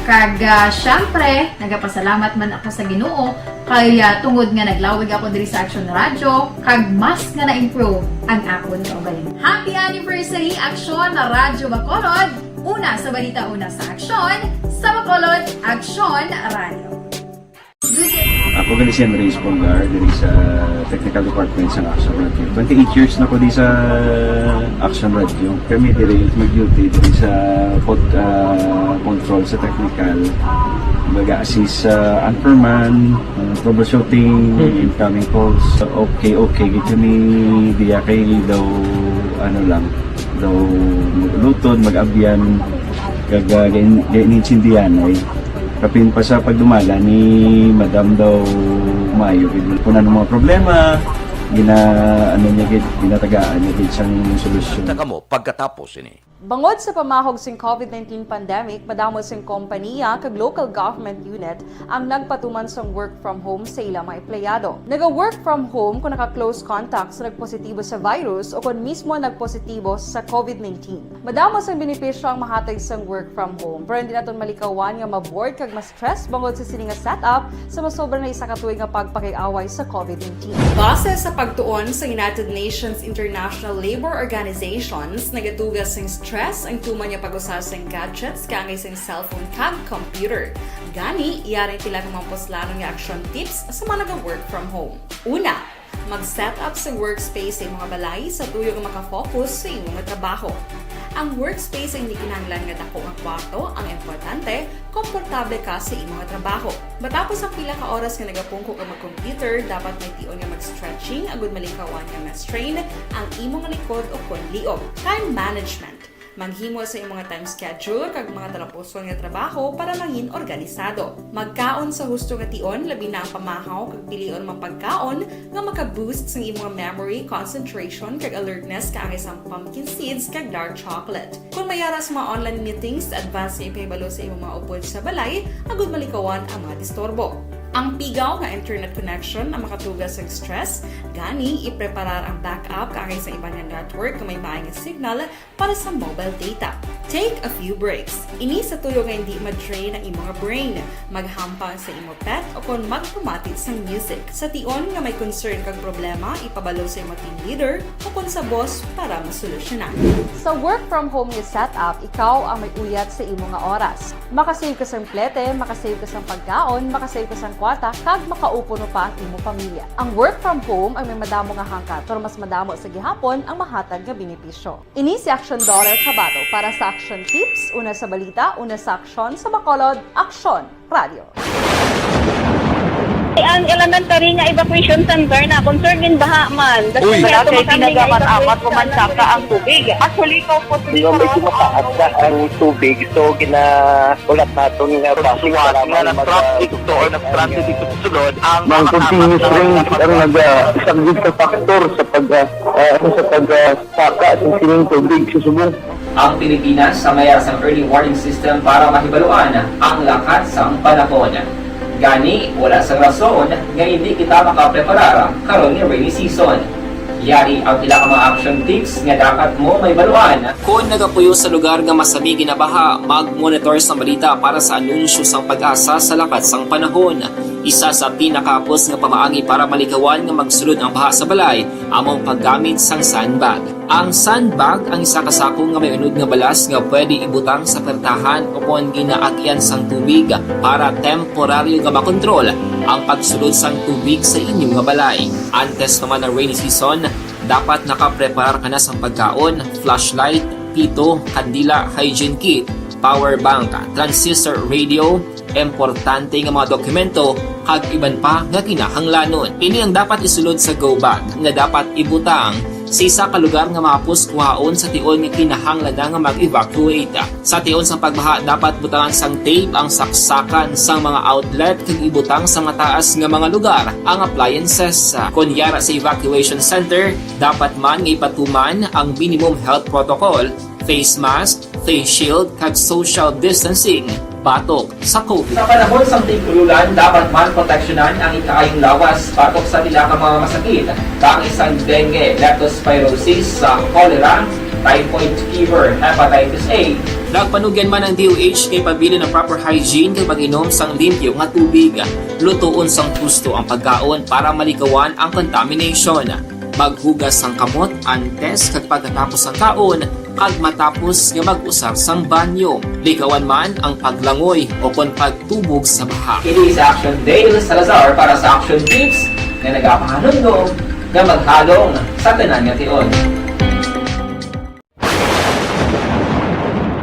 Kag, ah, syempre, nagapasalamat man ako sa Ginoo kay, ah, tungod nga naglawig ako diri sa Action Radio, kag mas nga na-improve ang akon kaugalingon. Happy anniversary, Action Radio Bacolod! Una sa balita, una sa aksyon, sa Bacolod, Action Radio. Ako gani si Andres Pulgar, diri sa Technical Department sa Action Radio. Twenty-eight years na ko di sa Action Radio. Kami diri mag-duty diri sa pod, ah, control sa technical. Baga assist sa anchorman, ah, troubleshooting, incoming calls. Okay, okay, gid kami diya kay daw, ano lang, daw mag-uluton, mag-abyan, kag, ah, gain-, gainintindihan ay kapin pa sa pagdumala ni Madam daw maayo gid. Kung ano mga problema, gina-, ano niya gid, ginatagaan niya gid sang solusyon. Kita kamo pagkatapos ini. Bangod sa pamahog sing COVID nineteen pandemic, madamo sing kompaniya kag local government unit ang nagpatuman sang work from home sa ila mga empleyado. Naga-work from home kung naka-close contact sa nagpositibo sa virus o kon mismo nagpositibo sa COVID nineteen. Madamo sang benepisyo ang mahatag sang work from home, pero hindi naton malikawan nga ma-bored kag ma-stress bangod sa sini nga setup sa masobra na isa ka tuig nga pagpakiaway sa COVID nineteen. Base sa pagtuon sa United Nations International Labor Organizations, nagatuga sing stress ang tuman nga pag-usa sing gadgets kaangay sing cellphone kag computer. Gani, yari ang pila ka mga puslanon nga action tips sa mga naga-work from home. Una, mag-set up sa workspace sa imo nga balay sa tuyo nga maka-focus sa imo nga trabaho. Ang workspace ay hindi kinahanglan nga dako nga kwarto, ang importante, komportable ka sa imo nga trabaho. Matapos ang pila ka oras nga nagapungko ka mag-computer, dapat may tion nga mag-stretching agud malikawan nga ma-strain ang imo nga likod o kon liog. Time management. Maghimo sa imo nga time schedule kag mga talapuson nga trabaho para mangin organisado. Magkaon sa husto nga tion, labi na ang pamahaw kag pilion mga pagkaon nga maka-boost sang imo nga memory, concentration, kag alertness kaangay sang pumpkin seeds kag dark chocolate. Kon may ara sa mga online meetings, advance nga ipahibalo sa imo mga upod sa balay agud malikawan ang mga disturbo. Ang pigaw nga internet connection ang makatuga sang stress, gani ipreparar ang backup kaangay sa iban nga network nga may maay nga signal para sa mobile data. Take a few breaks. Ini sa tuyo nga hindi ma-drain ang imo nga brain. Maghampang sa imo pet o kon magpamati sang music. Sa tion nga may concern kag problema, ipabalo sa imo team leader o kon sa boss para masolusyonan. Sa work from home nga setup, ikaw ang may uyat sa imo nga oras. Makasave ka sang plete, makasave ka sang pagkaon, makasave ka sang kwarta, kag makaupo no pa ang imo pamilya. Ang work from home ay may madamo nga hangkat, pero mas madamo sa gihapon ang mahatag nga benepisyo. Ini si Action Dollar Kabato para sa Action Tips, una sa balita, una sa aksyon, sa Bacolod, Aksyon Radio. Ang elementary nga evacuation center na concerned in baha man. Uy! Wala kay ginagamit-amat o mansaka ang tubig. Actually, ikaw po, hindi ko mataas na ang tubig. So, ginahulat naton nga base para nga mag- nag-traffic to or nag-transit dito sa sulod ang mga continuous rain ang nag-, ah, isang big factor sa pag, ah, ah, sa pag, ah, saka sa sining tubig sa subong. Ang Pilipinas sa mayara sang early warning system para mahibaluan ang lakat sang panahon. Gani, wala sang rason nga indi kita makapreparar karon nga rainy season. Yari ang pila ka mga action tips nga dapat mo mahibaluan. Kon nagapuyo sa lugar nga masami ginabaha, mag-monitor sang balita para sa anunsyo sang PAGASA sa lakat sang panahon. Isa sa pinakahapos nga pamaagi para malikawan nga magsulod ang baha sa balay amo ang paggamit sang sandbag. Ang sandbag ang isa ka sako nga may unod nga balas nga pwede ibutang sa pertahan o kon ginaagyan sang tubig para temporaryo nga makontrol ang pagsulod sang tubig sa inyo nga balay. Antes pa man ang rainy season, dapat nakapreparar ka na sang pagkaon, flashlight, pito, kandila, hygiene kit, power bank, transistor radio, importante nga mga dokumento, kag iban pa nga kinahanglanon. Ini ang dapat isulod sa go bag nga dapat ibutang sa isa ka lugar nga mahapos kuhaon sa tion nga kinahanglan na nga mag-evacuate. Sa tion sang pagbaha, dapat butangan sang tape ang saksakan sang mga outlet kag ibutang sa mataas nga mga lugar ang appliances. Kon yara sa evacuation center, dapat man nga ipatuman ang minimum health protocol, face mask, face shield, kag social distancing batok sa COVID. Sa panahon sang tig-ululan, dapat man proteksyonan ang ikaayong lawas batok sa pila ka mga masakit, kaangay sang dengue, leptospirosis, sa cholera, typhoid fever, hepatitis A. Nagpanugyan man ang D O H kay pabilin ang proper hygiene kag pag-inom sang limpyo nga tubig. Lutoon sang husto ang pagkaon para malikawan ang contamination. Maghugas sang kamot antes kag pagkatapos sang kaon kag matapos nga mag-usar sang banyo. Likawan man ang paglangoy o kon pagtubog sa baha. Ini si Action Dale Salazar para sa Action Tips nga nagapahanumdom nga maghalong sa tanan nga tion.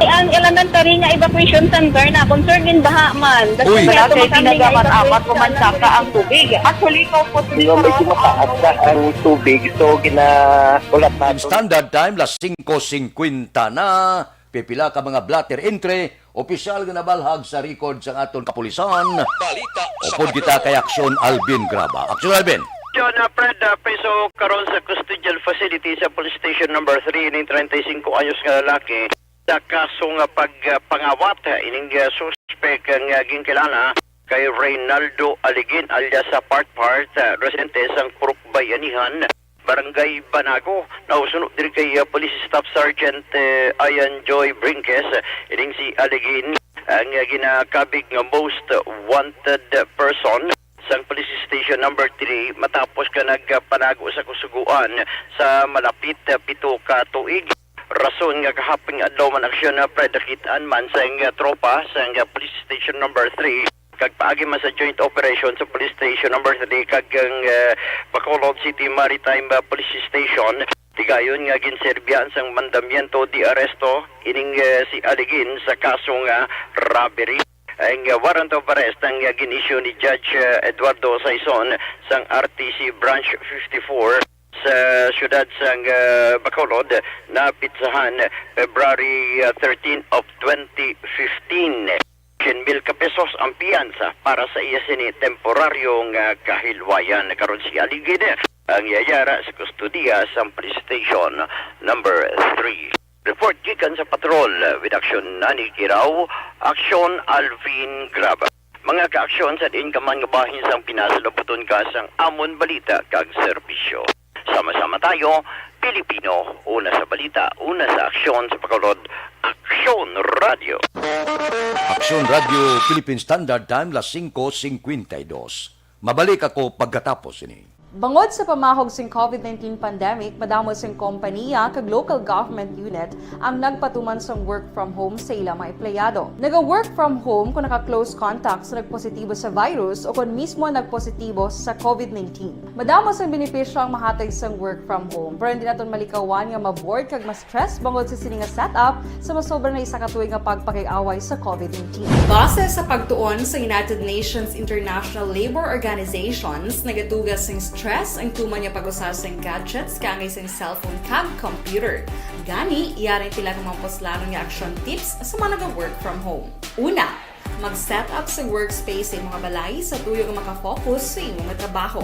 Ang elementary nga evacuation center na concerned in baha man. Uy. Wala kay pinagaman amat umansaka ang tubig. Actually, kaupos ni Pero medyo mataas na ang tubig, so ginakulat natin. Standard time, las singko singkwenta na. Pipila ka mga blotter entry, opisyal nga nabalhag sa record sang aton kapulisan. Balita sa Upod kita kay Aksyon Alvin Graba. Aksyon Alvin! John uh, Fred uh, Peso karon sa custodial facility sa Police Station Number three ining treinta y cinco anyos nga lalaki sa kaso nga pagpangawat. Ining uh, suspek nga ginkilala kay Reynaldo Aligin alias sa Part Part, uh, residente sang Purok Bayanihan, Barangay Banago. Nausuno diri kay uh, Police Staff Sergeant uh, Ian Joy Brinques, ining si Aligin ang uh, ginakabig nga most wanted person sang Police Station Number three matapos ka nagpanago sa kusugoan sa malapit uh, pito ka tuig. Rason nga kahaping adlaw man aksyon na pred nakit-an man sang uh, tropa sang uh, Police Station Number three kag paagi man sa joint operation sa Police Station Number three kag ang uh, Bacolod City Maritime uh, Police Station, tigayon nga ginserbihan sang mandamiento de arresto ining uh, si Aligin sa kaso nga robbery. Ang uh, warrant of arrest ang uh, gin-issue ni Judge uh, Eduardo Saison sang R T C Branch fifty-four sa siyudad sang uh, Bacolod na pitsahan February uh, thirteen of twenty fifteen. Ten mil ka pesos ang piyansa para sa iya sini temporaryo nga kahilwayan. Karon si Aligid ang yayara sa kustodiya sa Police Station Number three. Report gikan sa patrol with Action Nani Kiraw, Action Alvin Graba. Mga kaaksyon sa diin ka man nga bahin sang Pinas, labuton ka sang amon balita kag serbisyo. Sama-sama tayo, Pilipino, una sa balita, una sa aksyon sa Bacolod, Aksyon Radio. Aksyon Radio Philippine Standard Time, las singko singkwenta y dos. Mabalik ako pagkatapos ini. Bangod sa pamahog sing COVID nineteen pandemic, madamo sing kompaniya kag local government unit ang nagpatuman sang work from home sa ila mga empleyado. Naga-work from home kon naka-close contact sa nagpositibo sa virus o kon mismo nagpositibo sa COVID nineteen. Madamo sang benepisyo ang mahatag sang work from home, pero hindi naton malikawan nga ma-bored kag ma-stress bangod sa sini nga setup sa masobra na isa ka tuig nga pagpakig-away sa COVID nineteen. Base sa pagtuon sa United Nations International Labor Organizations, nagatuga sing stress ang tuman nga pag-usar sing gadgets kaangay sing cellphone kag computer. Gani, yari pila ka mga puslanon nga action tips sa mga naga-work from home. Una, mag-set up sa workspace sa imong balay sa tuyo nga makafocus sa imo nga trabaho.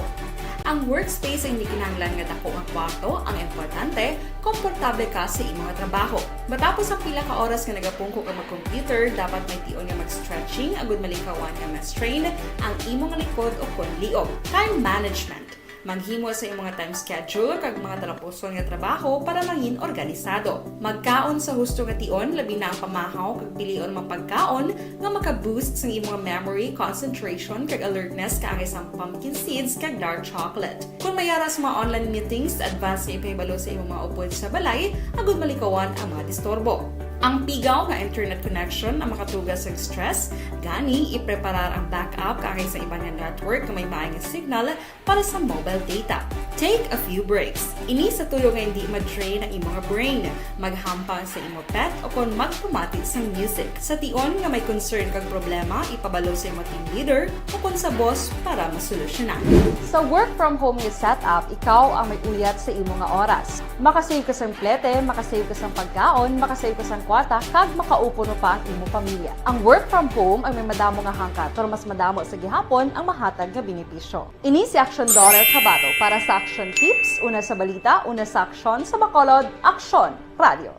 Ang workspace ay hindi kinahanglan nga dako nga kwarto ang importante, komportable ka sa imo nga trabaho. Matapos ang pila ka oras nga nagapungko ka mag-computer, dapat may tion nga mag-stretching agud malikawan nga ma-strain ang imo nga likod o kon liog. Time management. Maghimo sa imo nga time schedule kag mga talapuson nga trabaho para mangin organisado. Magkaon sa husto nga tion, labi na ang pamahaw kag pilion mga pagkaon nga maka-boost sang imo nga memory, concentration kag alertness kaangay sang pumpkin seeds kag dark chocolate. Kon may ara sa mga online meetings, advance nga ipahibalo sa imo mga upod sa balay agud malikawan ang mga disturbo. Ang pigaw nga internet connection ang makatuga sa stress, gani ipreparar ang backup kaangay sa iban nga network nga may maay nga signal para sa mobile data. Take a few breaks. Ini sa tuyo nga hindi ma-drain ang imo nga brain. Maghampang sa imo pet o kon magpamati sang music. Sa tion nga may concern kag problema, ipabalo sa imo team leader o kon sa boss para masolusyonan. Sa work from home nga setup, ikaw ang may uyat sa imo nga oras. Makasave ka sang plete, makasave ka sang pagkaon, makasave ka sang kwarta, kag makaupo pa ang imo pamilya. Ang work from home ay may madamo nga hangkat, pero mas madamo sa gihapon ang mahatag nga benepisyo. Ini si Action Daughter Chavado para sa Action Tips, una sa balita, una sa aksyon, sa Bacolod, Aksyon Radio.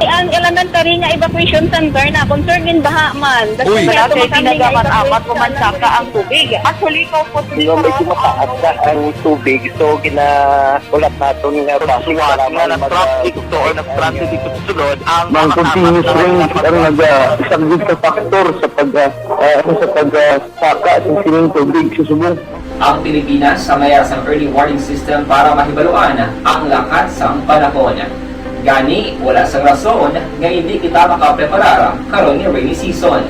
Ang elementary nga evacuation center na concern in baha man. Uy. Wala kay tinaga man amat o mansaka ang tubig. Actually, ko po. Di ba, medyo mataas na ang tubig, so ginahulat naton nga basi nga nag-traffic to or nag-transit dito sa sulod ang mga continuous rain ang nag-, ah, isa gid sa factor sa pag, ah, ah, ano, sa pag, ah, saka sa sining tubig sa subong. Ang Pilipinas sa mayar sang early warning system para mahibaluan ang lakat sang panahon. Gani, wala sang rason nga hindi kita makapreparar karon nga rainy season.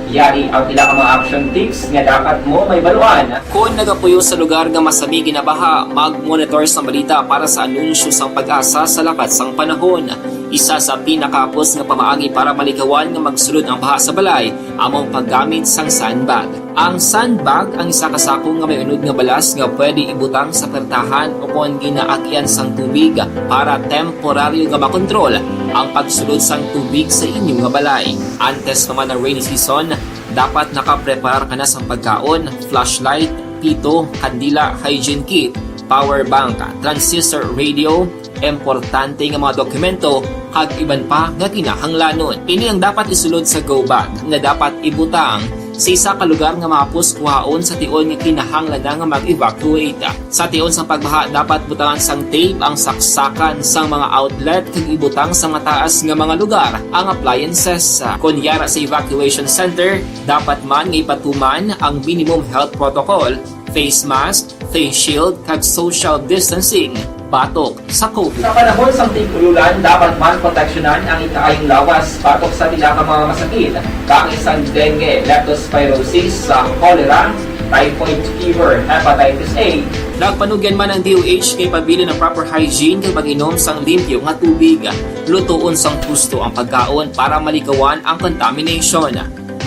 Yari ang pila ka mga action tips nga dapat mo mahibaluan. Kon nagapuyo sa lugar nga masami ginabaha, mag-monitor sang balita para sa anunsyo sang PAGASA sa lakat sang panahon. Isa sa pinakahapos nga pamaagi para malikawan nga magsulod ang baha sa balay amo ang paggamit sang sandbag. Ang sandbag ang isa ka sako nga may unod nga balas nga pwede ibutang sa pertahan o kon ginaagyan sang tubig para temporaryo nga makontrol ang pagsulod sang tubig sa inyo nga balay. Antes pa man ang rainy season, dapat nakapreparar ka na sang pagkaon, flashlight, pito, kandila, hygiene kit, power bank, transistor radio, importante nga mga dokumento, kag iban pa nga kinahanglanon. Ini ang dapat isulod sa go bag nga dapat ibutang sa isa ka lugar nga mahapos kuhaon sa tion nga kinahanglan na nga mag-evacuate. Sa tion sang pagbaha, dapat butangan sang tape ang saksakan sang mga outlet kag ibutang sa mataas nga mga lugar ang appliances. Kon yara sa evacuation center, dapat man nga ipatuman ang minimum health protocol, face mask, face shield, kag social distancing batok sa COVID. Sa panahon sang tig-ulan, dapat man proteksyonan ang ikaayong lawas batok sa pila ka mga masakit, kaangay sang dengue, leptospirosis, sa cholera, typhoid fever, hepatitis A. Nagpanugyan man ang D O H nga ipabilin ang proper hygiene kag pag-inom sang limpyo nga tubig, lutoon sang husto ang pagkaon para malikawan ang contamination.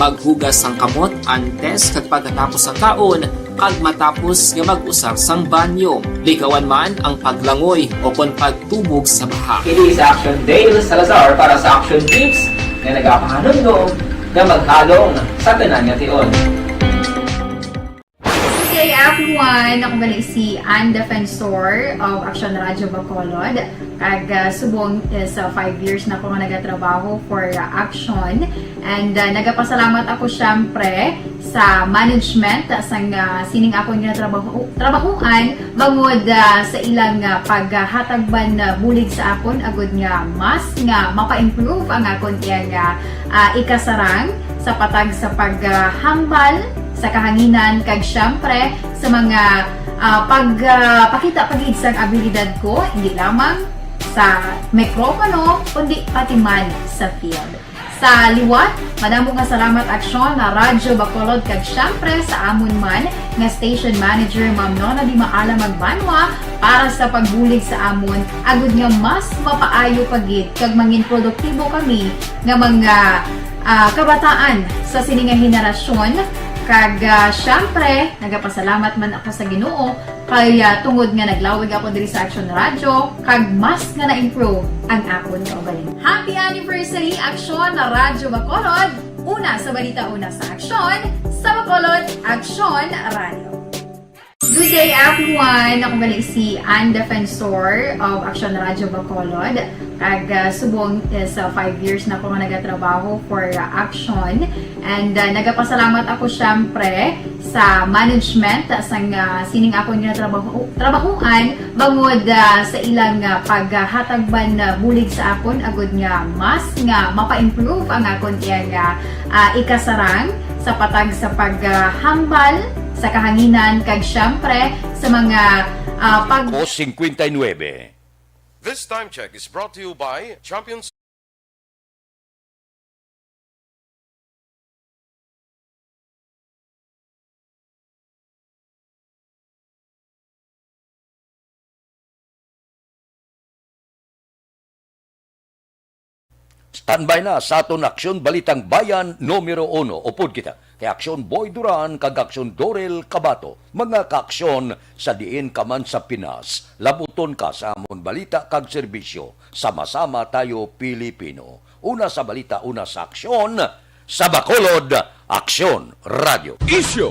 Maghugas sang kamot antes kag pagkatapos sang kaon, kag matapos nga mag-usar sang banyo. Likawan man ang paglangoy o kon pagtubog sa baha. Kini si Action Dale Salazar para sa Action Tips nga nagapahanumdom nga maghalong sa tanan nga tion. Good day, everyone. Ako gali si Ann Defensor of Action Radio Bacolod. Kag, ah, subong is, ah, five years na ako nga nagatrabaho for, ah, Action. And, ah, nagapasalamat ako, syempre, sa management sang, ah, sining akon nga trabaho, trabahuan bangod, ah, sa ilang, ah, paghatag man, ah, bulig sa akon agud nga mas nga mapa-improve ang akon iyang, ah, ah, ikasarang sa patag sa paghambal sa kahanginan kag, syempre, sa mga, ah, pag, ah, pakita pa gid sang abilidad ko, hindi lamang sa mikropono, kundi pati man sa field. Sa liwat, madamo nga salamat, Aksyon, na Radyo Bacolod, kag syempre sa amon man nga station manager, Ma'am Nona Di Maala Magbanwa, para sa pagbulig sa amon, agud nga mas mapaayo pa gid kag mangin produktibo kami nga mga, ah, kabataan sa sini nga henerasyon. Kag, ah, syempre, nagapasalamat man ako sa Ginoo kay, ah, tungod nga naglawig ako diri sa Action Radio, kag mas nga na-improve ang akon kaugalingon. Happy anniversary, Action Radyo Bacolod! Una sa balita, una sa aksyon, sa Bacolod, Action Radio. Good day, everyone! Ako gali si Ann Defensor of Action Radio Bacolod. Kag, ah, subong is, ah, five years na ako nga nagatrabaho for, ah, Action. And, ah, nagapasalamat ako, syempre, sa management sang, ah, sining akon nga trabaho, trabahuan bangod, ah, sa ilang, ah, paghatag man, ah, bulig sa akon agud nga mas nga mapa-improve ang akon iyang, ah, ah, ikasarang sa patag sa paghambal sa kahanginan kag, syempre, sa mga, ah, pag- Ko singkwenta y nuebe. This time check is brought to you by Champions. Standby na sa aton Aksyon Balitang Bayan numero uno. Upod kita kay Aksyon Boy Duran kag Aksyon Dorel Cabato, mga kaaksyon sa diin ka man sa Pinas. Labuton ka sa amon balita kag serbisyo. Sama-sama tayo, Pilipino. Una sa balita, una sa aksyon, sa Bacolod, Aksyon Radyo. Isyu